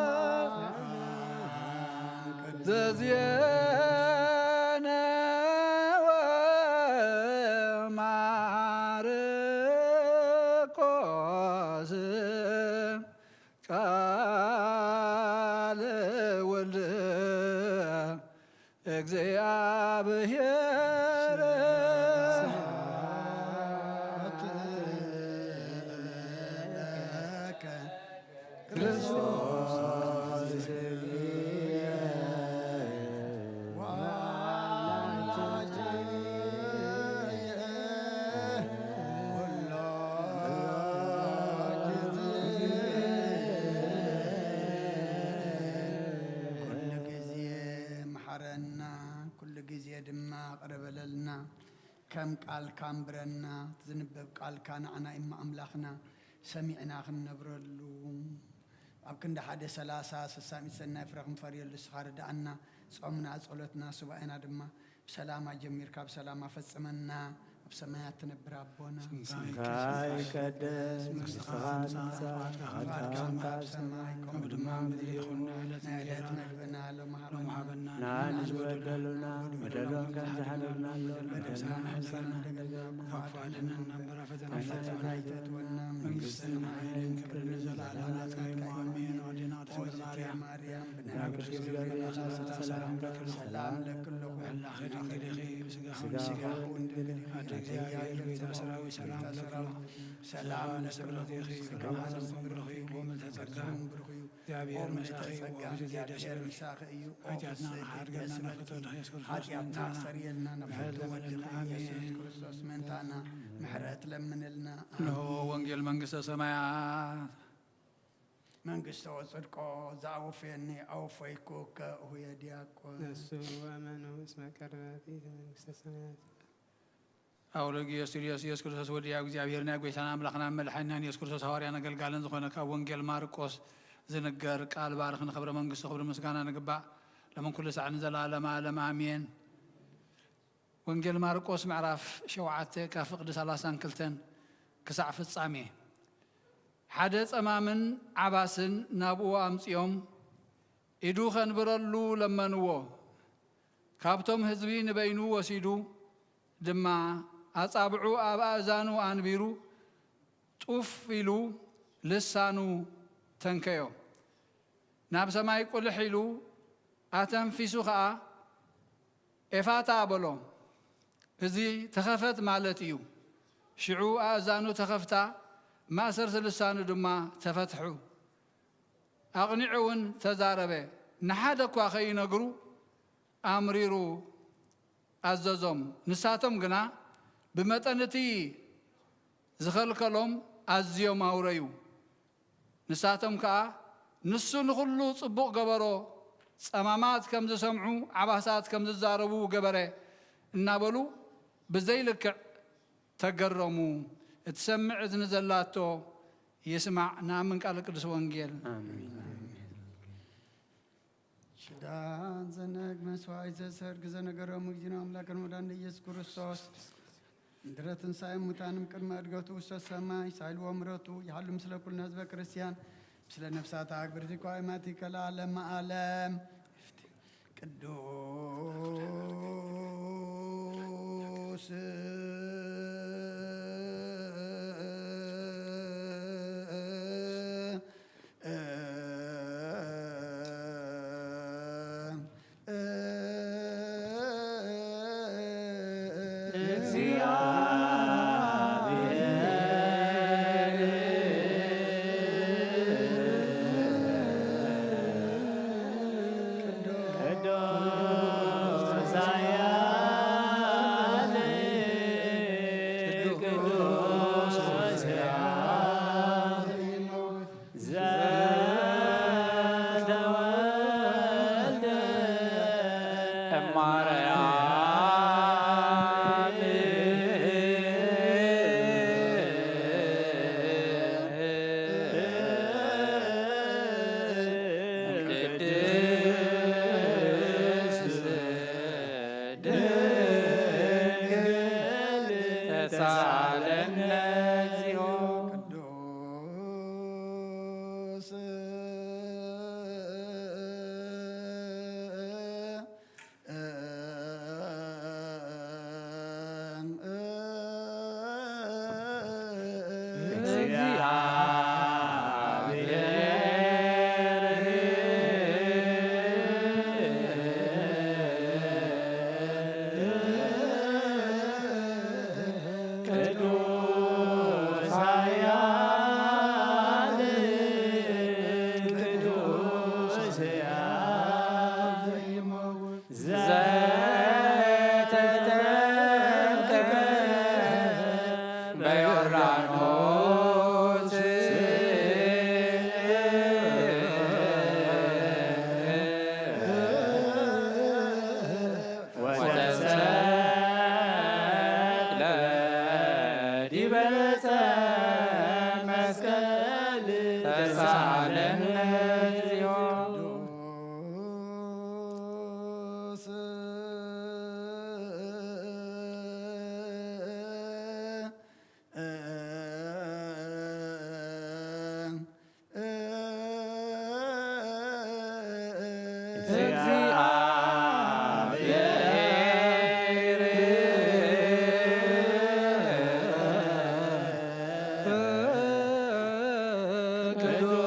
ቅዱስ ዘዜነወ ማርቆስ ቃለ ወልድ እግዚአብሔር። ክርስቶስ ኩሉ ግዜ መሓረና፣ ኩሉ ግዜ ድማ ቅረ በለልና። ከም ቃልካ ኣንብረና። ዝንበብ ቃልካ ንዓና እማ ኣምላኽና ሰሚዕና ክንነብረሉ፣ ኣብ ክንዲ ሓደ ሰላሳ ስሳ ሚእቲ ሰናይ ፍረ ክንፈርየሉ ንስኻ ርድኣና። ጾምና፣ ጸሎትና፣ ሱባኤና ድማ ብሰላማ ጀሚርካ ብሰላማ ፈጽመና። ኣብ ሰማያት ትነብር ኣቦና፣ ስምካ ይቀደስ፣ መንግስትኻ ትምጻእ፣ ፍቓድካ ከም ኣብ ሰማይ ከምኡ ድማ ኣብ ምድሪ ይኹን። ናይ ዕለት እንጀራና መግብና ሎሚ ሃበና፣ ንዓና ዝበደሉና በደሎም ከም ዝሓለና በደልና ንሕዘና፣ ካብ ክፉእ ኣድሕነና እምበር ኣብ ፈተና ኣይተእትወና፣ መንግስትን ሓይልን ክብርን ንዘለዓለም ናትካ እዩ። ኣሜን። ወዲና ቅድስት ድንግል ማርያም፣ ብናይ ቅዱስ ገብርኤል ሰላምታ ሰላም ለኪ፣ ሰላም ለኪ፣ ኩሉ ኩላኺ ድንግል ኢኺ፣ ብስጋኺ ስጋኺ ድንግል ኢኺ፣ ኣደ እግዚኣብሔር ጎይታ ሰራዊት ሰላም ለኪ፣ ሰላም ለኪ፣ ስብሐት ለኪ፣ ስጋኺ ብሩኽ እዩ፣ ብሩኽ እዩ፣ ምልዕተ ጸጋ፣ ብሩኽ እዩ። እግዚኣብሔር ምሳኺ እዩ፣ ብሩኽቲ ጸጋ፣ እግዚኣብሔር ምሳኺ እዩ። ኦ ሓጢኣትና ፍስሕቲ ክሓድገና ደስ ናብ በልኪ፣ ፍትወትኺ የስክር ሓጢኣትና ኣስተርእየልና፣ ናብ ምሕረት ፍትወትኺ ለምንልና። ኣሜን። የሱስ ክርስቶስ ምእንታና ምሕረት ለምንልና። እነሆ ወንጌል መንግስተ ሰማያት። መንግስቶ ወጽድቆ ዘአወፈየኒ አወፈይኩከ እሁየ ዲያቆን። ነሱ ወመኑ እስመ ቀርበ ቤተ መንግስተ ሰማያት። ኣውሎጊዮስ ቱልዮስ ኢየሱስ ክርስቶስ ወዲ ኣብ እግዚኣብሔር ናይ ጎይታና ኣምላኽና መድሓኒናን ኢየሱስ ክርስቶስ ሃዋርያን ኣገልጋልን ዝኾነ ካብ ወንጌል ማርቆስ ዝንገር ቃል ባርኽ ንኽብረ መንግስቱ ክብሪ ምስጋና ንግባእ ለምን ኩሉ ሳዕ ንዘለዓለመ ዓለም ኣሜን። ወንጌል ማርቆስ ምዕራፍ ሸውዓተ ካብ ፍቕዲ ሰላሳን ክልተን ክሳዕ ፍጻሜ። ሓደ ጸማምን ዓባስን ናብኡ ኣምጺኦም ኢዱ ኸንብረሉ ለመንዎ። ካብቶም ህዝቢ ንበይኑ ወሲዱ ድማ ኣጻብዑ ኣብ ኣእዛኑ ኣንቢሩ ጡፍ ኢሉ ልሳኑ ተንከዮ። ናብ ሰማይ ቁልሕ ኢሉ ኣተንፊሱ ኸኣ ኤፋታ በሎ። እዚ ተኸፈት ማለት እዩ። ሽዑ ኣእዛኑ ተኸፍታ፣ ማእሰርቲ ልሳኑ ድማ ተፈትሑ። ኣቕኒዑ እውን ተዛረበ። ንሓደ እኳ ከይነግሩ ኣምሪሩ ኣዘዞም። ንሳቶም ግና ብመጠን እቲ ዝኸልከሎም ኣዝዮም ኣውረዩ። ንሳቶም ከኣ፣ "ንሱ ንኹሉ ጽቡቕ ገበሮ፣ ጸማማት ከም ዝሰምዑ፣ ዓባሳት ከም ዝዛረቡ ገበረ" እናበሉ ብዘይልክዕ ተገረሙ። እትሰምዕ እዝኒ ዘላቶ ይስማዕ። ንኣምን ቃል ቅዱስ ወንጌል። ኣሜን። ሽዳን ዘነግ መስዋዕት ዘሰርግ ዘነገሮም እግዚእነ ኣምላክን ወዳን ኢየሱስ ክርስቶስ እንድረ ትንሳኤ ሙታንም ቅድመ እድገቱ ውስተ ሰማይ ሳይልዎ ምረቱ ይሃሉ ምስለ ኩልነ ህዝበ ክርስቲያን ምስለ ነፍሳት ኣግብርቲ ኳይማቲ ከለዓለመ ዓለም። ቅዱስ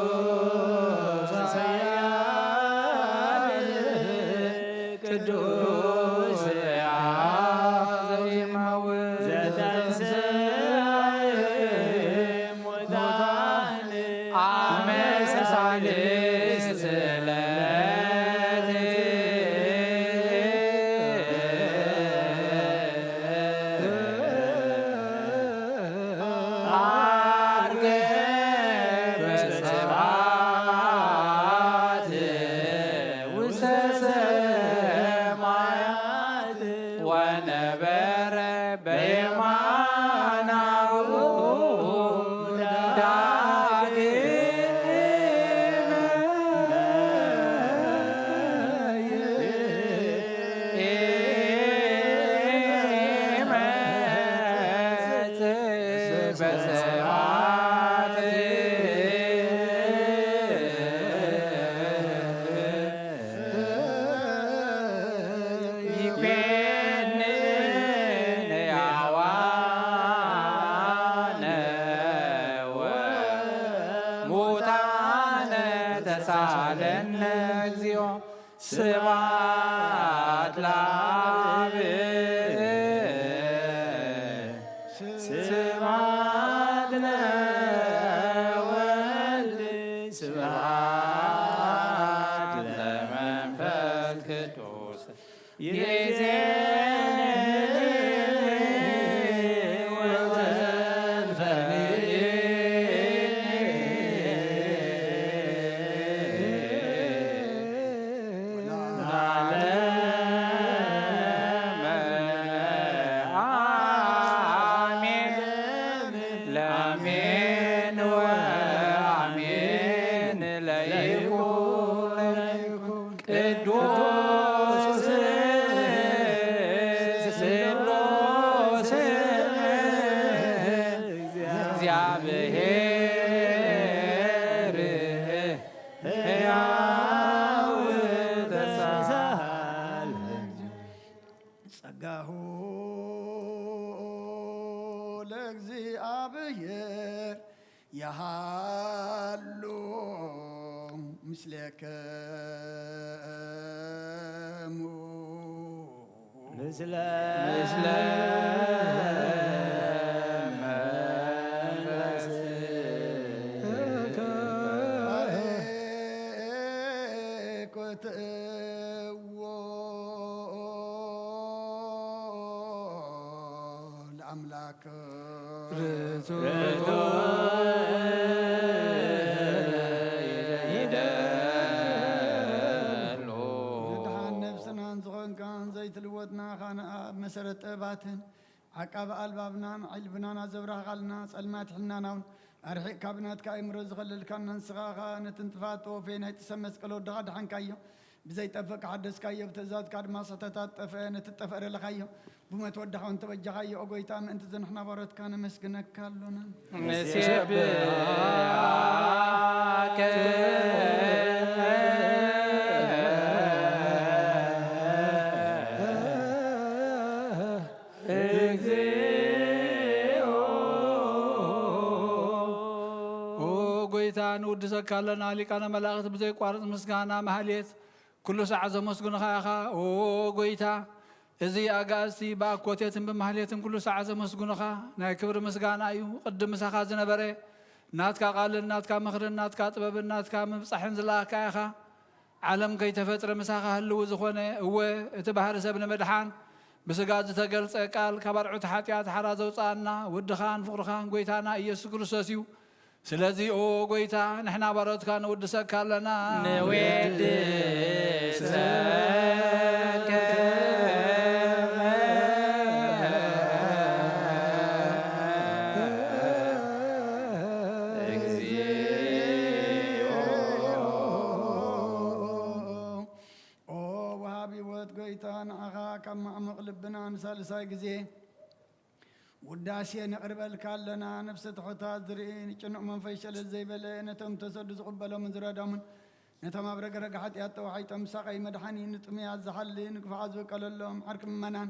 ቅዱስ ኃያል ቅዱስ ሕያው ዘይመውት ዘተንሥአ እሙታን አመ ሠላስት ዕለት ዐርገ በስብሐት ውስተ ሰማያት ወነበረ በየማነ አቡሁ ዳግመ ይመጽእ በስብሐት ይኮንን ሕያዋነ ወሙታነ ተሳለነ እግዚኦ። ስብሐት ለአብ ስብሐት ለወልድ ስብሐት ለመንፈስ ቅዱስ ይእዜኒ ወዘልፈኒ ለዓለመ አሜን። ለአሜን ወአሜን ለይኩን ቅዱስ ስሉስ እግዚአብሔር ሕያው ተሳለ ጸጋሁ ለእግዚአብሔር የሃሉ ምስሌክሙ ምስለ ምስለ መንፈስከ ኮትዎ ለአምላክ ርቱዕ ይደሉ። ንድሓን ነፍስናን ዝኾንካን ዘይትልወጥ ንዓኻ ንኣብ መሰረት ጥበባትን ዓቃቢ ኣልባብናን ዕልብናን ኣዘብራህኻልና ጸልማት ሕልናናውን ኣርሒቕካ ብናትካ ኣእምሮ ዝኸለልካና ንስኻ ኸኣ ነቲ ንጥፋት ተወፈየ ናይ ጥሰ መስቀል ወድኻ ድሓንካዮ። ብዘይጠፍእ ከሓደስካዮ፣ ብትእዛዝካ ድማ ስሕተታት ጠፍአ፣ ነቲ ዝጠፍአ ደለኻዮ፣ ብሞት ወድኻ እውን ተበጀኻዮ። ኦ ጐይታ፣ ምእንቲ እዚ ንሕና ባሮትካ ነመስግነካ ኣሎና። ንሴብሐከ እግዚኦ። ኦ ጐይታ፣ ንውድሰካ ኣለና። ሊቃነ መላእኽት ብዘይቋርጽ ምስጋና ማህሌት ኩሉ ሳዕ ዘመስግኑኻ ኢኻ። ኦ ጐይታ፣ እዚ ኣጋእዝቲ ብኣኮቴትን ብማህሌትን ኩሉ ሳዕ ዘመስግኑኻ፣ ናይ ክብሪ ምስጋና እዩ። ቅድም ምሳኻ ዝነበረ፣ ናትካ ቃልን ናትካ ምኽርን ናትካ ጥበብን ናትካ ምብጻሕን ዝለኣኽካ ኢኻ። ዓለም ከይተፈጥረ ምሳኻ ህልው ዝኾነ፣ እወ፣ እቲ ባህሪ ሰብ ንምድሓን ብስጋ ዝተገልጸ ቃል፣ ካብ ኣርዑት ሓጢኣት ሓራ ዘውጽኣና ወድኻን ፍቕርኻን ጐይታና ኢየሱስ ክርስቶስ እዩ። ስለዚ ኦ ጐይታ፣ ንሕና ባሮትካ ንውድሰካ ኣለና። ንውድሰከ እግዚኦ። ኦ ወሃቢ ሕይወት ጎይታ፣ ንዓኻ ካብ ማዕሙቕ ልብና ንሳልሳይ ግዜ ውዳሴ ነቕርበልካ ኣለና። ነፍሰ ትሑታት ዝርኢ፣ ንጭኑቕ መንፈስ ሸለል ዘይበለ፣ ነቶም ተሰዱ ዝቕበሎምን ዝረዶምን፣ ነቶም ኣብ ረግረግ ሓጢኣት ተዋሒጦም ዝሳቐዩ መድሓኒ፣ ንጥሙያት ዝሓሊ፣ ንግፉዓት ዝብቀለሎም ዓርኪ ምእመናን፣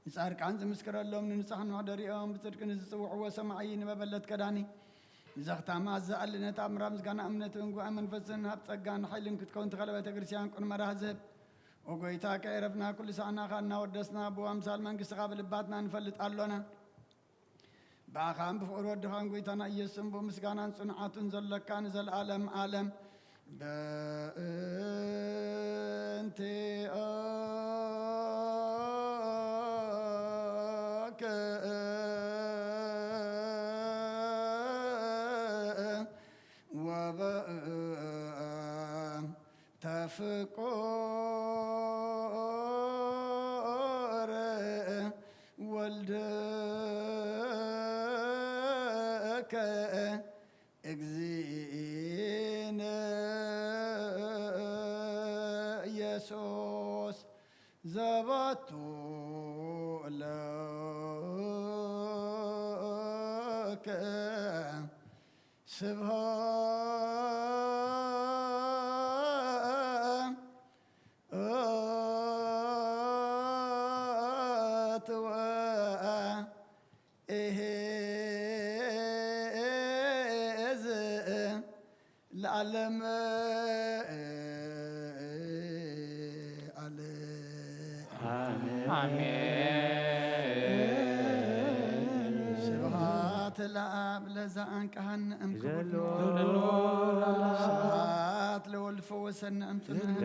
ንጻድቃን ዝምስክረሎም፣ ንንጹሓት መሕደሪኦም፣ ብጽድቂ ንዝጽውዕዎ ሰማዒ፣ ንመበለት ከዳኒ፣ ንዘኽታማት ዝኣሊ፣ ነታ ኣምራ ምስጋና እምነትን ጉባኤ መንፈስን ሃብ፣ ጸጋን ሓይልን ክትከውን ተኸለ ቤተ ክርስቲያን ቅኑመራ ህዝብ። ኦ ጎይታ፣ ከየረፍና ኩሉ ሳዕናኻ እናወደስና፣ ብኣምሳል መንግስትኻ ብልባትና ንፈልጥ ኣሎና። ብኣኻን ብፍቕሪ ወድኻን ጎይታና ኢየሱስን ብኡ ምስጋናን ጽንዓቱን ዘሎካ ንዘለኣለም ዓለም። በእንቲኦከ ወበእንተ ፍቁር ወልድከ እግዚእነ ኢየሱስ ዘባቱ ለከ ስብሐት ወእሄዝ ለዓለም ዓለም። አሜን። አሜን። ስብሐት ለአብ ለዘአንቀሐነ እምክቡድ። ስብሐት ለወልድ ፈወሰነ እምጽንዕነ።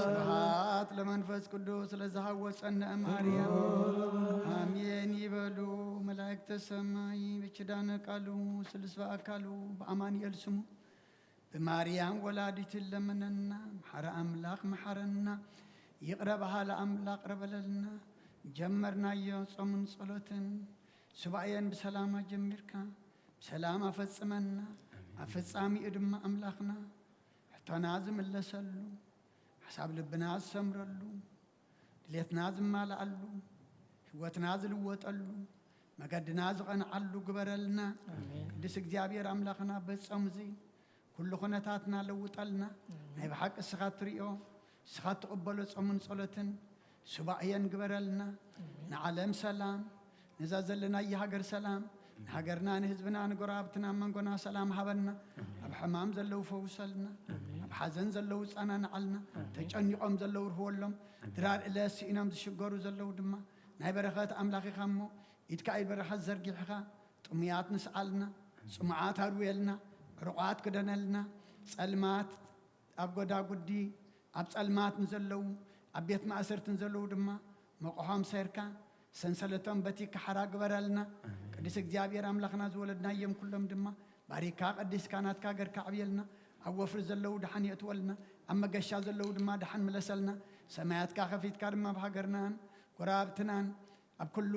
ስብሐት ለመንፈስ ቅዱስ ለዘሐወጸነ እምአርያም። አሜን ይበሉ መላእክተ ሰማይ። ብኪዳነ ቃሉ ስሉስ በአካሉ በአማኑኤል ስሙ ብማርያም ወላዲት ለምነና። መሓረ ኣምላኽ መሓረና፣ ይቕረ በሃሊ ኣምላኽ ይቕረ በለልና። ጀመርናዮ ጾምን ጸሎትን፣ ሱባኤን ብሰላም ኣጀሚርካ ብሰላም ኣፈጽመና። ኣብ ፍጻሜኡ ድማ ኣምላኽና ሕቶና ዝምለሰሉ፣ ሓሳብ ልብና ዝሰምረሉ፣ ድሌትና ዝማልኣሉ፣ ህይወትና ዝልወጠሉ፣ መገድና ዝቐንዓሉ ግበረልና። ኣሜን። ቅዱስ እግዚኣብሔር ኣምላኽና፣ በዚ ጾም እዚ ኩሉ ኩነታትና ለውጠልና። ኣሜን። ናይ ብሓቂ እስኻ ትሪኦ፣ እስኻ ትቕበሎ ጾምን ጸሎትን ሱባኤን ግበረልና። ኣሜን። ንዓለም ሰላም፣ ነዛ ዘለናያ ሃገር ሰላም፣ ንሃገርና፣ ንህዝብና፣ ንጎረባብትና፣ መንጎና ሰላም ሃበልና። ኣሜን። ኣብ ሕማም ዘለዉ ፈውሰልና። ኣሜን። ኣብ ሓዘን ዘለዉ ጸናንዓልና። ኣሜን። ተጨኒቖም ዘለዉ ርህወሎም። ኣሜን። ድራር እለ ስኢኖም ዝሽገሩ ዘለዉ ድማ ናይ በረኸት ኣምላኽ ኢኻ እሞ፣ ኢድካ ኢድ በረኸት ዘርጊሕኻ ጥሙያት ንስዓልና፣ ጽሙዓት ኣርውየልና፣ ዕሩቓት ክደነልና፣ ጸልማት ኣብ ጎዳጉዲ፣ ኣብ ጸልማት ንዘለዉ፣ ኣብ ቤት ማእሰርቲ ንዘለዉ ድማ መቑሖም ሰይርካ፣ ሰንሰለቶም በቲካ ሓራ ግበረልና። ኣሜን። ቅዱስ እግዚኣብሔር ኣምላኽና፣ ዝወለድናዮም ኩሎም ድማ ባሪካ ቀዲስካ ናትካ ገርካ ኣዕብየልና። ኣብ ወፍሪ ዘለዉ ደሓን የእትወልና፣ ኣብ መገሻ ዘለዉ ድማ ደሓን ምለሰልና። ሰማያትካ ከፊትካ ድማ ኣብ ሃገርናን ጎረባብትናን ኣብ ኩሉ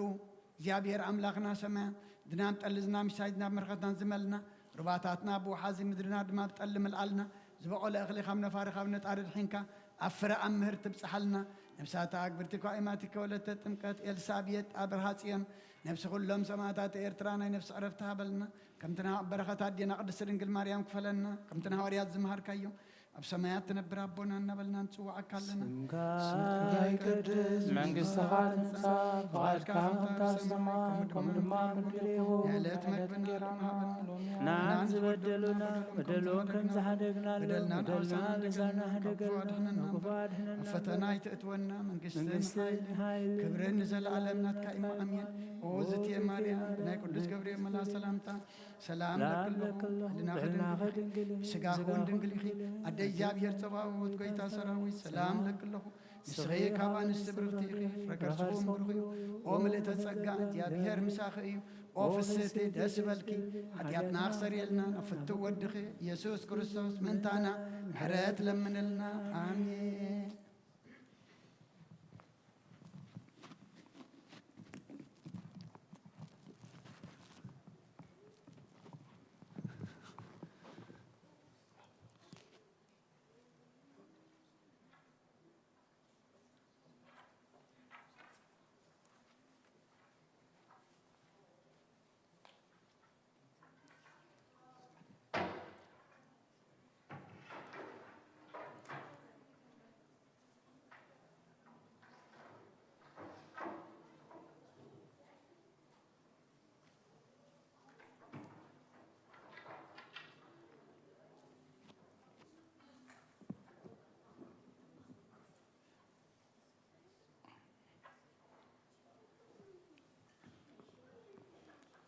እግዚኣብሔር ኣምላኽና ሰማያ ድናም ጠልዝና ምሻይ ናብ መርኸትናን ዝመልና። ሩባታትና ብወሓዚ ምድርና ድማ ብጠሊ ምልኣልና። ዝበቖለ እኽሊ ካብ ነፋሪ ካብ ነጣሪ ድሒንካ ኣብ ፍረ ኣብ ምህር ትብጽሓልና። ነብሳታ ኣግብርቲ ኳኢማቲ ከወለተ ጥምቀት ኤልሳቤጥ ኣብርሃ ጽዮን ነብሲ ኩሎም ሰማዕታት ኤርትራ ናይ ነብሲ ዕረፍቲ ሃበልና። ከምቲ ንሃ-፣ በረኸት ኣዴና ቅድስቲ ድንግል ማርያም ክፈለና። ከምቲ ንሃዋርያት ዝመሃርካዮም ኣብ ሰማያት ትነብር ኣቦና እናበልና ንጽውዓካ ኣለና። ስምካ ስምካ ይቀደስ፣ መንግስትኻ ትምጻእ፣ ፍቓድካ ከም ትገብር ኣብ ሰማይ ከምኡ ድማ ኣብ ምድሪ ይኹን። የዕለት መግብና ሃበና ሎሚ። ንዓን ዝበደሉና በደሎም ከም ዝሓደግናሎም በደልና ንሓውሳና በደልና ንሓደገልና ካብ ክፉ ኣድሕነና ካብ ክፉ እምበር። ኣድሕነና ኣብ ፈተና እምበር። ኣይተእትወና፣ መንግስትን መንግስትን ሓይልን ሓይልን ክብርን ንዘለኣለም ናትካ እዩ። ኣሜን። ኣሜን። ኦ ዝትየ ማርያም፣ ናይ ቅዱስ ገብርኤል መልኣክ ሰላምታ ሰላም ለክለኹ፣ ለክለኹ፣ ህልናኺ ህልናኺ ድንግል፣ ድንግል፣ ስጋኹ ስጋኹ ድንግል ኢኺ። ድንግል፣ ኣደ እግዚኣብሔር ጸባኦት፣ ጎይታ ሰራዊት፣ ሰላም ለክለኹ። ንስኺ ካብ ኣንስቲ ብርኽቲ ኢኺ፣ ፍረ ከርስኹም ብሩኽ እዩ። ኦ ምልእተ ጸጋ፣ እግዚኣብሔር ምሳኺ እዩ። ኦ ፍስህቲ፣ ደስ ይበልኪ። ሓጢኣትና ክሰርየልና ናብ ፍትው ወድኺ ኢየሱስ ክርስቶስ ምእንታና ምሕረት ለምንልና። ኣሜን።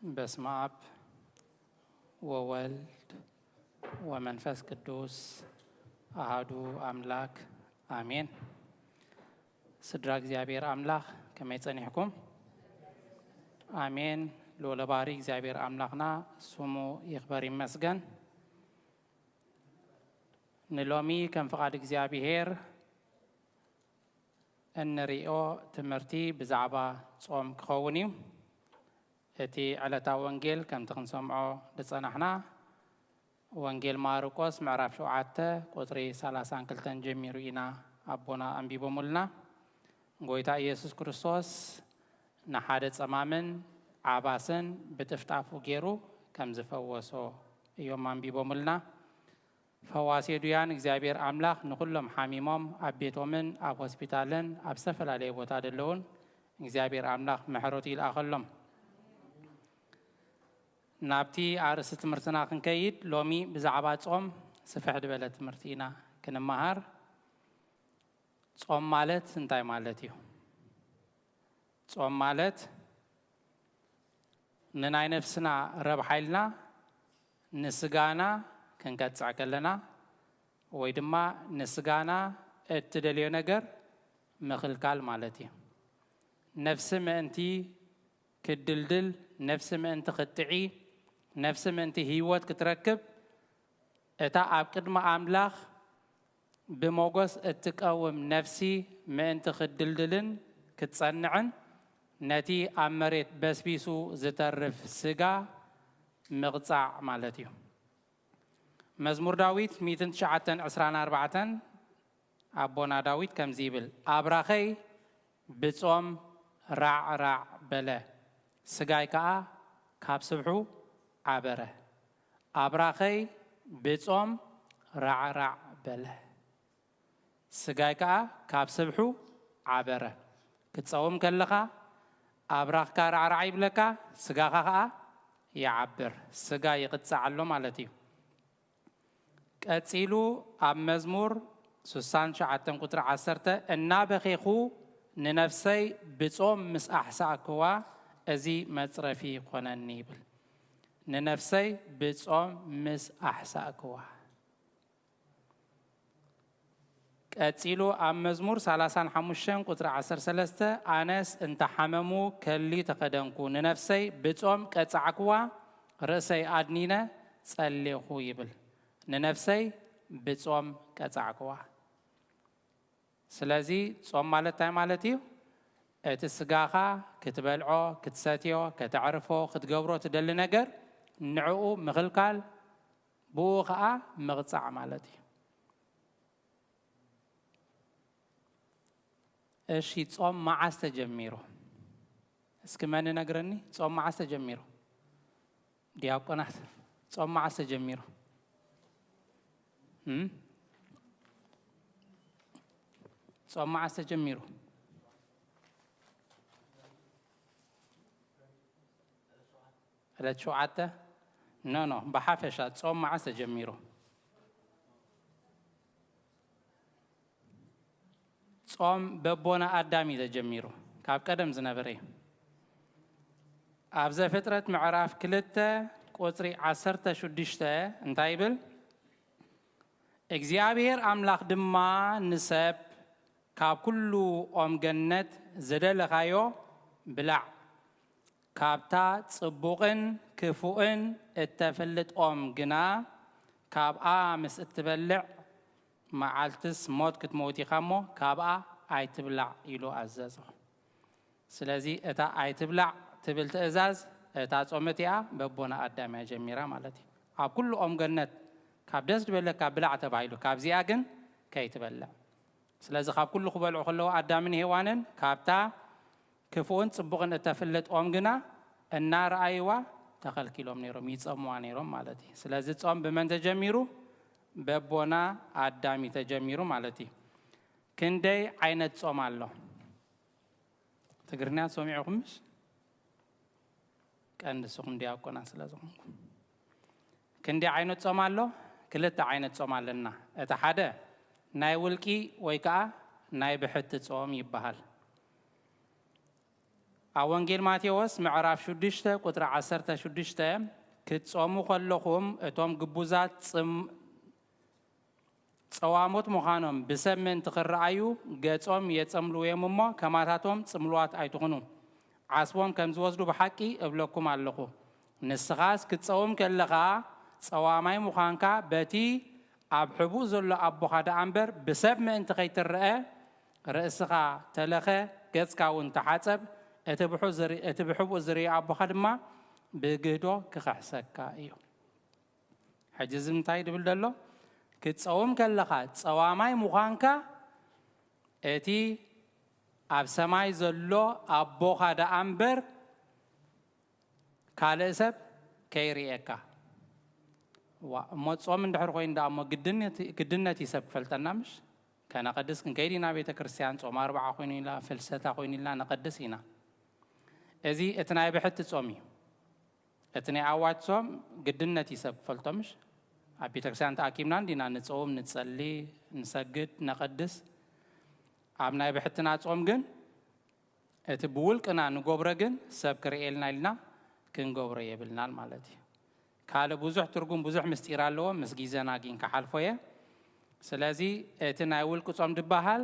በስመ አብ ወወልድ ወመንፈስ ቅዱስ አሃዱ አምላክ አሜን። ስድራ እግዚኣብሔር ኣምላኽ ከመይ ጸኒሕኩም? ኣሜን። ልዑለ ባህሪ እግዚኣብሔር ኣምላኽና ስሙ ይኽበር ይመስገን። ንሎሚ ከም ፍቓድ እግዚኣብሔር እንርእዮ ትምህርቲ ብዛዕባ ጾም ክኸውን እዩ። እቲ ዕለታዊ ወንጌል ከምቲ ክንሰምዖ ዝጸናሕና ወንጌል ማርቆስ ምዕራፍ ሸውዓተ ቁጽሪ ሰላሳን ክልተን ጀሚሩ ኢና ኣቦና ኣንቢቦምልና። ጎይታ ኢየሱስ ክርስቶስ ንሓደ ጸማምን ዓባስን ብጥፍጣፉ ገይሩ ከም ዝፈወሶ እዮም ኣንቢቦምልና። ፈዋሲ ዱያን እግዚኣብሔር ኣምላኽ ንኹሎም ሓሚሞም ኣብ ቤቶምን ኣብ ሆስፒታልን ኣብ ዝተፈላለየ ቦታ ዘለውን እግዚኣብሔር ኣምላኽ ምሕረቱ ይልኣኸሎም። ናብቲ ኣርእስቲ ትምህርትና ክንከይድ ሎሚ ብዛዕባ ጾም ስፍሕ ዝበለ ትምህርቲ ኢና ክንመሃር። ጾም ማለት እንታይ ማለት እዩ? ጾም ማለት ንናይ ነፍስና ረብሓ ኢልና ንስጋና ክንቀጽዕ ከለና ወይ ድማ ንስጋና እትደልዮ ነገር ምኽልካል ማለት እዩ። ነፍሲ ምእንቲ ክትድልድል፣ ነፍሲ ምእንቲ ክትጥዒ፣ ነፍሲ ምእንቲ ህይወት ክትረክብ፣ እታ ኣብ ቅድሚ ኣምላኽ ብሞገስ እትቀውም ነፍሲ ምእንቲ ክትድልድልን ክትጸንዕን፣ ነቲ ኣብ መሬት በስቢሱ ዝተርፍ ስጋ ምቕጻዕ ማለት እዩ። መዝሙር ዳዊት ሚእትን ትሽዓተን ዕስራን ኣርባዕተን ኣቦና ዳዊት ከምዚ ይብል፣ ኣብራኸይ ብጾም ራዕራዕ በለ፣ ስጋይ ከኣ ካብ ስብሑ ዓበረ። ኣብራኸይ ብጾም ራዕራዕ በለ፣ ስጋይ ከኣ ካብ ስብሑ ዓበረ። ክትጸውም ከለኻ ኣብራኽካ ራዕራዕ ይብለካ፣ ስጋኻ ከኣ ይዓብር። ስጋ ይቕጻዕ ኣሎ ማለት እዩ። ቀጺሉ ኣብ መዝሙር ስሳን ትሽዓተን ቁጽሪ ዓሰርተ፣ እናበኼኹ ንነፍሰይ ብጾም ምስ ኣሕሳእክዋ፣ እዚ መጽረፊ ኮነኒ ይብል። ንነፍሰይ ብጾም ምስ ኣሕሳእክዋ። ቀጺሉ ኣብ መዝሙር ሰላሳን ሓሙሽተን ቁጽሪ ዓሰርተ ሰለስተ፣ ኣነስ እንተ ሓመሙ ከሊ ተኸደንኩ፣ ንነፍሰይ ብጾም ቀጻዕክዋ፣ ርእሰይ ኣድኒነ ጸሌኹ ይብል። ንነፍሰይ ብጾም ቀጻዕክዋ። ስለዚ ጾም ማለት እንታይ ማለት እዩ? እቲ ስጋኻ ክትበልዖ፣ ክትሰትዮ፣ ከተዕርፎ፣ ክትገብሮ ትደሊ ነገር ንዕኡ ምኽልካል፣ ብኡ ኸኣ ምቕጻዕ ማለት እዩ። እሺ፣ ጾም መዓስ ተጀሚሩ? እስኪ መን ነግረኒ? ጾም መዓስ ተጀሚሩ? ዲያቆናት፣ ጾም መዓስ ተጀሚሩ? እም? ጾም መዓስ ተጀሚሩ? ዕለት ሸውዓተ? ኖ፣ ኖ፣ ብሓፈሻ ጾም መዓስ ተጀሚሩ? ጾም በቦና ኣዳም እዩ ተጀሚሩ፣ ካብ ቀደም ዝነበረ እዩ። ኣብ ዘፍጥረት ምዕራፍ ክልተ ቁጽሪ ዓሰርተ ሽዱሽተ እንታይ ይብል? እግዚኣብሔር ኣምላኽ ድማ ንሰብ፣ ካብ ኩሉ ኦም ገነት ዝደለኻዮ ብላዕ፣ ካብታ ጽቡቕን ክፉእን እተፍልጥ ኦም ግና፣ ካብኣ ምስ እትበልዕ መዓልትስ ሞት ክትመውት ኢኻ እሞ፣ ካብኣ ኣይትብላዕ ኢሉ ኣዘዞ። ስለዚ እታ ኣይትብላዕ ትብል ትእዛዝ፣ እታ ጾም እቲኣ በቦና ኣዳም እያ ጀሚራ ማለት እዩ። ኣብ ኩሉ ኦም ገነት ካብ ደስ ዝበለካ ብላዕ ተባሂሉ፣ ካብዚኣ ግን ከይትበልዕ። ስለዚ ካብ ኩሉ ክበልዑ ከለዉ ኣዳምን ሄዋንን ካብታ ክፉእን ጽቡቕን እተፍልጥ ኦም ግና እናረኣይዋ ተኸልኪሎም ነይሮም፣ ይጸምዋ ነይሮም ማለት እዩ። ስለዚ ጾም ብመን ተጀሚሩ? በቦና ኣዳም እዩ ተጀሚሩ ማለት እዩ። ክንደይ ዓይነት ጾም ኣሎ? ትግርኛ ሰሚዕኹም ምሽ? ቀንዲ ንስኹም ዲያቆናት ስለ ዝኾንኩም። ክንደይ ዓይነት ጾም ኣሎ? ክልተ ዓይነት ጾም ኣለና። እቲ ሓደ ናይ ውልቂ ወይ ከኣ ናይ ብሕቲ ጾም ይበሃል። ኣብ ወንጌል ማቴዎስ ምዕራፍ ሽዱሽተ ቁጽሪ ዓሰርተ ሽዱሽተ፣ ክትጾሙ ከለኹም እቶም ግቡዛት ጽም-፣ ጸዋሞት ምዃኖም ብሰብ ምእንቲ ክረኣዩ ገጾም የጸምልዉ እዮም እሞ፣ ከማታቶም ጽምሉዋት ኣይትኹኑ። ዓስቦም ከም ዝወስዱ ብሓቂ እብለኩም ኣለኹ። ንስኻስ ክትጸውም ከለኻ ጸዋማይ ምዃንካ በቲ ኣብ ሕቡእ ዘሎ ኣቦኻ ደኣ እምበር ብሰብ ምእንቲ ከይትረአ፣ ርእስኻ ተለኸ፣ ገጽካ እውን ተሓጸብ፣ እቲ ብሑ-፣ ዝሪ-፣ እቲ ብሕቡእ ዝርኢ ኣቦኻ ድማ ብግህዶ ክኽሕሰካ እዩ። ሕጂ እዚ እንታይ ድብል ደሎ? ክትጸውም ከለኻ ጸዋማይ ምዃንካ እቲ ኣብ ሰማይ ዘሎ ኣቦኻ ደኣ እምበር ካልእ ሰብ ከይርእየካ። ዋ፣ እሞ ጾም እንድሕር ኮይኑ ደኣ እሞ ግድነት፣ ግድነት እዩ ሰብ ክፈልጠና ምሽ? ከነቐድስ ክንከይድ ኢና ቤተ ክርስቲያን፣ ጾም ኣርብዓ ኮይኑ ኢላ፣ ፍልሰታ ኮይኑ ኢልና ነቐድስ ኢና። እዚ እቲ ናይ ብሕቲ ጾም እዩ። እቲ ናይ ኣዋጅ ጾም ግድነት እዩ ሰብ ክፈልጦ ምሽ? ኣብ ቤተ ክርስቲያን ተኣኪብና እንዲና ንጸውም፣ ንጸሊ፣ ንሰግድ፣ ነቐድስ። ኣብ ናይ ብሕትና ጾም ግን እቲ ብውልቅና ንገብሮ ግን ሰብ ክርእየልና ኢልና ክንገብሮ የብልናን ማለት እዩ። ካልእ ብዙሕ ትርጉም፣ ብዙሕ ምስጢር ኣለዎ፣ ምስ ግዜና ግን ክሓልፎ እየ። ስለዚ እቲ ናይ ውልቂ ጾም ዝበሃል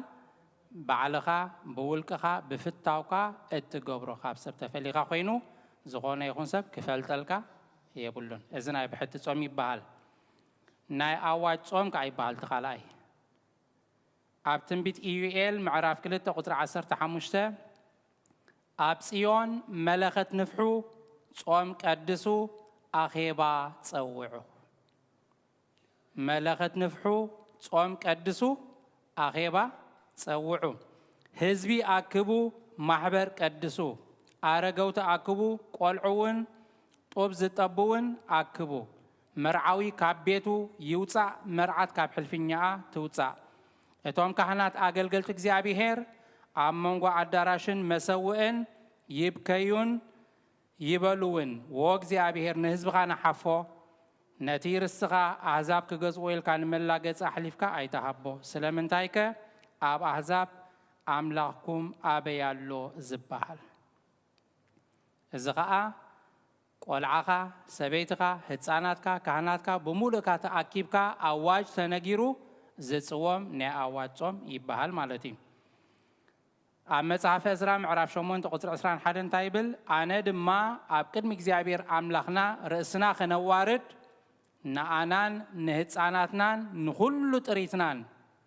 ባዕልኻ፣ ብውልቅኻ፣ ብፍታውካ እትገብሮ፣ ካብ ሰብ ተፈሊኻ ኮይኑ ዝኾነ ይኹን ሰብ ክፈልጠልካ የብሉን። እዚ ናይ ብሕቲ ጾም ይበሃል። ናይ ኣዋጅ ጾም ከኣ ይበሃል እቲ ካልኣይ። ኣብ ትንቢት ኢዩኤል ምዕራፍ ክልተ ቁጽሪ ዓሰርተ ሓሙሽተ፣ ኣብ ጽዮን መለኸት ንፍሑ፣ ጾም ቀድሱ፣ ኣኼባ ጸውዑ። መለኸት ንፍሑ፣ ጾም ቀድሱ፣ ኣኼባ ጸውዑ። ህዝቢ ኣክቡ፣ ማሕበር ቀድሱ። ኣረገውቲ ኣክቡ፣ ቆልዑ እውን፣ ጡብ ዝጠቡ እውን ኣክቡ። መርዓዊ ካብ ቤቱ ይውጻእ፣ መርዓት ካብ ሕልፍኛኣ ትውጻእ። እቶም ካህናት ኣገልገልቲ እግዚኣብሔር ኣብ መንጎ ኣዳራሽን መሰውእን ይብከዩን ይበሉ እውን፣ "ዎ እግዚኣብሔር፣ ንህዝብኻ ንሓፎ፣ ነቲ ርስትኻ ኣህዛብ ክገዝእዎ ኢልካ ንመላገጺ ኣሕሊፍካ ኣይትሃቦ። ስለምንታይከ ኣብ ኣህዛብ ኣምላኽኩም ኣበይ ኣሎ ዝበሃል?" እዚ ኸኣ ቆልዓኻ፣ ሰበይትኻ፣ ህጻናትካ፣ ካህናትካ፣ ብምሉእካ ተኣኪብካ ኣዋጅ ተነጊሩ ዝጽወም ናይ ኣዋጅ ጾም ይበሃል ማለት እዩ። ኣብ መጽሓፈ እዝራ ምዕራፍ ሸሞንተ ቁጽሪ ዕስራን ሓደን እንታይ ይብል? "ኣነ ድማ ኣብ ቅድሚ እግዚኣብሔር ኣምላኽና ርእስና ኸነዋርድ፣ ንኣናን ንህጻናትናን ንኹሉ ጥሪትናን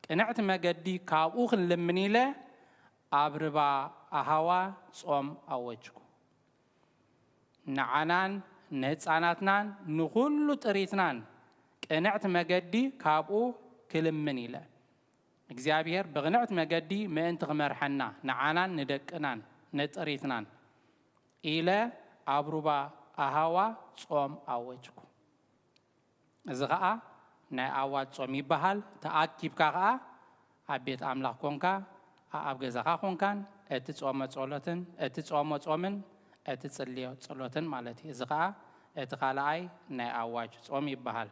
ቅንዕቲ መገዲ ካብኡ ክንልምን ኢለ ኣብ ርባ ኣሃዋ ጾም ኣወጅኩ።" ንዓናን ንህጻናትናን ንኹሉ ጥሪትናን ቅንዕቲ መገዲ ካብኡ ክልምን ኢለ። እግዚኣብሔር ብቕንዕቲ መገዲ ምእንቲ ክመርሐና፣ ንዓናን ንደቅናን ንጥሪትናን ኢለ ኣብ ሩባ ኣሃዋ ጾም ኣወጅኩ። እዚ ኸኣ ናይ ኣዋጅ ጾም ይበሃል። ተኣኪብካ ኸኣ ኣብ ቤት ኣምላኽ ኮንካ፣ ኣብ ገዛኻ ኮንካን፣ እትጾሞ ጸሎትን፣ እትጾሞ ጾምን፣ እትጽልዮ ጸሎትን ማለት እዩ። እዚ ኸኣ እቲ ካልኣይ ናይ ኣዋጅ ጾም ይበሃል።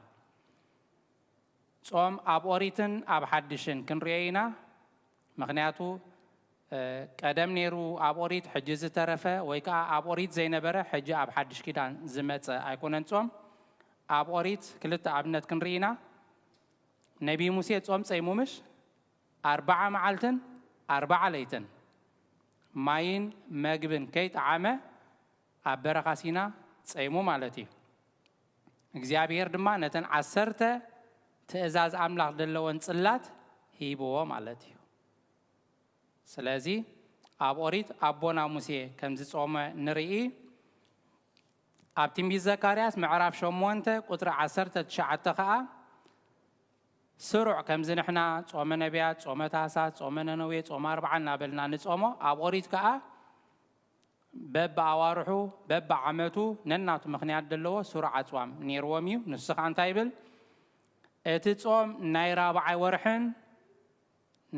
ጾም ኣብ ኦሪትን ኣብ ሓድሽን ክንርእዮ ኢና። ምኽንያቱ፣ እ፣ ቀደም ነይሩ ኣብ ኦሪት፣ ሕጂ ዝተረፈ፣ ወይ ከኣ ኣብ ኦሪት ዘይነበረ፣ ሕጂ ኣብ ሓድሽ ኪዳን ዝመጸ ኣይኮነን ጾም። ኣብ ኦሪት ክልተ ኣብነት ክንርኢ ኢና። ነቢይ ሙሴ ጾም ጸይሙ ምሽ? ኣርብዓ መዓልትን ኣርብዓ ለይትን ማይን መግብን ከይጠዓመ ኣብ በረኻ ሲና ጸይሙ ማለት እዩ። እግዚኣብሔር ድማ ነተን ዓሰርተ ትእዛዝ ኣምላኽ ዘለወን ጽላት ሂብዎ ማለት እዩ። ስለዚ ኣብ ኦሪት ኣቦና ሙሴ ከም ዝጾመ ንርኢ። ኣብ ትንቢት ዘካርያስ ምዕራፍ ሸሞንተ ቁጽሪ ዓሰርተ ትሽዓተ ከኣ ስሩዕ ከምዚ ንሕና ጾመ ነቢያት፣ ጾመ ታህሳስ፣ ጾመ ነነዌ፣ ጾመ ኣርብዓ እናበልና ንጾሞ፣ ኣብ ኦሪት ከኣ በብኣዋርሑ፣ በብዓመቱ ነናቱ ምኽንያት ዘለዎ ስሩዕ ኣጽዋም ነይርዎም እዩ። ንሱ ኸኣ እንታይ ይብል? እቲ ጾም ናይ ራብዓይ ወርሕን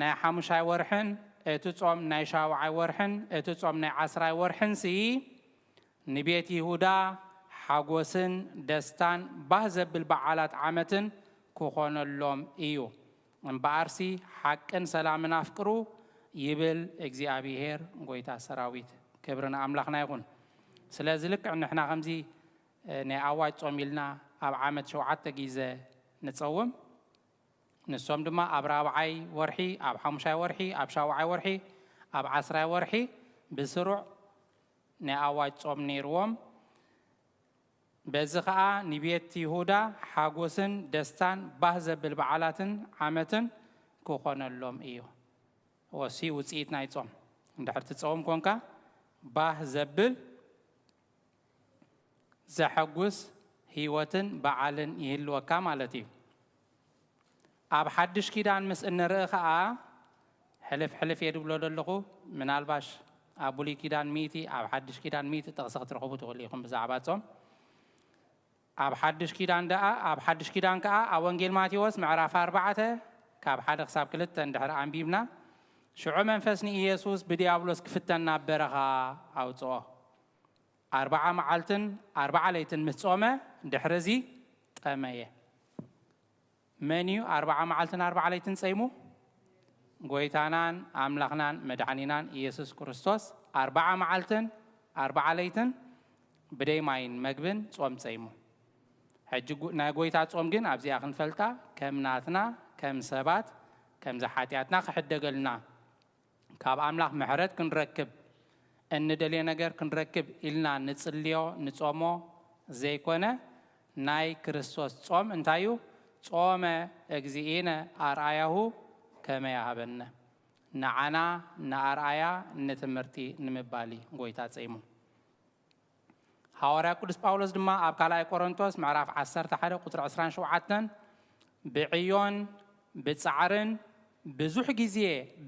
ናይ ሓሙሻይ ወርሕን፣ እቲ ጾም ናይ ሻውዓይ ወርሕን፣ እቲ ጾም ናይ ዓስራይ ወርሕንሲ ንቤት ይሁዳ ሓጎስን ደስታን ባህ ዘብል በዓላት ዓመትን ክኾነሎም እዩ። እምበኣርሲ ሓቅን ሰላምን ኣፍቅሩ ይብል እግዚኣብሄር ጐይታ ሰራዊት። ክብሪ ንኣምላኽና ይኹን። ስለዚ ልክዕ ንሕና ከምዚ ናይ ኣዋጅ ጾም ኢልና ኣብ ዓመት ሸውዓተ ግዜ ንጸውም። ንሶም ድማ ኣብ ራብዓይ ወርሒ፣ ኣብ ሓሙሻይ ወርሒ፣ ኣብ ሻውዓይ ወርሒ፣ ኣብ ዓስራይ ወርሒ ብስሩዕ ናይ ኣዋጅ ጾም ነይርዎም። በዚ ኸኣ ንቤት ይሁዳ ሓጎስን ደስታን ባህ ዘብል በዓላትን ዓመትን ክኾነሎም እዩ። ወሲ ውጽኢት ናይ ጾም። እንድሕር ትጸውም ኮንካ ባህ ዘብል ዘሐጉስ ህይወትን በዓልን ይህልወካ ማለት እዩ። ኣብ ሓድሽ ኪዳን ምስ እንርኢ ኸኣ ሕልፍ ሕልፍ እየ ድብሎ ዘለኹ። ምናልባሽ ኣብ ብሉይ ኪዳን ሚእቲ ኣብ ሓድሽ ኪዳን ሚእቲ ጥቕሲ ክትረኽቡ ትኽእሉ ኢኹም ብዛዕባ ጾም። ኣብ ሓድሽ ኪዳን ደኣ ኣብ ሓድሽ ኪዳን ከኣ ኣብ ወንጌል ማቴዎስ ምዕራፍ ኣርባዕተ ካብ ሓደ ክሳብ ክልተ እንድሕር ኣንቢብና ሽዑ መንፈስ ንኢየሱስ ብዲያብሎስ ክፍተን ናብ በረኻ ኣውፅኦ። ኣርባዓ መዓልትን ኣርባዓ ለይትን ምስ ጾመ ድሕሪ እዚ ጠመየ። መን እዩ ኣርባዓ መዓልትን ኣርባዓ ለይትን ጸይሙ? ጎይታናን ኣምላኽናን መድሓኒናን ኢየሱስ ክርስቶስ ኣርባዓ መዓልትን ኣርባዓ ለይትን ብደይ ማይን መግብን ጾም ጸይሙ። ሕጂ ጉ- ናይ ጎይታ ጾም ግን ኣብዚኣ ክንፈልጣ ከም ናትና ከም ሰባት ከምዚ ሓጢኣትና ክሕደገልና ካብ ኣምላኽ ምሕረት ክንረክብ እንደልዮ ነገር ክንረክብ ኢልና ንጽልዮ ንጾሞ ዘይኮነ ናይ ክርስቶስ ጾም እንታይ እዩ? ጾመ እግዚእነ ኣርኣያሁ ከመ ያሃበነ ንዓና ንኣርኣያ ንትምህርቲ ንምባል እዩ ጎይታ ጸይሙ። ሃዋርያ ቅዱስ ጳውሎስ ድማ ኣብ ካልኣይ ቆሮንቶስ ምዕራፍ ዓሰርተ ሓደ ቁጽሪ ዕስራን ሸውዓተን ብዕዮን ብጻዕርን ብዙሕ ግዜ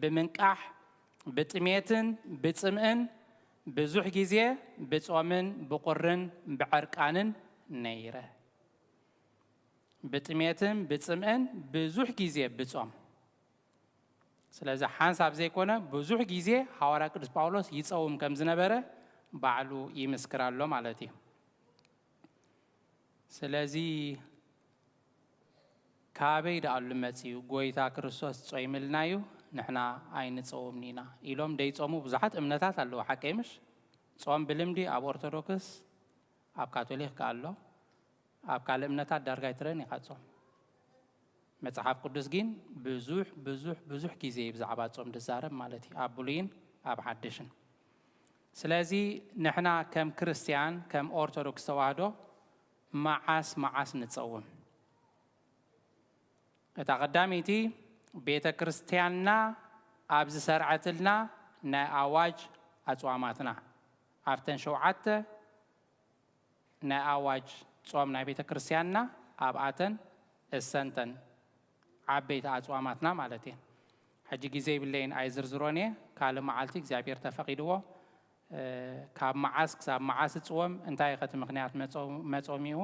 ብምንቃሕ ብጥሜትን ብጽምእን ብዙሕ ግዜ ብጾምን ብቁርን ብዕርቃንን ነይረ። ብጥሜትን ብጽምእን ብዙሕ ግዜ ብጾም። ስለዚ ሓንሳብ ዘይኮነ ብዙሕ ግዜ ሃዋርያ ቅዱስ ጳውሎስ ይጸውም ከም ዝነበረ ባዕሉ ይምስክር ኣሎ ማለት እዩ። ስለዚ ካበይ ደኣሉ መጺኡ ጎይታ ክርስቶስ ጾይምልና እዩ ንሕና ኣይንጸውምን ኢና ኢሎም ደይጾሙ ብዙሓት እምነታት ኣለዉ። ሓቀይ ምሽ? ጾም ብልምዲ ኣብ ኦርቶዶክስ ኣብ ካቶሊክ ከኣ ኣሎ። ኣብ ካልእ እምነታት ዳርጋ ኣይትረን ኢኻ ጾም። መጽሓፍ ቅዱስ ግን ብዙሕ ብዙሕ ብዙሕ ግዜ እዩ ብዛዕባ ጾም ዝዛረብ ማለት እዩ ኣብ ብሉይን ኣብ ሓድሽን። ስለዚ ንሕና ከም ክርስትያን ከም ኦርቶዶክስ ተዋህዶ መዓስ መዓስ ንጸውም? እታ ቀዳመይቲ ቤተ ክርስትያንና ኣብ ዝሰርዐትልና ናይ ኣዋጅ ኣጽዋማትና ኣብተን ሸውዓተ ናይ ኣዋጅ ጾም ናይ ቤተ ክርስትያንና ኣብኣተን እሰንተን ዓበይቲ ኣጽዋማትና ማለት እየን። ሕጂ ግዜ ይብለይን ኣይዝርዝሮን እየ። ካልእ መዓልቲ እግዚኣብሔር ተፈቒድዎ ካብ መዓስ ክሳብ መዓስ እጽወም እንታይ ከቲ ምክንያት መጾሚኡ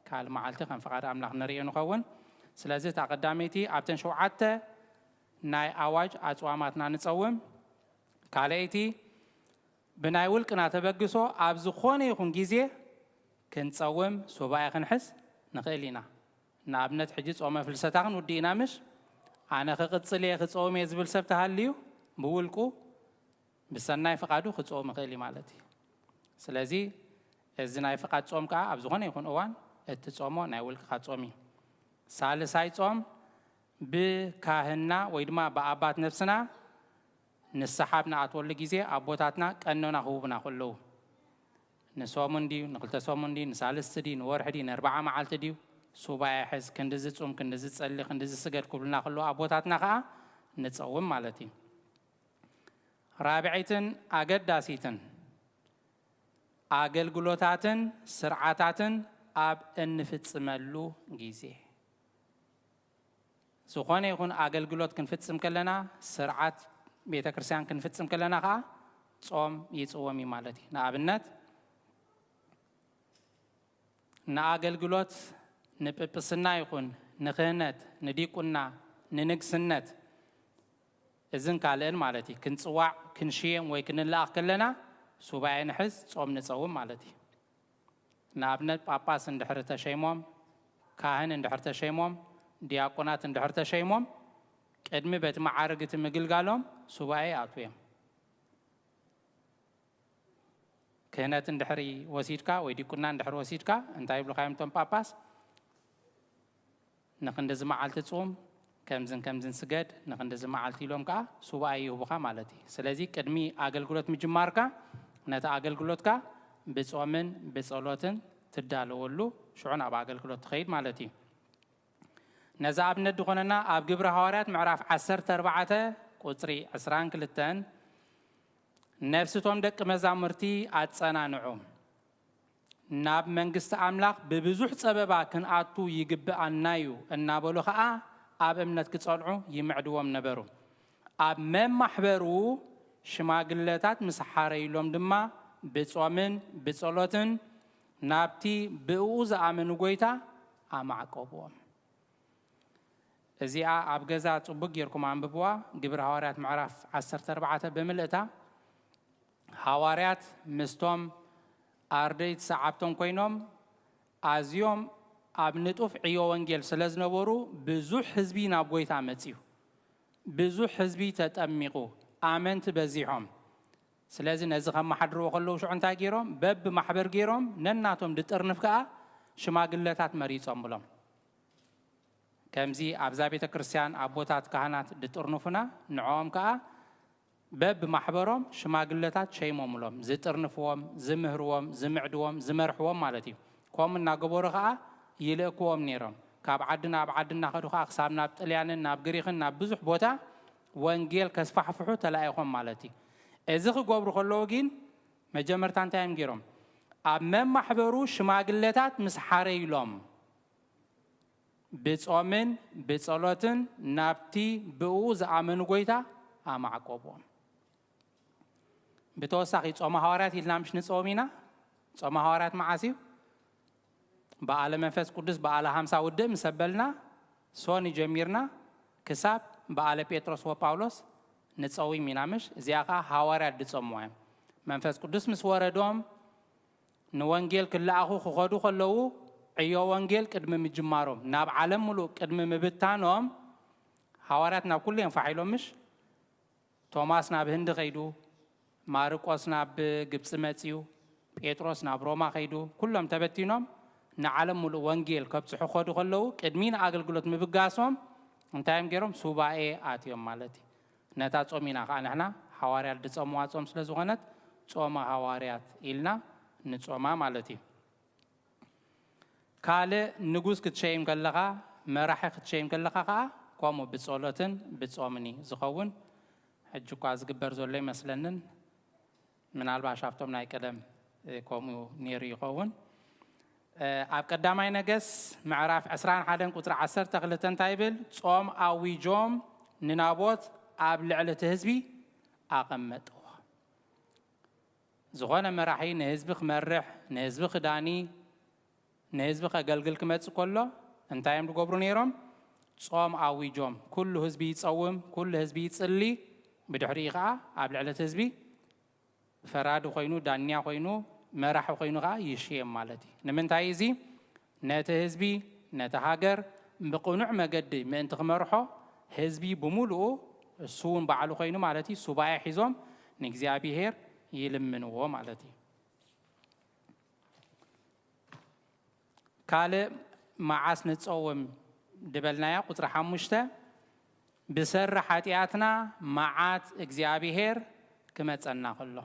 ካልእ መዓልቲ ከም ፍቓድ ኣምላኽ ንርእዮ ንኸውን። ስለዚ እታ ቀዳመይቲ ኣብተን ሸውዓተ ናይ ኣዋጅ ኣጽዋማትና ንጸውም። ካልኣይቲ ብናይ ውልቅና ተበግሶ ኣብ ዝኾነ ይኹን ግዜ ክንጸውም ሱባኤ ክንሕዝ ንኽእል ኢና። ንኣብነት ሕጂ ጾመ ፍልሰታ ክንውዲ ኢና ምሽ? ኣነ ክቕጽል እየ ክጸውም እየ ዝብል ሰብ ተሃልዩ ብውልቁ ብሰናይ ፍቓዱ ክጸውም ይኽእል እዩ ማለት እዩ። ስለዚ እዚ ናይ ፍቓድ ጾም ከኣ ኣብ ዝኾነ ይኹን እዋን እትጾሞ ናይ ውልቅኻ ጾም እዩ። ሳልሳይ ጾም ብካህንና ወይ ድማ ብኣባት ነፍስና ንስሓ ኣብ ንኣትወሉ ግዜ ኣቦታትና ቀኖና ክህቡና ከለዉ ንሰሙን ድዩ ንክልተ ሰሙን ድዩ ንሳልስቲ ድዩ ንወርሒ ድዩ ንኣርባዓ መዓልቲ ድዩ ሱባኤ ሕዝ ክንድዚ ጹም ክንድዚ ጸሊ ክንድዚ ስገድ ክብሉና ከለዉ ኣቦታትና ከኣ ንጸውም ማለት እዩ። ራብዐይትን ኣገዳሲትን ኣገልግሎታትን ስርዓታትን ኣብ እንፍጽመሉ ግዜ ዝኾነ ይኹን ኣገልግሎት ክንፍጽም ከለና ስርዓት ቤተ ክርስቲያን ክንፍጽም ከለና ከዓ ጾም ይጽወም እዩ ማለት እዩ። ንኣብነት ንኣገልግሎት ንጵጵስና ይኹን ንክህነት ንዲቁና ንንግስነት እዝን ካልእን ማለት እዩ ክንጽዋዕ ክንሽየም ወይ ክንለኣኽ ከለና ሱባኤ ንሕዝ ጾም ንጸውም ማለት እዩ። ንኣብነት ጳጳስ እንድሕር ተሸይሞም ካህን እንድሕር ተሸይሞም ዲያቆናት እንድሕር ተሸይሞም ቅድሚ በቲ መዓርግ እቲ ምግልጋሎም ሱባኤ ይኣትዉ እዮም። ክህነት እንድሕሪ ወሲድካ ወይ ዲቁና እንድሕሪ ወሲድካ እንታይ ይብሉኻ እዮም እቶም ጳጳስ? ንኽንድዚ መዓልቲ ጹም፣ ከምዝን ከምዝን ስገድ፣ ንኽንድዚ መዓልቲ ኢሎም ከኣ ሱባኤ ይህቡኻ ማለት እዩ። ስለዚ ቅድሚ ኣገልግሎት ምጅማርካ ነቲ ኣገልግሎትካ ብጾምን ብጸሎትን ትዳለወሉ፣ ሽዑ ናብ ኣገልግሎት ትኸይድ ማለት እዩ። ነዚ ኣብነት ዝኾነና ኣብ ግብሪ ሃዋርያት ምዕራፍ ዓሰርተ ኣርባዕተ ቁጽሪ ዕስራን ክልተን ነፍስቶም ደቂ መዛሙርቲ ኣጸናንዑ፣ ናብ መንግስቲ ኣምላኽ ብብዙሕ ጸበባ ክንኣቱ ይግብኣና እዩ እናበሉ ኸኣ ኣብ እምነት ክጸንዑ ይምዕድዎም ነበሩ። ኣብ መማሕበሩ ሽማግለታት ምስ ሓረይሎም ድማ ብጾምን ብጸሎትን ናብቲ ብእኡ ዝኣመኑ ጐይታ ኣማዕቀብዎም። እዚኣ ኣብ ገዛ ጽቡቅ ጌርኩም ኣንብብዋ። ግብሪ ሃዋርያት ምዕራፍ ዓሰርተ ኣርባዕተ ብምልእታ ሃዋርያት ምስቶም ኣርድእት ሰዓብቶም ኮይኖም ኣዝዮም ኣብ ንጡፍ ዕዮ ወንጌል ስለ ዝነበሩ ብዙሕ ህዝቢ ናብ ጐይታ መጽዩ። ብዙሕ ህዝቢ ተጠሚቑ፣ ኣመንቲ በዚሖም። ስለዚ ነዚ ከመሓድርዎ ከለዉ ሽዑ እንታይ ገይሮም? በብማሕበር ገይሮም ነናቶም ድጥርንፍ ከኣ ሽማግለታት መሪጾምሎም። ከምዚ ኣብዛ ቤተ ክርስቲያን ኣቦታት ካህናት ድጥርንፉና ንዕኦም ከኣ በብማሕበሮም ሽማግለታት ሸይሞምሎም፣ ዝጥርንፍዎም፣ ዝምህርዎም፣ ዝምዕድዎም፣ ዝመርሕዎም ማለት እዩ። ከምኡ እናገበሩ ከኣ ይልእክዎም ነይሮም። ካብ ዓዲ ናብ ዓዲ እናኸዱ ከኣ ክሳብ ናብ ጥልያንን ናብ ግሪኽን ናብ ብዙሕ ቦታ ወንጌል ከስፋሕፍሑ ተላኢኾም ማለት እዩ። እዚ ክገብሩ ከለዉ ግን መጀመርታ እንታይ እዮም ገይሮም? ኣብ መማሕበሩ ሽማግለታት ምስ ሓረይሎም ብጾምን ብጸሎትን ናብቲ ብእኡ ዝኣመኑ ጐይታ ኣማዕቆብዎም። ብተወሳኺ ጾመ ሃዋርያት ኢልና ምሽ ንጸውም ኢና? ጾመ ሃዋርያት መዓስ እዩ? በዓለ መንፈስ ቅዱስ በዓለ ሃምሳ ውድእ ምስ ኣበልና ሶኒ ጀሚርና ክሳብ በዓለ ጴጥሮስ ወጳውሎስ ንጸውም ኢና ምሽ? እዚኣ ኸዓ ሃዋርያት ዝጸምዋ እዮም። መንፈስ ቅዱስ ምስ ወረዶም ንወንጌል ክለኣኹ ክኸዱ ከለዉ ዕዮ ወንጌል ቅድሚ ምጅማሮም ናብ ዓለም ምሉእ ቅድሚ ምብታኖም ሃዋርያት ናብ ኩሉ እዮም ፋሕ ኢሎም ምሽ? ቶማስ ናብ ህንዲ ከይዱ፣ ማርቆስ ናብ ግብጺ መጺኡ፣ ጴጥሮስ ናብ ሮማ ከይዱ፣ ኩሎም ተበቲኖም ንዓለም ምሉእ ወንጌል ከብጽሑ ክኸዱ ከለዉ ቅድሚ ንኣገልግሎት ምብጋሶም እንታይ እዮም ገይሮም? ሱባኤ ኣትዮም ማለት እዩ። ነታ ጾም ኢና ከኣ ንሕና ሃዋርያት ዝጸምዋ ጾም ስለ ዝኾነት ጾመ ሃዋርያት ኢልና ንጾማ ማለት እዩ። ካልእ ንጉስ ክትሸይም ከለኻ፣ መራሒ ክትሸይም ከለኻ ከኣ ከምኡ ብጸሎትን ብጾምን እዩ ዝኸውን። ሕጂ እኳ ዝግበር ዘሎ ይመስለንን ምናልባሽ ኣብቶም ናይ ቀደም ከምኡ ነይሩ ይኸውን። ኣብ ቀዳማይ ነገስ ምዕራፍ ዕስራን ሓደን ቁጽሪ ዓሰርተ ክልተ እንታይ ይብል? ጾም ኣዊጆም ንናቦት ኣብ ልዕሊ እቲ ህዝቢ ኣቐመጥዎ። ዝኾነ መራሒ ንህዝቢ ክመርሕ፣ ንህዝቢ ክዳኒ፣ ንህዝቢ ከገልግል ክመጽእ ከሎ እንታይ እዮም ዝገብሩ ነይሮም? ጾም ኣዊጆም፣ ኩሉ ህዝቢ ይጸውም፣ ኩሉ ህዝቢ ይጽሊ፣ ብድሕሪኡ ኸኣ ኣብ ልዕሊ እቲ ህዝቢ ፈራዲ ኮይኑ፣ ዳንያ ኮይኑ፣ መራሒ ኮይኑ ኸዓ ይሽየም ማለት እዩ። ንምንታይ እዚ? ነቲ ህዝቢ፣ ነቲ ሃገር ብቕኑዕ መገዲ ምእንቲ ክመርሖ ህዝቢ ብምሉኡ እሱ እውን ባዕሉ ኮይኑ ማለት እዩ ሱባኤ ሒዞም ንእግዚኣብሔር ይልምንዎ ማለት እዩ። ካልእ መዓስ ንጸውም ድበልናያ ቁጽሪ ሓሙሽተ ብሰሪ ሓጢኣትና መዓት እግዚኣብሔር ክመጸና ከሎ።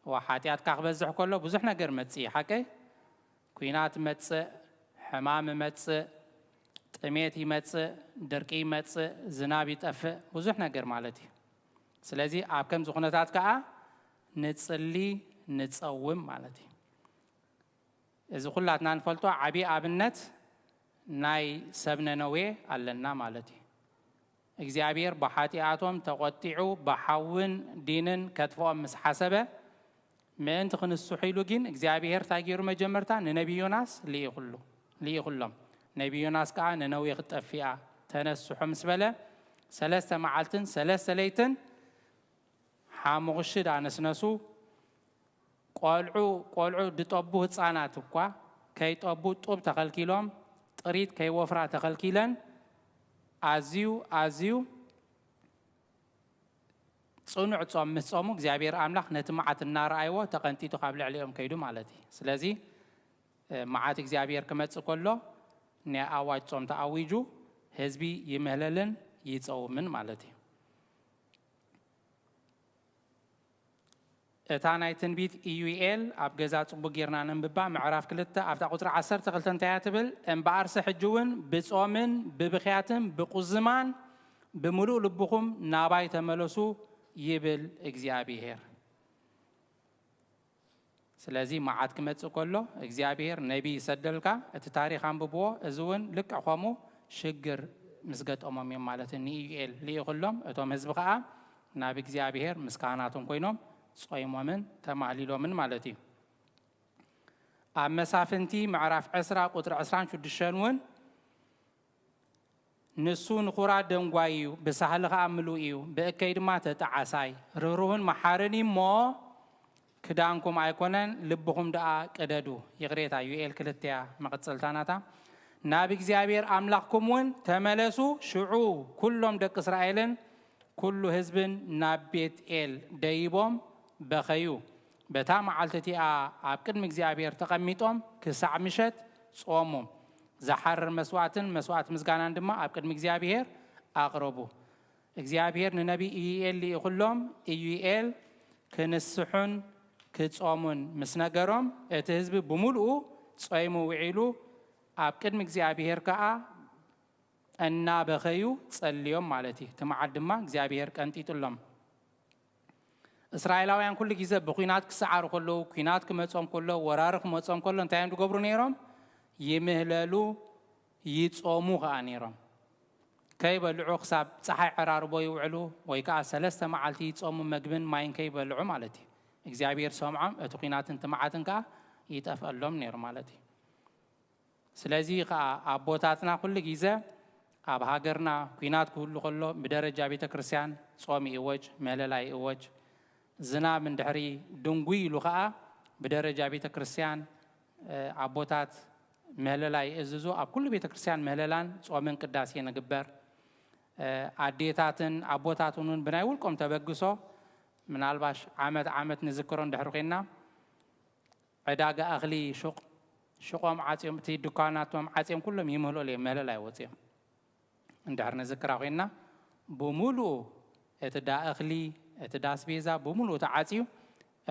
እዋ ሓጢኣትካ ክበዝሕ ከሎ ብዙሕ ነገር መጽእ ሓቀይ? ኲናት መጽእ፣ ሕማም መጽእ፣ ጥሜት ይመጽእ፣ ድርቂ ይመጽእ፣ ዝናብ ይጠፍእ፣ ብዙሕ ነገር ማለት እዩ። ስለዚ ኣብ ከምዚ ኩነታት ከኣ ንጽሊ ንጸውም ማለት እዩ። እዚ ኩላትና ንፈልጦ ዓቢ ኣብነት ናይ ሰብ ነነዌ ኣለና ማለት እዩ። እግዚኣብሔር ብሓጢኣቶም ተቖጢዑ ብሓውን ዲንን ከጥፍኦም ምስ ሓሰበ ምእንቲ ክንስሑ ኢሉ ግን እግዚኣብሔር እንታይ ገይሩ? መጀመርታ ንነቢ ዮናስ ልኢኹሉ ልኢኹሎም። ነቢ ዮናስ ከኣ ነነዌ ክትጠፍእ እያ ተነስሑ ምስ በለ ሰለስተ መዓልትን ሰለስተ ለይትን ሓሙኽሽድ ኣነስነሱ። ቆልዑ ቆልዑ ድጠቡ ህፃናት እኳ ከይጠቡ ጡብ ተኸልኪሎም፣ ጥሪት ከይወፍራ ተኸልኪለን ኣዝዩ ኣዝዩ ጽኑዕ ጾም ምስ ጾሙ እግዚኣብሔር ኣምላኽ ነቲ መዓት እናረኣይዎ ተቐንጢጡ ካብ ልዕሊኦም ከይዱ ማለት እዩ። ስለዚ መዓት እግዚኣብሔር ክመጽእ ከሎ ናይ ኣዋጅ ጾም ተኣዊጁ ህዝቢ ይምህለልን ይጸውምን ማለት እዩ። እታ ናይ ትንቢት ኢዩኤል ኣብ ገዛ ጽቡቅ ጌርና ነንብባ፣ ምዕራፍ ክልተ ኣብታ ቁጽሪ ዓሰርተ ክልተ እንታይ እያ ትብል? "እምበኣርሲ ሕጂ እውን ብጾምን ብብኽያትን ብቁዝማን ብምሉእ ልብኹም ናባይ ተመለሱ ይብል እግዚኣብሔር።" ስለዚ መዓት ክመጽእ ከሎ እግዚኣብሔር ነቢይ ይሰደልካ፣ እቲ ታሪኽ ኣንብብዎ። እዚ እውን ልክዕ ከምኡ ሽግር ምስ ገጠሞም እዮም ማለት እዩ። ንኢዩኤል ልኢኹሎም፣ እቶም ህዝቢ ኸዓ ናብ እግዚኣብሔር ምስ ካህናቶም ኮይኖም ጾይሞምን ተማህሊሎምን ማለት እዩ። ኣብ መሳፍንቲ ምዕራፍ ዕስራ ቁጽሪ ዕስራን ሽዱሽተን እውን "ንሱ ንኹራ ደንጓይ እዩ፣ ብሳህሊ ኸዓ ምሉእ እዩ፣ ብእከይ ድማ ተጣዓሳይ፣ ርህሩህን መሓርን እዩ እሞ፣ ክዳንኩም ኣይኮነን፣ ልብኹም ደኣ ቅደዱ።" ይቕሬታ፣ ዩኤል ክልተ እያ መቐጸልታ ናታ። "ናብ እግዚኣብሔር ኣምላኽኩም እውን ተመለሱ፣ ሽዑ ኩሎም ደቂ እስራኤልን ኩሉ ህዝብን ናብ ቤት ኤል ደይቦም በኸዩ። በታ መዓልቲ እቲኣ ኣብ ቅድሚ እግዚኣብሔር ተቐሚጦም ክሳዕ ምሸት ጾሙ። ዝሓርር መስዋዕትን መስዋዕት ምስጋናን ድማ ኣብ ቅድሚ እግዚኣብሔር ኣቕረቡ።" እግዚኣብሔር ንነቢይ ኢዩኤል ልኢኹሎም፣ ኢዩኤል ክንስሑን ክጾሙን ምስ ነገሮም፣ እቲ ህዝቢ ብምሉኡ ጾይሙ ውዒሉ፣ ኣብ ቅድሚ እግዚኣብሔር ከኣ እናበኸዩ ጸልዮም ማለት እዩ። እቲ መዓት ድማ እግዚኣብሔር ቀንጢጡሎም። እስራኤላውያን ኩሉ ግዜ ብኲናት ክሰዓሩ ከለዉ፣ ኲናት ክመጾም ከሎ፣ ወራሪ ክመጾም ከሎ እንታይ እዮም ዝገብሩ ነይሮም? ይምህለሉ፣ ይጾሙ ከኣ ነይሮም። ከይበልዑ ክሳብ ጸሓይ ዕራርቦ ይውዕሉ፣ ወይ ከኣ ሰለስተ መዓልቲ ይጾሙ፣ መግብን ማይን ከይበልዑ ማለት እዩ። እግዚኣብሔር ሰምዖም፣ እቲ ኲናትን እቲ መዓትን ከኣ ይጠፍአሎም ነይሩ ማለት እዩ። ስለዚ ከኣ ኣቦታትና ኩሉ ግዜ ኣብ ሃገርና ኲናት ክህሉ ከሎ ብደረጃ ቤተ ክርስቲያን ጾም ይእወጅ፣ ምህለላ ይእወጅ። ዝናብ እንድሕሪ ድንጉይ ኢሉ ከኣ ብደረጃ ቤተ ክርስቲያን፣ እ፣ ኣቦታት ምህለላ ይእዝዙ። ኣብ ኩሉ ቤተ ክርስቲያን ምህለላን ጾምን ቅዳሴ ንግበር። እ፣ ኣዴታትን ኣቦታትን እውን ብናይ ውልቆም ተበግሶ ምናልባሽ ዓመት ዓመት ንዝክሮ እንድሕሪ ኮይንና ዕዳጋ እኽሊ ሹቕ፣ ሹቖም ዓጽዮም፣ እቲ ድኳናቶም ዓጽዮም ኩሎም ይምህለሉ እዮም፣ ምህለላ ይወጽዮም። እንድሕር ንዝክራ ኮይንና፣ ብምሉኡ እቲ ዳ እኽሊ፣ እቲ ዳ ኣስቤዛ ብምሉኡ ተዓጽዩ፣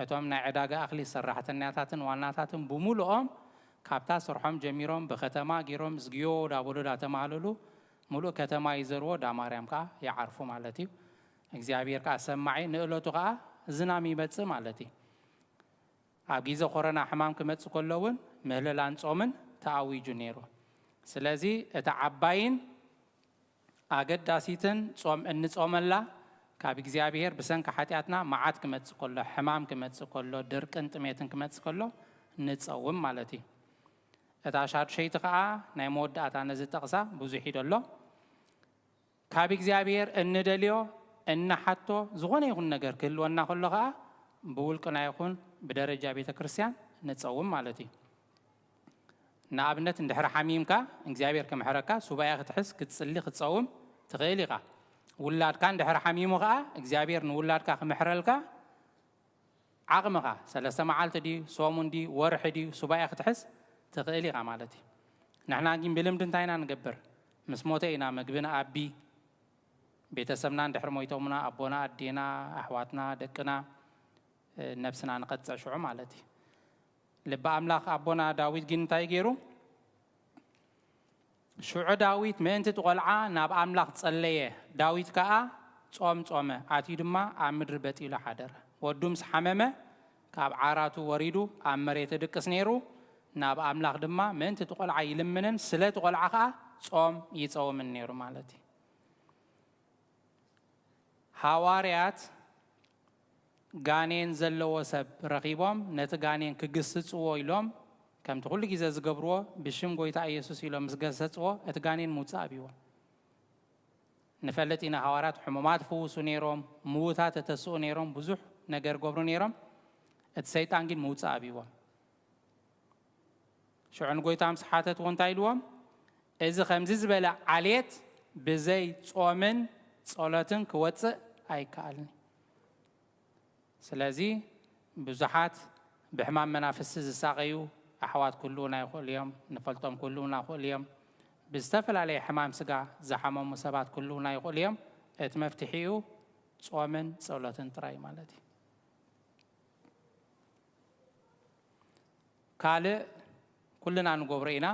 እቶም ናይ ዕዳጋ እኽሊ ሰራሕተኛታትን ዋናታትን ብምሉኦም ካብታ ስርሖም ጀሚሮም ብከተማ ገይሮም እዝግዮ ዳበሉ ዳተማህለሉ፣ ምሉእ ከተማ ይዘርዎ፣ ዳ ማርያም ከኣ ይዓርፉ ማለት እዩ። እግዚኣብሔር ከኣ ሰማዒ፣ ንእለቱ ከኣ ዝናም ይመጽእ ማለት እዩ። ኣብ ግዜ ኮሮና ሕማም ክመጽእ ከሎ እውን ምህለላን ጾምን ተኣዊጁ ነይሩ። ስለዚ እታ ዓባይን ኣገዳሲትን ጾም እንጾመላ ካብ እግዚኣብሔር ብሰንኪ ሓጢኣትና መዓት ክመጽእ ከሎ፣ ሕማም ክመጽእ ከሎ፣ ድርቅን ጥሜትን ክመጽእ ከሎ ንጸውም ማለት እዩ። እታ ሻዱሸይቲ ከኣ ናይ መወዳእታ ነዚ ጠቕሳ ብዙሕ እዩ ደሎ። ካብ እግዚኣብሔር እንደልዮ፣ እንሓቶ ዝኾነ ይኹን ነገር ክህልወና ከሎ ከኣ ብውልቅና ይኹን ብደረጃ ቤተ ክርስቲያን ንጸውም ማለት እዩ። ንኣብነት እንድሕር ሓሚምካ እግዚኣብሔር ክምሕረካ ሱባኤ ክትሕዝ፣ ክትጽሊ፣ ክትጸውም ትኽእል ኢኻ። ውላድካ እንድሕር ሓሚሙ ከኣ እግዚኣብሔር ንውላድካ ክምሕረልካ ዓቕምኻ ሰለስተ መዓልቲ ድዩ፣ ሰሙን ድዩ፣ ወርሒ ድዩ፣ ሱባኤ ክትሕዝ ትኽእል ኢኻ ማለት እዩ። ንሕና ግን ብልምዲ እንታይ ኢና ንገብር? ምስ ሞተ ኢና ምግቢ ንኣቢ። ቤተሰብና እንድሕር ሞይቶምና፣ ኣቦና፣ ኣዴና፣ ኣሕዋትና፣ ደቅና፣ እ፣ ነብስና ንቐጽዕ ሽዑ ማለት እዩ። ልበ ኣምላኽ ኣቦና ዳዊት ግን እንታይ ገይሩ? ሽዑ ዳዊት ምእንቲ እቲ ቈልዓ ናብ ኣምላኽ ጸለየ። ዳዊት ከኣ ጾም ጾመ፣ ኣትዩ ድማ ኣብ ምድሪ በጥ ኢሉ ሓደረ። ወዱ ምስ ሓመመ ካብ ዓራቱ ወሪዱ ኣብ መሬት ይድቅስ ነይሩ። ናብ ኣምላኽ ድማ ምእንቲ እቲ ቈልዓ ይልምንን ስለ እቲ ቈልዓ ከኣ ጾም ይጸውምን ነይሩ ማለት እዩ። ሃዋርያት ጋኔን ዘለዎ ሰብ ረኺቦም ነቲ ጋኔን ክግስጽዎ ኢሎም ከምቲ ኩሉ ግዜ ዝገብርዎ ብሽም ጐይታ ኢየሱስ ኢሎም ምስ ገሰጽዎ እቲ ጋኔን ምውጻእ ኣብይዎም። ንፈልጥ ኢና ሃዋርያት ሕሙማት ይፍውሱ ነይሮም፣ ምዉታት የተስኡ ነይሮም፣ ብዙሕ ነገር ይገብሩ ነይሮም። እቲ ሰይጣን ግን ምውጻእ ኣብይዎም። ሽዑ ንጐይታ ምስ ሓተትዎ እንታይ ኢልዎም? እዚ ከምዚ ዝበለ ዓሌት ብዘይ ጾምን ጸሎትን ክወጽእ ኣይከኣልን። ስለዚ ብዙሓት ብሕማም መናፍስቲ ዝሳቐዩ ኣሕዋት ክህልዉና ይኽእሉ እዮም፣ ንፈልጦም ክህልዉና ይኽእሉ እዮም። ብዝተፈላለየ ሕማም ስጋ ዝሓመሙ ሰባት ክህልዉና ይኽእሉ እዮም። እቲ መፍትሒኡ ጾምን ጸሎትን ጥራይ ማለት እዩ። ካልእ ኩልና ንገብሮ ኢና።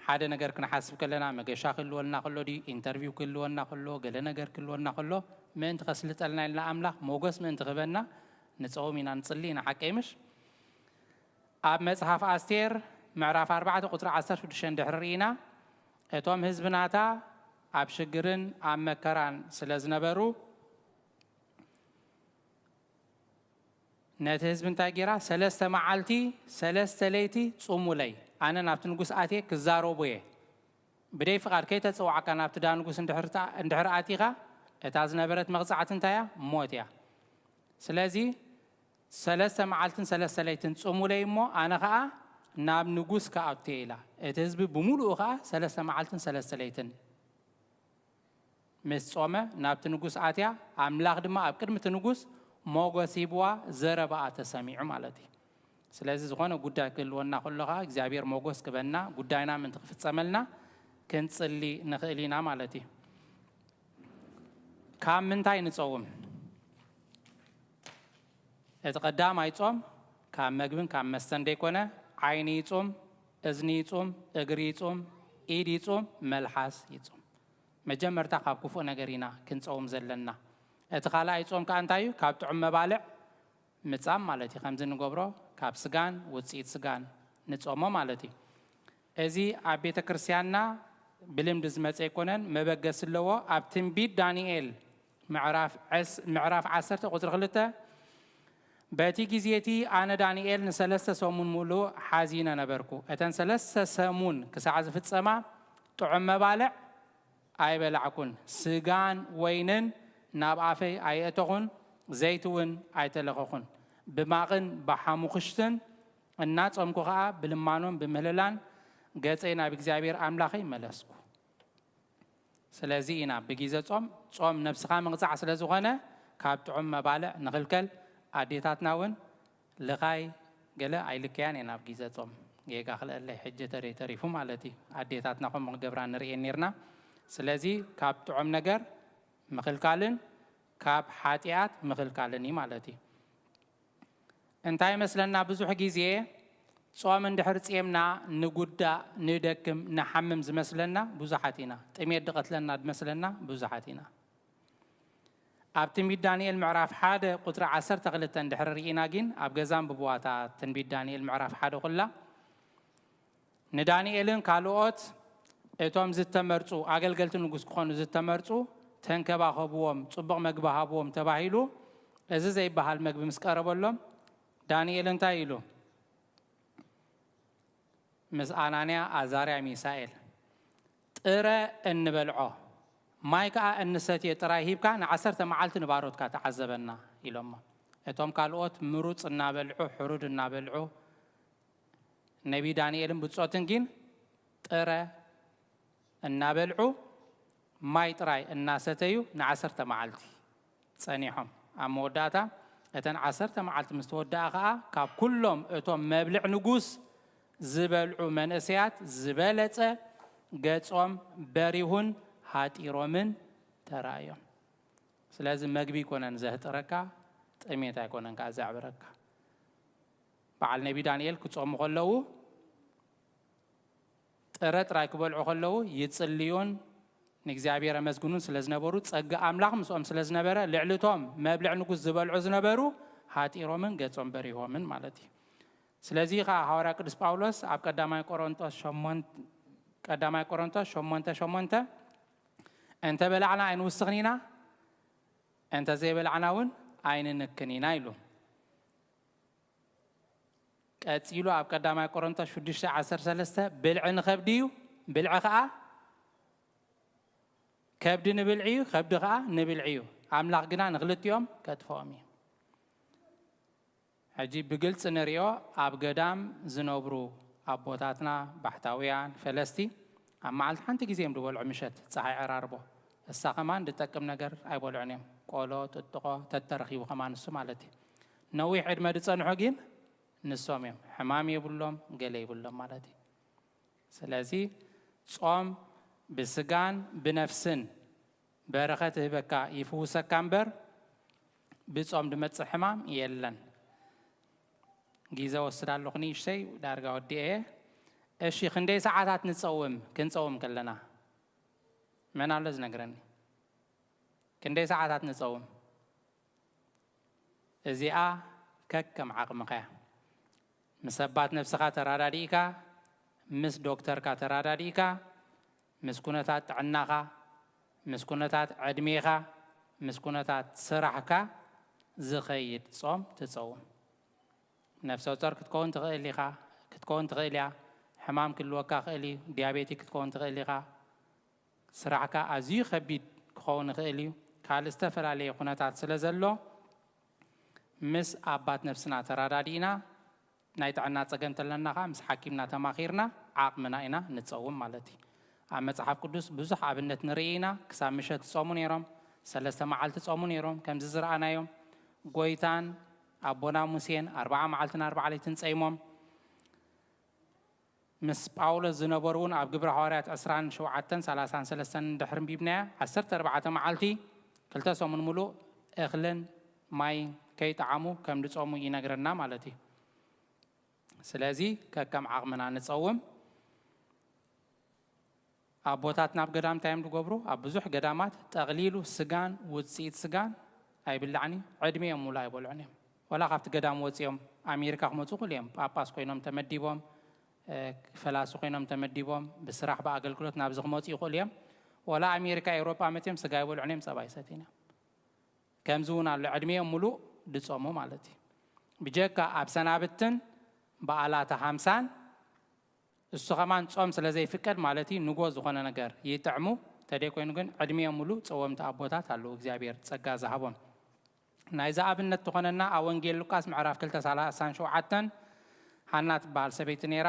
ሓደ ነገር ክንሓስብ ከለና መገሻ ክህልወልና ከሎ ድዩ፣ ኢንተርቪው ክህልወና ከሎ፣ ገለ ነገር ክህልወና ከሎ፣ ምእንቲ ከስልጠልና ኢልና ኣምላኽ ሞገስ ምእንቲ ክህበና ንጸውም ኢና፣ ንጽሊ ኢና። ሓቀይ ምሽ? ኣብ መጽሓፍ ኣስቴር ምዕራፍ ኣርባዕተ ቁጽሪ ዓሰርተ ሽዱሽተ እንድሕር ርኢና፣ እቶም ህዝቢ ናታ ኣብ ሽግርን ኣብ መከራን ስለ ዝነበሩ፣ ነቲ ህዝቢ እንታይ ገይራ? ሰለስተ መዓልቲ ሰለስተ ለይቲ ጹሙለይ፣ ኣነ ናብቲ ንጉስ ኣትየ ክዛረቦ እየ። ብደይ ፍቓድ ከይተጸዋዕካ ናብቲ ዳ ንጉስ እንድሕር ተኣ-፣ እንድሕር ኣቲኻ፣ እታ ዝነበረት መቕጻዕቲ እንታይ እያ? ሞት እያ። ስለዚ ሰለስተ መዓልትን ሰለስተ ለይትን ጹሙለይ እሞ ኣነ ኸኣ ናብ ንጉስ ክኣቱ እየ ኢላ። እቲ ህዝቢ ብምሉኡ ኸኣ ሰለስተ መዓልትን ሰለስተ ለይትን ምስ ጾመ ናብቲ ንጉስ ኣትያ፣ ኣምላኽ ድማ ኣብ ቅድሚ እቲ ንጉስ ሞገስ ሂብዋ፣ ዘረባኣ ተሰሚዑ ማለት እዩ። ስለዚ ዝኾነ ጉዳይ ክህልወና ከሎ ኸኣ እግዚኣብሔር ሞገስ ክበና፣ ጉዳይና ምእንቲ ክፍጸመልና ክንጽሊ ንኽእል ኢና ማለት እዩ። ካብ ምንታይ ንጸውም? እቲ ቀዳማይ ጾም ካብ መግብን ካብ መስተን ደይኮነ፣ ዓይኒ ይጹም፣ እዝኒ ይጹም፣ እግሪ ይጹም፣ ኢድ ይጹም፣ መልሓስ ይጹም። መጀመርታ ካብ ክፉእ ነገር ኢና ክንጸውም ዘለና። እቲ ካልኣይ ጾም ከኣ እንታይ እዩ? ካብ ጥዑም መባልዕ ምጻም ማለት እዩ። ከምዚ ንገብሮ ካብ ስጋን ውጽኢት ስጋን ንጾሞ ማለት እዩ። እዚ ኣብ ቤተ ክርስቲያንና ብልምዲ ዝመጸ ኣይኮነን፣ መበገሲ ኣለዎ። ኣብ ትንቢት ዳንኤል ምዕራፍ ዕስ-፣ ምዕራፍ ዓሰርተ ቁጽሪ ክልተ፣ በቲ ግዜ እቲ ኣነ ዳንኤል ንሰለስተ ሰሙን ምሉእ ሓዚነ ነበርኩ። እተን ሰለስተ ሰሙን ክሳዕ ዝፍጸማ ጥዑም መባልዕ ኣይበላዕኩን፣ ስጋን ወይንን ናብ ኣፈይ ኣየእተኹን፣ ዘይቲ እውን ኣይተለኸኹን። ብማቕን ብሓሙኽሽትን እናጾምኩ ኸኣ ብልማኖን ብምህልላን ገጸይ ናብ እግዚኣብሔር ኣምላኸይ መለስኩ። ስለዚ ኢና ብጊዘ ጾም፣ ጾም ነብስኻ ምቕጻዕ ስለ ዝኾነ፣ ካብ ጥዑም መባልዕ ንኽልከል፣ ኣዴታትና እውን ልኻይ ገለ ኣይልከያን እየን ኣብ ጊዘ ጾም። ጌጋ ክልአለይ ሕጂ ተደይ ተሪፉ ማለት እዩ። ኣዴታትና ከምኡ ክገብራ ንርእየን ኔርና። ስለዚ ካብ ጥዑም ነገር ምኽልካልን ካብ ሓጢኣት ምኽልካልን እዩ ማለት እዩ። እንታይ ይመስለና? ብዙሕ ግዜ ጾም እንድሕር ጼምና ንጉዳእ፣ ንደክም፣ ንሓምም ዝመስለና ብዙሓት ኢና። ጥሜት ድቐትለና ዝመስለና ብዙሓት ኢና። ኣብ ትንቢት ዳንኤል ምዕራፍ ሓደ ቁጽሪ ዓሰርተ ክልተ እንድሕር ርኢና ግን፣ ኣብ ገዛ ኣንብብዋ እታ ትንቢት ዳንኤል ምዕራፍ ሓደ ኩላ። ንዳንኤልን ካልኦት እቶም ዝተመርጹ ኣገልገልቲ ንጉስ ክኾኑ ዝተመርጹ ተንከባኸብዎም፣ ጽቡቕ መግቢ ሃብዎም ተባሂሉ። እዚ ዘይበሃል መግቢ ምስ ቀረበሎም ዳንኤል እንታይ ኢሉ? ምስ ኣናንያ፣ ኣዛርያ፣ ሚሳኤል፣ ጥረ እንበልዖ ማይ ከኣ እንሰትዮ ጥራይ ሂብካ ንዓሰርተ መዓልቲ ንባሮትካ ተዓዘበና ኢሎሞ። እቶም ካልኦት ምሩጽ እናበልዑ፣ ሕሩድ እናበልዑ፣ ነቢ ዳንኤልን ብጾትን ግን ጥረ እናበልዑ ማይ ጥራይ እናሰተዩ ንዓሰርተ መዓልቲ ጸኒሖም። ኣብ መወዳእታ እተን ዓሰርተ መዓልቲ ምስ ተወድኣ ኸኣ፣ ካብ ኩሎም እቶም መብልዕ ንጉስ ዝበልዑ መንእሰያት ዝበለጸ ገጾም በሪሁን ሃጢሮምን ተራእዮም። ስለዚ መግቢ ኣይኮነን ዘህጥረካ፣ ጥሜት ኣይኮነን ከኣ ዘዕብረካ። በዓል ነቢ ዳንኤል ክጾሙ ከለዉ፣ ጥረ ጥራይ ክበልዑ ከለዉ ይጽልዩን ንእግዚኣብሔር የመስግኑን ስለ ዝነበሩ፣ ጸጋ ኣምላኽ ምስኦም ስለ ዝነበረ፣ ልዕሊ እቶም መብልዕ ንጉስ ዝበልዑ ዝነበሩ ሃጢሮምን ገጾም በሪሆምን ማለት እዩ። ስለዚ ኸኣ ሃዋርያ ቅዱስ ጳውሎስ ኣብ ቀዳማይ ቆሮንቶስ ሸሞን-፣ ቀዳማይ ቆሮንቶስ ሸሞንተ ሸሞንተ፣ "እንተ በላዕና ኣይንውስኽን ኢና፣ እንተ ዘይበላዕና እውን ኣይንንክን ኢና" ኢሉ። ቀጺሉ ኣብ ቀዳማይ ቆሮንቶስ ሽዱሽተ ዓሰርተ ሰለስተ፣ "ብልዒ ንኸብዲ እዩ፣ ብልዒ ኸኣ ከብዲ ንብልዒ እዩ፣ ከብዲ ኸኣ ንብልዒ እዩ። ኣምላኽ ግና ንኽልቲኦም ከጥፍኦም እዩ።" ሕጂ ብግልጺ ንሪኦ፣ ኣብ ገዳም ዝነብሩ ኣቦታትና ባሕታውያን ፈለስቲ ኣብ መዓልቲ ሓንቲ ግዜ እዮም ዝበልዑ፣ ምሸት ጸሓይ ዕራርቦ። እሳ ከማን ዝጠቅም ነገር ኣይበልዑን እዮም። ቆሎ፣ ጥጥቖ ተተረኺቡ ከማን እሱ ማለት እዩ። ነዊሕ ዕድመ ዝጸንሑ ግን ንሶም እዮም። ሕማም የብሎም፣ ገለ የብሎም ማለት እዩ። ስለዚ ጾም ብስጋን ብነፍስን በረኸት ይህበካ፣ ይፍውሰካ እምበር ብጾም ዝመጽእ ሕማም የለን። ግዜ ወስድ ኣለኹ ንእሽተይ፣ ዳርጋ ወዲኤ እየ። እሺ፣ ክንደይ ሰዓታት ንጸውም? ክንጸውም ከለና መን ኣሎ ዝነግረኒ? ክንደይ ሰዓታት ንጸውም? እዚኣ ከከም ዓቕምኻ እያ። ምስ ኣባት ነፍስኻ ተራዳዲእካ፣ ምስ ዶክተርካ ተራዳዲእካ፣ ምስ ኩነታት ጥዕናኻ፣ ምስ ኩነታት ዕድሜኻ፣ ምስ ኩነታት ስራሕካ ዝኸይድ ጾም ትጸውም። ነፍሰ ጾር ክትከውን ትኽእል ኢኻ፣ ክትከውን ትኽእል እያ። ሕማም ክህልወካ ክእል እዩ። ዲያቤቲክ ክትከውን ትኽእል ኢኻ። ስራሕካ ኣዝዩ ከቢድ ክኸውን ይኽእል እዩ። ካልእ ዝተፈላለየ ኩነታት ስለ ዘሎ፣ ምስ ኣባት ነፍስና ተራዳዲእና፣ ናይ ጥዕና ጸገም ተለና ኸዓ ምስ ሓኪምና ተማኺርና ዓቕምና ኢና ንጸውም ማለት እዩ። ኣብ መጽሓፍ ቅዱስ ብዙሕ ኣብነት ንርኢ ኢና። ክሳብ ምሸት ጸሙ ነይሮም፣ ሰለስተ መዓልቲ ጸሙ ነይሮም። ከምዚ ዝረኣናዮም ጎይታን ኣቦና ሙሴን ኣርብዓ መዓልትን ኣርብዓ ለይትን ጸይሞም። ምስ ጳውሎስ ዝነበሩ እውን ኣብ ግብረ ሃዋርያት ዕስራን ሸውዓተን ሰላሳን ሰለስተን እንድሕር ኣንቢብናያ፣ ዓሰርተ ኣርባዕተ መዓልቲ ክልተ ሰሙን ሙሉእ እኽልን ማይን ከይጠዓሙ ከም ዝጾሙ ይነግረና ማለት እዩ። ስለዚ ከከም ዓቕምና ንጸውም። ኣቦታትና ኣብ ገዳም እንታይ እዮም ዝገብሩ? ኣብ ብዙሕ ገዳማት ጠቕሊሉ ስጋን ውጽኢት ስጋን ኣይብላዕን እዩ። ዕድሜኦም ሙሉእ ኣይበልዑን እዮም። ወላ ካብቲ ገዳም ወጺኦም ኣሜሪካ ክመጹ ይኽእሉ እዮም። ጳጳስ ኮይኖም ተመዲቦም፣ እ፣ ፈላሲ ኮይኖም ተመዲቦም፣ ብስራሕ ብኣገልግሎት ናብዚ ክመጹ ይኽእሉ እዮም። ወላ ኣሜሪካ፣ ኤውሮጳ መጺኦም ስጋ ኣይበልዑን እዮም፣ ጸባ ኣይሰትዩን እዮም። ከምዚ እውን ኣሎ፣ ዕድሜኦም ሙሉእ ዝጾሙ ማለት እዩ። ብጀካ ኣብ ሰናብትን በዓላተ ሃምሳን እሱ ኸማን ጾም ስለ ዘይፍቀድ ማለት እዩ፣ ንጎ ዝኾነ ነገር ይጥዕሙ። ተደይ ኮይኑ ግን ዕድሜኦም ሙሉእ ጸወምቲ ኣቦታት ኣለዉ፣ እግዚኣብሔር ጸጋ ዝሃቦም። ናይዚ ኣብነት ትኾነና ኣብ ወንጌል ሉቃስ ምዕራፍ ክልተ ሰላሳን ሸውዓተን፣ ሃና ትበሃል ሰበይቲ ነይራ።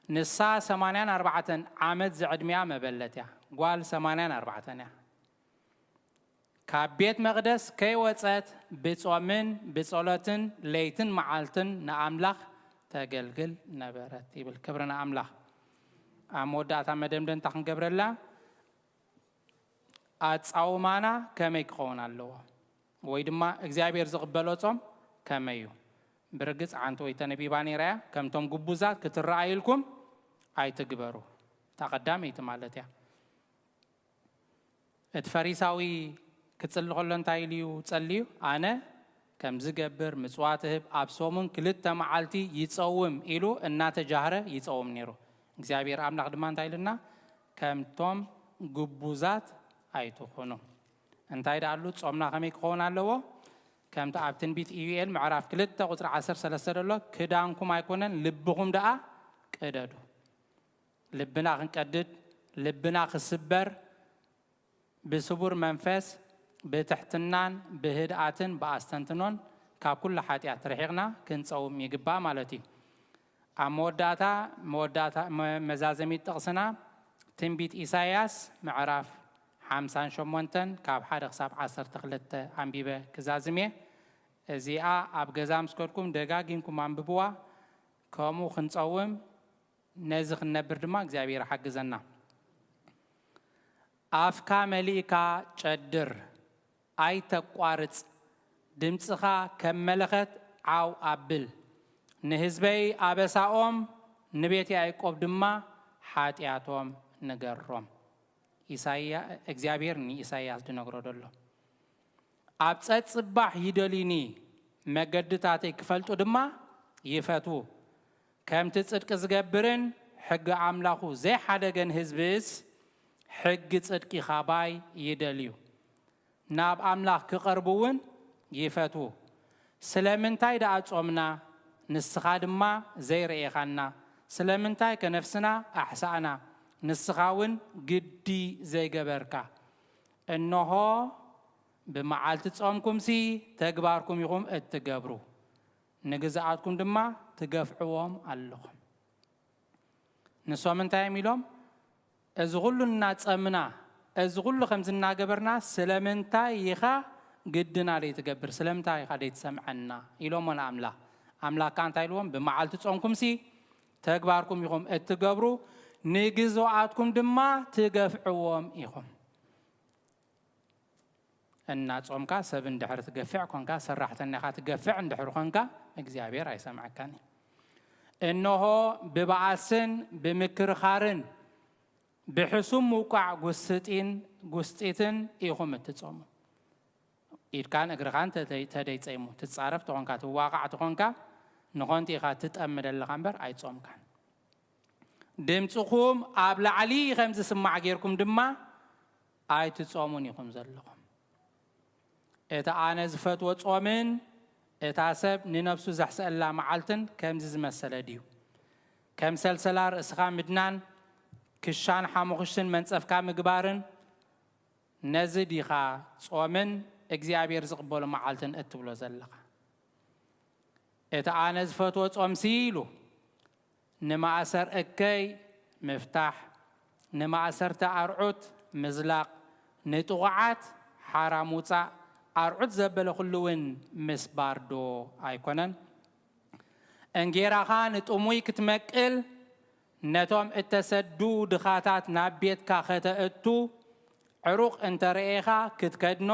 ንሳ ሰማንያን ኣርባዕተን ዓመት ዝዕድሚያ መበለት እያ። ጓል ሰማንያን ኣርባዕተን እያ። ካብ ቤት መቕደስ ከይወጸት ብጾምን ብጸሎትን ለይትን መዓልትን ንኣምላኽ ተገልግል ነበረት ይብል። ክብሪ ንኣምላኽ። ኣብ መወዳእታ መደምደምታ ክንገብረላ፣ ኣጻውማና ከመይ ክኸውን ኣለዎ? ወይ ድማ እግዚኣብሔር ዝቕበሎ ጾም ከመይ እዩ? ብርግጽ ሓንቲ ወይ ተነቢባ ነይራ እያ፣ ከምቶም ግቡዛት ክትረኣዩ ኢልኩም ኣይትግበሩ። እታ ቀዳመይቲ ማለት እያ። እቲ ፈሪሳዊ ክጽሊ ከሎ እንታይ ኢሉ እዩ ጸልዩ? ኣነ ከም ዝገብር ምጽዋት እህብ፣ ኣብ ሰሙን ክልተ መዓልቲ ይጸውም ኢሉ እናተጃህረ ይጸውም ነይሩ። እግዚኣብሔር ኣምላኽ ድማ እንታይ ኢሉና? ከምቶም ግቡዛት ኣይትኹኑ። እንታይ ደኣ ኣሉ? ጾምና ከመይ ክኸውን ኣለዎ? ከምቲ ኣብ ትንቢት ኢዩኤል ምዕራፍ ክልተ ቁጽሪ ዓሰርተ ሰለስተ ዘሎ፣ ክዳንኩም ኣይኮነን ልብኹም ደኣ ቅደዱ። ልብና ክንቀድድ፣ ልብና ክስበር፣ ብስቡር መንፈስ፣ ብትሕትናን ብህድኣትን ብኣስተንትኖን ካብ ኩሉ ሓጢኣት ርሒቕና ክንጸውም ይግባእ ማለት እዩ። ኣብ መወዳእታ፣ መወዳእታ፣ መ-፣ መዛዘሚት ጥቕስና ትንቢት ኢሳይያስ ምዕራፍ ሓምሳን ሸሞንተን ካብ ሓደ ክሳብ ዓሰርተ ክልተ ኣንቢበ ክዛዝም እየ። እዚኣ ኣብ ገዛ ምስ ከድኩም ደጋጊምኩም ኣንብብዋ። ከምኡ ክንጸውም ነዚ ክንነብር ድማ እግዚኣብሔር ሓግዘና። ኣፍካ መሊእካ ጨድር፣ ኣይተቋርጽ፣ ድምጽኻ ከም መለኸት ዓው ኣብል። ንህዝበይ ኣበሳኦም፣ ንቤት ያዕቆብ ድማ ሓጢኣቶም ንገሮም። ኢሳያ-፣ እግዚኣብሔር ንኢሳያስ ዝነግሮ ዘሎ። ኣብ ጸጽባሕ ይደልዩኒ፣ መገድታተይ ክፈልጡ ድማ ይፈትዉ። ከምቲ ጽድቂ ዝገብርን ሕጊ ኣምላኹ ዘይሓደገን ህዝብስ፣ ሕጊ ጽድቂ ኻባይ ይደልዩ። ናብ ኣምላኽ ክቐርቡ እውን ይፈትዉ። ስለምንታይ ደኣ ጾምና፣ ንስኻ ድማ ዘይረኤኻና? ስለምንታይከ ነፍስና ኣሕሳእና፣ ንስኻ እውን ግዲ ዘይገበርካ? እንሆ፣ ብመዓልቲ ጾምኩምሲ ተግባርኩም ኢኹም እትገብሩ፣ ንግዝኣትኩም ድማ ትገፍዕዎም ኣለኹም። ንሶም እንታይ እዮም ኢሎም? እዚ ኹሉ እናጸምና፣ እዚ ኹሉ ከምዚ እናገበርና፣ ስለምንታይ ኢኻ ግድና ደይትገብር፣ ስለምንታይ ኢኻ ደይትሰምዐና? ኢሎሞ ንኣምላኽ። ኣምላኽ ከኣ እንታይ ኢልዎም? ብመዓልቲ ጾምኩምሲ ተግባርኩም ኢኹም እትገብሩ፣ ንግዙኣትኩም ድማ ትገፍዕዎም ኢኹም። እና ጾምካ ሰብ እንድሕር ትገፍዕ ኮንካ፣ ሰራሕተኛኻ ትገፍዕ እንድሕር ኮንካ፣ እግዚኣብሔር ኣይሰምዐካን እዩ። እንሆ ብበኣስን ብምክርኻርን ብሕሱም ምውቃዕ ጉስጢን ጉስጢትን ኢኹም እትጾሙ። ኢድካን እግርኻን ተደይ-፣ ተደይጸይሙ ትጻረፍ ተኾንካ፣ ትዋቃዕ ተኾንካ፣ ንኾንቲ ኢኻ ትጠሚ ደለኻ እምበር ኣይጾምካን። ድምፅኹም ኣብ ላዕሊ ከም ዝስማዕ ጌርኩም ድማ ኣይትጾሙን ኢኹም ዘለኹም። እቲ ኣነ ዝፈትዎ ጾምን እታ ሰብ ንነፍሱ ዘሕስአላ መዓልትን ከምዚ ዝመሰለ ድዩ? ከም ሰልሰላ ርእስኻ ምድናን ክሻን ሓሙኽሽትን መንጸፍካ ምግባርን፣ ነዚ ዲኻ ጾምን እግዚኣብሔር ዝቕበሎ መዓልትን እትብሎ ዘለኻ? እቲ ኣነ ዝፈትዎ ጾምሲ ኢሉ ንማእሰር እከይ ምፍታሕ፣ ንማእሰርቲ ኣርዑት ምዝላቕ፣ ንጥቑዓት ሓራ ምውጻእ፣ ኣርዑት ዘበለ ኩሉ እውን ምስባር ዶ ኣይኮነን? እንጌራኻ ንጥሙይ ክትመቅል፣ ነቶም እተሰዱ ድኻታት ናብ ቤትካ ከተእቱ፣ ዕሩቕ እንተ ረኤኻ ክትከድኖ፣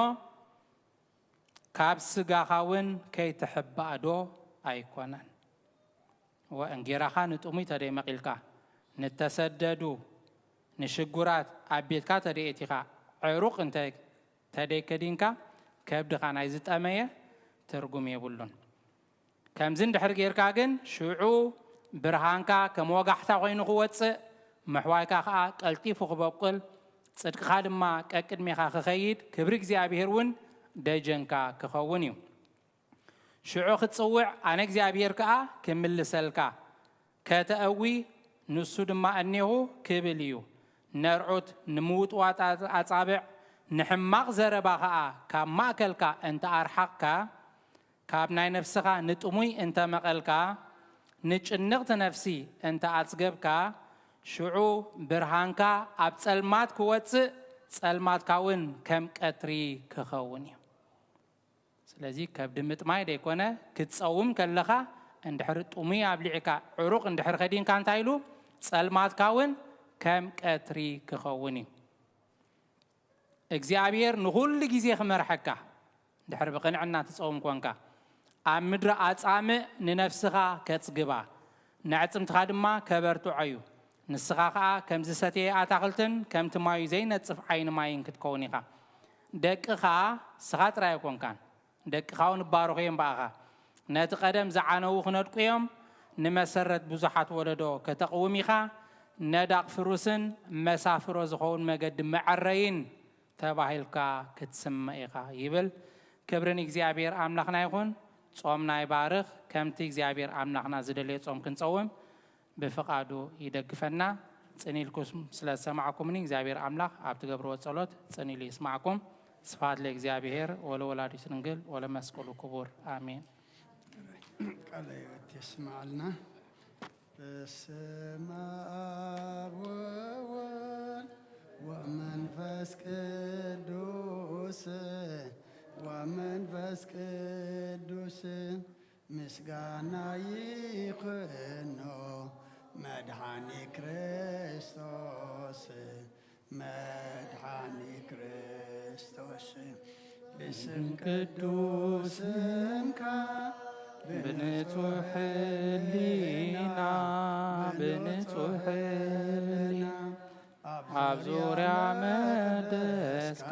ካብ ስጋኻ እውን ከይትሕባእ ዶ ኣይኮነን? ወእንጌራኻ ንጥሙይ ተደይ መቒልካ፣ ንተሰደዱ፣ ንሽጉራት ኣብ ቤትካ ተደይ እቲኻ፣ ዕሩቕ እንተ ተደይ ከዲንካ፣ ከብድኻ ናይ ዝጠመየ ትርጉም የብሉን። ከምዚ እንድሕር ጌርካ ግን፣ ሽዑ ብርሃንካ ከም ወጋሕታ ኮይኑ ክወጽእ፣ ምሕዋይካ ኸኣ ቀልጢፉ ክበቁል፣ ጽድቅኻ ድማ ቀቅድሜኻ ክኸይድ፣ ክብሪ እግዚኣብሔር እውን ደጀንካ ክኸውን እዩ። ሽዑ ክትጽውዕ፣ ኣነ እግዚኣብሔር ከኣ ክምልሰልካ፣ ከተእዊ፣ ንሱ ድማ እኔሁ ክብል እዩ። ነርዑት ንምውጥዋጥ ኣጻብዕ፣ ንሕማቕ ዘረባ ኸኣ ካብ ማእከልካ እንተ ኣርሓቕካ፣ ካብ ናይ ነፍስኻ ንጥሙይ እንተ መቐልካ፣ ንጭንቕቲ ነፍሲ እንተ ኣጽገብካ፣ ሽዑ ብርሃንካ ኣብ ጸልማት ክወጽእ፣ ጸልማትካ እውን ከም ቀትሪ ክኸውን እዩ። ስለዚ ከብዲ ምጥማይ ደይኮነ፣ ክትጸውም ከለኻ እንድሕር ጥሙይ ኣብሊዕካ፣ ዕሩቕ እንድሕር ከዲንካ እንታይ ኢሉ? ጸልማትካ እውን ከም ቀትሪ ክኸውን እዩ። እግዚኣብሔር ንኹሉ ግዜ ክመርሐካ፣ እንድሕር ብቕንዕና ትጸውም ኮንካ፣ ኣብ ምድሪ ኣጻምእ ንነፍስኻ ከጽግባ፣ ነዕጽምትኻ ድማ ከበርትዖ እዩ። ንስኻ ኸኣ ከም ዝሰተየ ኣታኽልትን ከምቲ ማዩ ዘይነጽፍ ዓይኒ ማይን ክትከውን ኢኻ። ደቅኻ፣ ንስኻ ጥራይ ኣይኮንካን፣ ደቅኻ እውን ይባረኹ እዮም ብኣኻ። ነቲ ቀደም ዝዓነዉ ክነድቁ እዮም፣ ንመሰረት ብዙሓት ወለዶ ከተቕውም ኢኻ። ነዳቕ ፍሩስን መሳፍሮ ዝኸውን መገዲ መዐረይን ተባሂልካ ክትስመ ኢኻ ይብል። ክብሪ ንእግዚኣብሔር ኣምላኽና ይኹን። ጾምና ይባርኽ። ከምቲ እግዚኣብሔር ኣምላኽና ዝደለዮ ጾም ክንጸውም ብፍቓዱ ይደግፈና። ጽን ኢልኩም ስለ ዝሰማዕኩምኒ እግዚኣብሔር ኣምላኽ ኣብ ትገብርዎ ጸሎት ጽን ኢሉ ይስማዕኩም። ስብሐት ለእግዚኣብሔር ወለወላዲቱ ድንግል ወለመስቀሉ ክቡር። ኣሜን። ቃለ ሕይወት የስምዓልና። በስመ አብ ወወልድ ወመንፈስ ቅዱስ፣ ወመንፈስ ቅዱስ ምስጋና ይኹኖ መድኃኒ ክርስቶስ፣ መድኃኒ ክርስቶስ። ብስም ቅዱስምካ ብንጹሕ ሕሊና፣ ብንጹሕ ሕሊና ኣብ ዙርያ መቅደስካ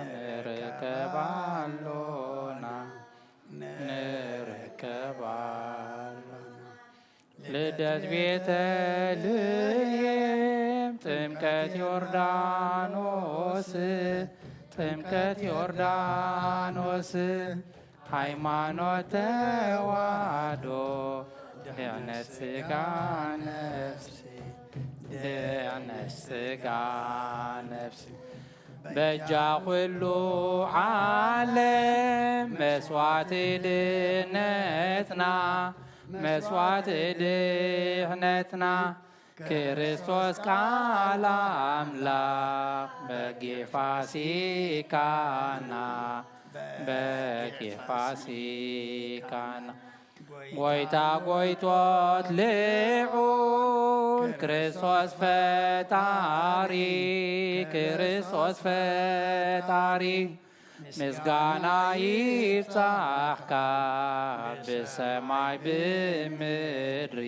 ንርከብ ኣሎና፣ ንርከብ ኣሎና። ልደት ቤተልሔም፣ ጥምቀት ዮርዳኖስ፣ ጥምቀት ዮርዳኖስ፣ ሃይማኖት ተዋህዶ፣ ድሕነት ስጋ ነፍሲ፣ ድሕነት ስጋ ነፍሲ። በጃ ኩሉ ዓለም መስዋዕቲ ድነትና፣ መስዋዕቲ ድሕነትና፣ ክርስቶስ ቃል ኣምላኽ በጊዕ ፋሲካና፣ በጊዕ ፋሲካና ጎይታ ጎይቶት ልዑል ክርስቶስ ፈጣሪ፣ ክርስቶስ ፈጣሪ ምስጋና ይብጻሕካ ብሰማይ ብምድሪ፣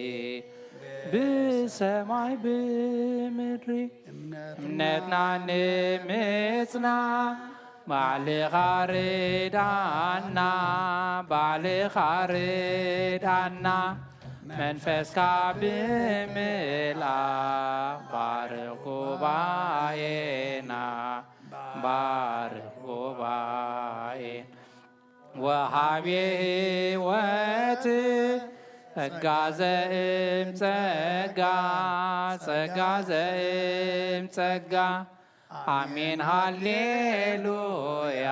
ብሰማይ ብምድሪ። እምነትና ንምጽና ባዕልኻ ርዳና፣ ባዕልኻ ርዳና። መንፈስካ ብምልኣኽ ባርኽ ጉባኤና፣ ባርኽ ጉባኤና። ወሃቤ ሕይወት ጸጋ ዘእም ጸጋ፣ ጸጋ ዘእም ጸጋ። ኣሜን ሃሌሉያ።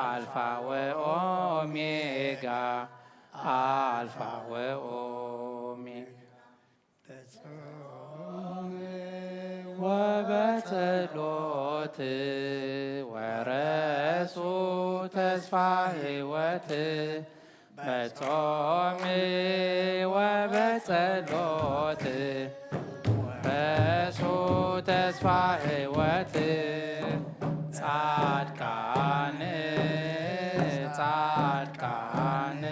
ኣልፋ ወኦሜጋ፣ ኣልፋ ወኦሜጋ። በጾም ወበጸሎት ወረሱ ተስፋ ሕይወት። በጾም ወበጸሎት ወረሱ ተስፋ ሕይወት። ጻድቃን፣ ጻድቃን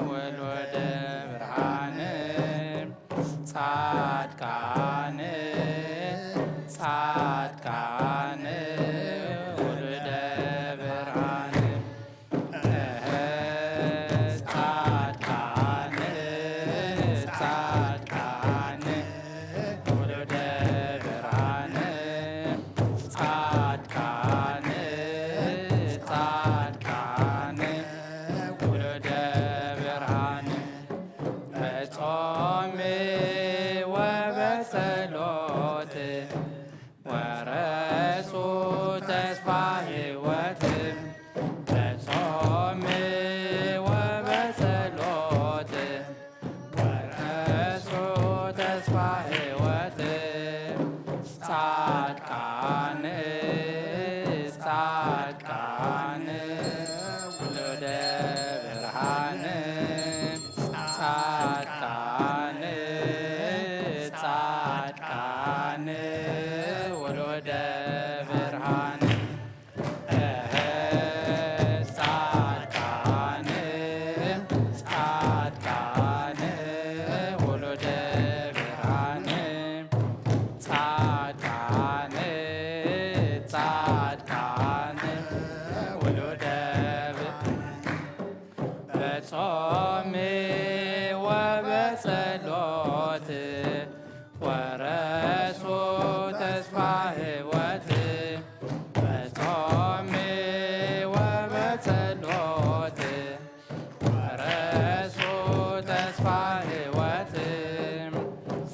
ውሉደ ብርሃን። ጻድቃን፣ ጻድቃን ውሉደ ብርሃን። እህ፣ ጻድቃን፣ ጻድቃን ውሉደ ብርሃን። ጻድቃን፣ ጻድቃን ውሉደ ብርሃን። በጾም ወበጸሎት ወረሱ ተስፋ ሕይወት። በጾም ወበጸሎት ወረሱ ተስፋ ሕይወት። ጻድቃን፣ ጻድቃን ውሉደ ብርሃን። ጻድቃን፣ ጻድቃን ውሉደ ብርሃን። እህ፣ ጻድቃን፣ ጻድቃን ውሉደ ብርሃን። ጻድቃን፣ ጻድቃን ውሉደ ብርሃን። በጾም ወበጸሎት ወረሱ ተስፋ ሕይወት። በጾም ወበጸሎት ወረሱ ተስፋ ሕይወት።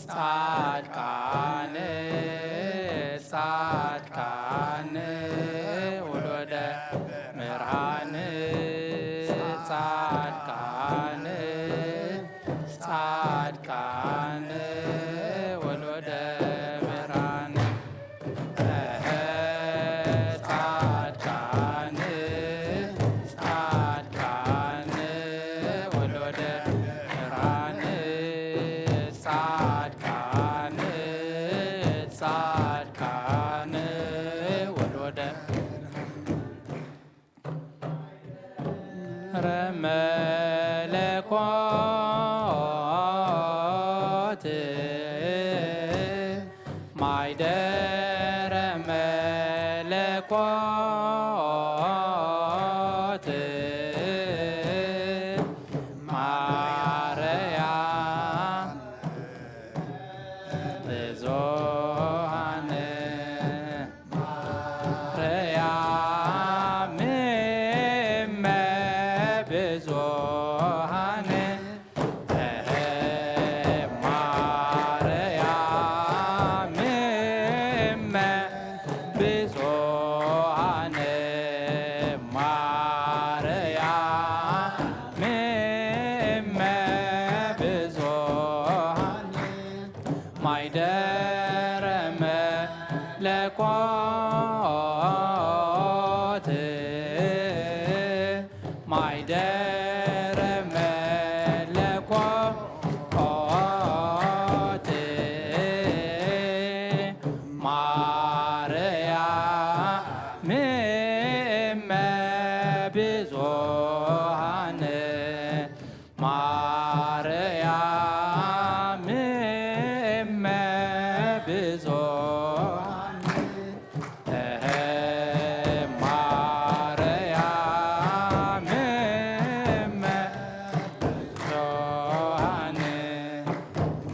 ጻድቃን፣ ጻድቃን ውሉደ ብርሃን። ጻድቃን፣ ጻድቃን ውሉደ ብርሃን። እህ፣ ጻድቃን፣ ጻድቃን ውሉደ ብርሃን። ጻድቃን፣ ጻድቃን ውሉደ ረመለኮት ማይደረ መለኮት ማረያ ብዙሃን ማርያም እመ ብዙሃን። እህ፣ ማርያም እመ ብዙሃን። ማርያም እመ ብዙሃን። ማይደረ መለኮት ማርያም እመ ብዙኃን፣ እህ፣ ማርያም እመ ብዙኃን፣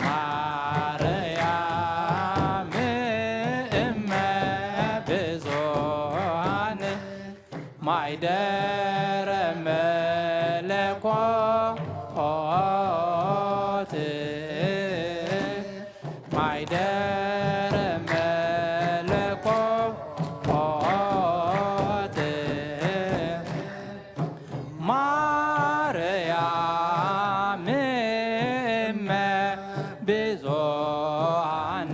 ማርያም እመ ብዙኃን፣ ማይደረ መለኮት፣ ማይደረ መለኮት፣ ማርያም እመ ብዙኃን፣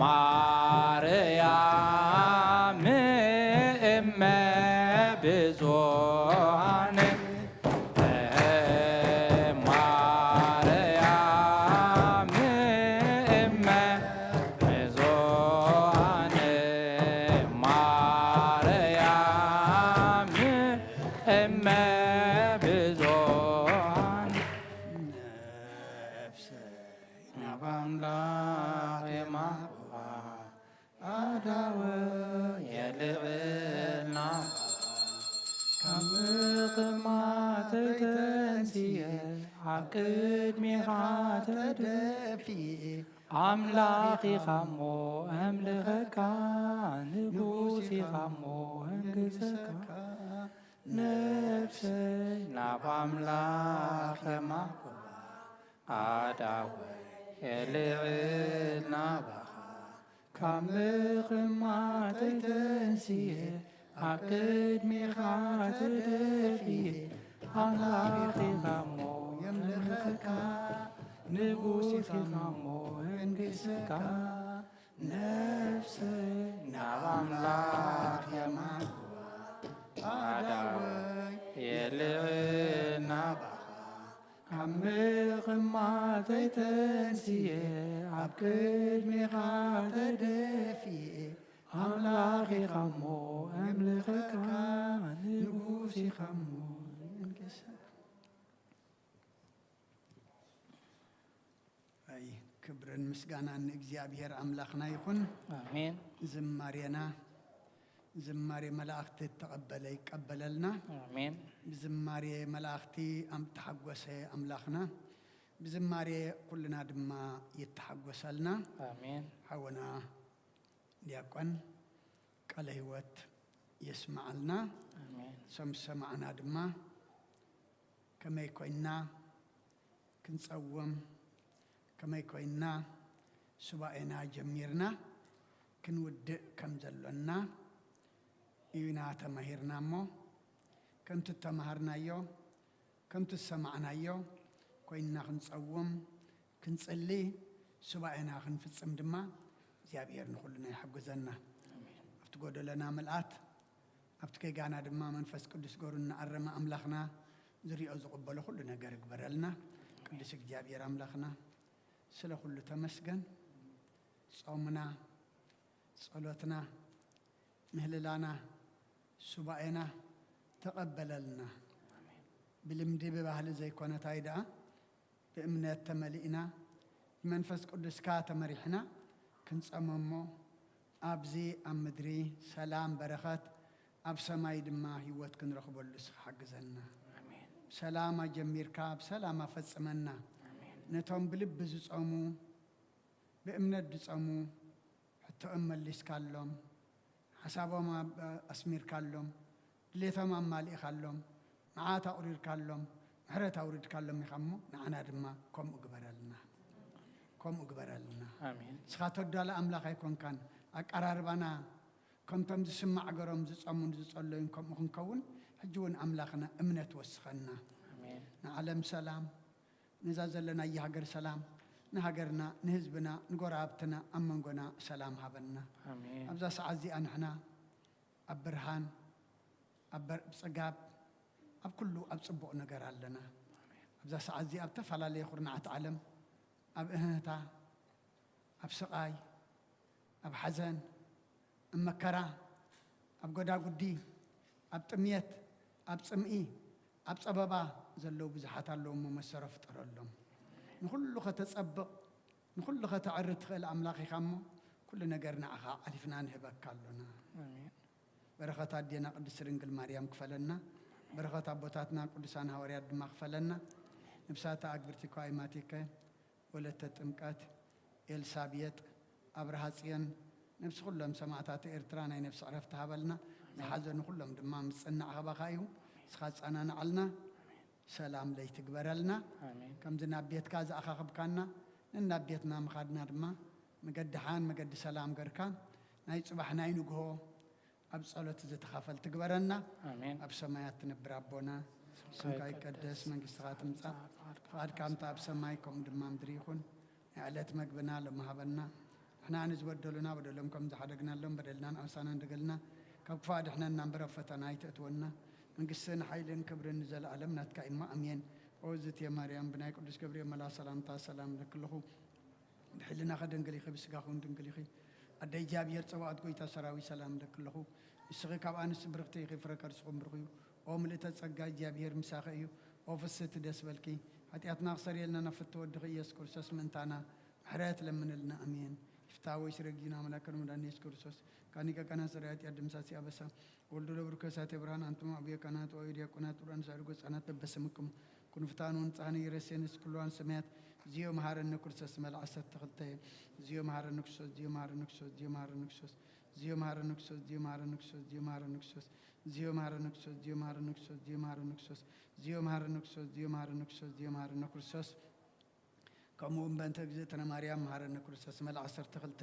ማርያም እመ ብዙኃን፣ ማርያም እመ ብዙኃን፣ ማርያም እመ ብዙኃን፣ ነፍሰ ናብ ኣምላኽ የማህዋ፣ ኣዳወ የልዕልና፣ ካብ ምቕማተይ ተንስየ፣ ኣብ ቅድሜኻ ተደፊ፣ ኣምላኽ ኢኻ እሞ ኣምልኸካ፣ ንጉስ ኢኻ እሞ ኣንግሰካ። ነፍሰይ ናብ ኣምላኽ የማህዋ፣ ኣዳወ የልዕልና ባኻ፣ ካብ ምቕማተይ ተንስየ፣ ኣብ ቅድሜኻ ተደፊየ፣ ኣምላኽ ኢኻ እሞ የምልኸካ፣ ንጉስ ኢኻ እሞ የንግሰካ። ነፍሰይ ናብ ኣምላኽ የማህዋ፣ ኣዳወ የልዕልና ባኻ፣ ካብ ምቕማተይ ተንስየ፣ ኣብ ቅድሜኻ ተደፊየ፣ ኣምላኽ ኢኻ እሞ ኣምልኸካ፣ ንጉስ ኢኻ እሞ ንግሰካ። ኣይ፣ ክብርን ምስጋናን ንእግዚኣብሔር ኣምላኽና ይኹን። ኣሜን። ዝማሬና፣ ዝማሬ መላእኽቲ እተቐበለ ይቀበለልና። ኣሜን። ብዝማሬ መላእኽቲ ኣም-፣ እተሓጎሰ ኣምላኽና፣ ብዝማሬ ኩልና ድማ ይተሓጎሰልና። ኣሜን። ሓውና ዲያቆን ቃለ ህይወት የስምዓልና። ኣሜን። እቶም ዝሰማዕና ድማ ከመይ ኮይንና ክንጸውም፣ ከመይ ኮይንና ሱባኤና ጀሚርና ክንውድእ ከም ዘሎና እዩና ተማሂርና እሞ፣ ከምቲ እተማሃርናዮ፣ ከምቲ ዝሰማዕናዮ ኮይንና ክንጸውም፣ ክንጽሊ፣ ሱባኤና ክንፍጽም ድማ እግዚኣብሔር ንኹልና ይሓግዘና። ኣብቲ ጎደለና ምልኣት፣ ኣብቲ ጌጋና ድማ መንፈስ ቅዱስ ገሩ እናኣረመ ኣምላኽና ዝሪኦ ዝቕበሎ ኩሉ ነገር ይግበረልና። ቅዱስ እግዚኣብሔር ኣምላኽና ስለ ኩሉ ተመስገን። ጾምና፣ ጸሎትና፣ ምህልላና፣ ሱባኤና ተቐበለልና። ብልምዲ ብባህሊ ዘይኮነ ታይ ደኣ ብእምነት ተመሊእና ብመንፈስ ቅዱስካ ተመሪሕና ክንጸመሞ ኣብዚ ኣብ ምድሪ ሰላም በረኸት ኣብ ሰማይ ድማ ህይወት ክንረኽበሉ እስኻ ሓግዘና። ኣሜን። ሰላም ኣጀሚርካ ብሰላም ኣፈጽመና። ኣሜን። ነቶም ብልቢ ዝጸሙ ብእምነት ዝጸሙ ሕቶኦም መሊስካሎም፣ ሓሳቦም ኣብ-፣ ኣስሚርካሎም፣ ድሌቶም ኣማሊእካሎም፣ መዓት ኣቑሪርካሎም፣ ምሕረት ኣውሪድካሎም ኢኻ እሞ ንዓና ድማ ከምኡ ግበረልና፣ ከምኡ ግበረልና። ኣሜን። ንስኻ ተዳሎ ኣምላኽ ኣይኮንካን። ኣቀራርባና ከምቶም ዝስማዕ ገሮም ዝጸሙን ዝጸለዩን ከምኡ ክንከውን ሕጂ እውን ኣምላኽና እምነት ወስኸና። ኣሜን። ንዓለም ሰላም፣ ነዛ ዘለናያ ሃገር ሰላም፣ ንሃገርና፣ ንህዝብና፣ ንጎረባብትና፣ ኣብ መንጎና ሰላም ሃበና። ኣሜን። ኣብዛ ሰዓት እዚኣ ንሕና ኣብ ብርሃን፣ ኣብ በር-፣ ኣብ ጽጋብ፣ ኣብ ኩሉ ኣብ ጽቡቕ ነገር ኣለና። ኣብዛ ሰዓት እዚኣ ኣብ ዝተፈላለየ ኩርናዓት ዓለም፣ ኣብ እህህታ፣ ኣብ ስቓይ፣ ኣብ ሓዘን፣ ኣብ መከራ፣ ኣብ ጎዳጉዲ፣ ኣብ ጥምየት፣ ኣብ ጽምኢ፣ ኣብ ጸበባ፣ ዘለዉ ብዙሓት ኣለዉ እሞ መሰሮ ፍጠረሎም። ንኹሉ ከተጸብቕ ንኹሉ ከተዕሪ ትኽእል ኣምላኽ ኢኻ እሞ ኩሉ ነገር ንዓኻ ኣሊፍና ንህበካ ኣሎና። ኣሜን። በረኸት ኣዴና ቅድስት ድንግል ማርያም ክፈለና። በረኸት ኣቦታትና ቅዱሳን ሃዋርያት ድማ ክፈለና። ንብሳተ ኣግብርቲ ኳይ ማቲከ፣ ወለተ ጥምቀት፣ ኤልሳቤጥ፣ ኣብርሃ ጽዮን፣ ነብሲ ኩሎም ሰማእታት ኤርትራ ናይ ነብሲ ዕረፍቲ ሃበልና። ዝሓዘኑ ኩሎም ድማ ምጽናዕ ሃባኻ እዩ። ንስኻ ጻናንዓልና። ሰላም ለይትግበረልና። ኣሜን። ከምዚ ናብ ቤትካ ዝኣኻኽብካና፣ ንናብ ቤትና ምኻድና ድማ መገዲ ሓን መገዲ ሰላም ገርካ፣ ናይ ጽባሕ ናይ ንግሆ ኣብ ጸሎት ዝተኻፈል ትግበረና። ኣሜን። ኣብ ሰማያት ትነብር ኣቦና፣ ስምካ ይቀደስ፣ መንግስትኻ ትምጻእ፣ ፍቓድካ ከምቲ ኣብ ሰማይ ከምኡ ድማ ምድሪ ይኹን። ናይ ዕለት መግብና ሎሚ ሃበና። ንሕና ንዝበደሉና በደሎም ከም ዝሓደግናሎም በደልናን ኣምሳናን ደገልና ካብ ክፋ ድሕነና እምበር ኣብ ፈተና ኣይተእትወና። መንግስትን ሓይልን ክብርን ንዘለኣለም ናትካ እማ ኣሜን። ኦ ዝትየ ማርያም ብናይ ቅዱስ ገብርኤል መላ ሰላምታ ሰላም ለክልኹ ብሕልናኸ ድንግል ኢኺ ብስጋኹን ድንግል ኢኺ። ኣደ እግዚኣብሔር ጸባኦት ጎይታ ሰራዊት ሰላም ለክልኹ። ንስኺ ካብ ኣንስቲ ብርኽቲ ኢኺ ፍረ ከርስኹም ብሩኽ እዩ። ኦ ምልእተ ጸጋ እግዚኣብሔር ምሳኺ እዩ። ኦ ፍስህቲ ደስ በልኪ። ሓጢኣትና ክሰርየልና ናብ ፍትወ ወድኺ ኢየሱስ ክርስቶስ ምእንታና ምሕረት ለምንልና ኣሜን። ይፍታ ወይ ስረጊና ኣምላክ ከነ መድኃኒነ ኢየሱስ ክርስቶስ ካኒ ቀቀና ሰሪያት ያድምሳሲ ኣበሳ ወልዱ ለብርከ እሳተ ብርሃን ኣንቱም ኣቡየ ካህናት ወአዩ ዲያቆናት ቁርአን ሳድጎ ህጻናት በበስምኩም ኩኑ ፍታን ወንጻህኒ ይረሴንስ ኩልዋን ሰማያት። ዝዮ መሃረነ ክርስቶስ መልዓ ዓሰርተ ክልተ። ዝዮ መሃረነ ክርስቶስ ዝዮ መሃረነ ክርስቶስ ዝዮ መሃረነ ክርስቶስ ዝዮ መሃረነ ክርስቶስ ዝዮ መሃረነ ክርስቶስ ዝዮ መሃረነ ክርስቶስ ዝዮ መሃረነ ክርስቶስ ዝዮ መሃረነ ክርስቶስ ዝዮ መሃረነ ክርስቶስ ዝዮ መሃረነ ክርስቶስ ዝዮ መሃረነ ክርስቶስ ዝዮ መሃረነ ክርስቶስ ከምኡ እውን በእንተ እግዝእትነ ማርያም መሃረነ ክርስቶስ መል ዓሰርተ ክልተ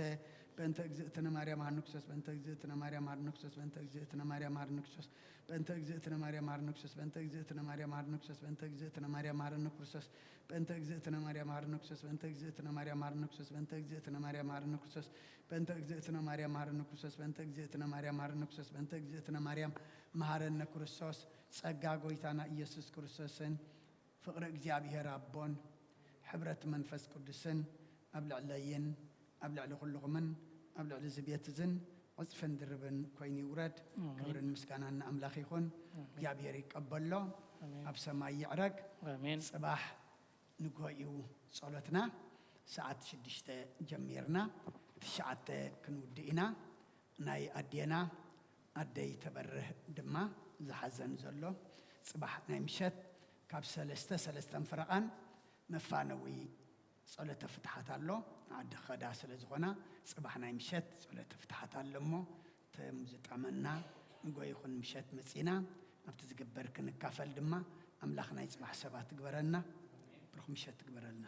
በእንተ እግዝእትነ ማርያም መሃረነ ክርስቶስ በእንተ እግዝእትነ ማርያም መሃረነ ክርስቶስ በእንተ እግዝእትነ ማርያም መሃረነ ክርስቶስ በእንተ እግዝእትነ ማርያም መሃረነ ክርስቶስ በእንተ እግዝእትነ ማርያም መሃረነ ክርስቶስ በእንተ እግዝእትነ ማርያም መሃረነ ክርስቶስ በእንተ እግዝእትነ ማርያም መሃረነ ክርስቶስ በእንተ እግዝእትነ ማርያም መሃረነ ክርስቶስ በእንተ እግዝእትነ ማርያም መሃረነ ክርስቶስ በእንተ እግዝእትነ ማርያም መሃረነ ክርስቶስ በእንተ እግዝእትነ ማርያም መሃረነ ክርስቶስ በእንተ እግዝእትነ ማርያም መሃረነ ክርስቶስ ጸጋ ጎይታና ኢየሱስ ክርስቶስን ፍቕሪ እግዚኣብሔር ኣቦን ሕብረት መንፈስ ቅዱስን ኣብ ልዕለይን ኣብ ልዕሊ ኩልኹምን ኣብ ልዕሊ እዚ ቤት እዝን ዕፅፍን ድርብን ኮይኑ ይውረድ። ኣሜን። ክብርን ምስጋናን ንኣምላኽ ይኹን። እግዚኣብሔር ይቀበሎ፣ ኣሜን። ኣብ ሰማይ ይዕረግ። ኣሜን። ጽባሕ ንግሆ እዩ ጸሎትና። ሰዓት ሽዱሽተ ጀሚርና ትሽዓተ ክንውድእ ኢና። ናይ ኣዴና ኣደይ ተበርህ ድማ ዝሓዘን ዘሎ ጽባሕ ናይ ምሸት ካብ ሰለስተ ሰለስተን ፈረቓን መፋነዊ ጸሎተ ፍትሓት ኣሎ። ንዓዲ ኸዳ ስለ ዝኾና ጽባሕ ናይ ምሸት ጸሎተ ፍትሓት ኣሎ እሞ ተም ዝጠመና ንጎ ይኹን ምሸት መጺና ኣብቲ ዝግበር ክንካፈል ድማ ኣምላኽ ናይ ጽባሕ ሰባት ትግበረና። ብሩኽ ምሸት ትግበረልና።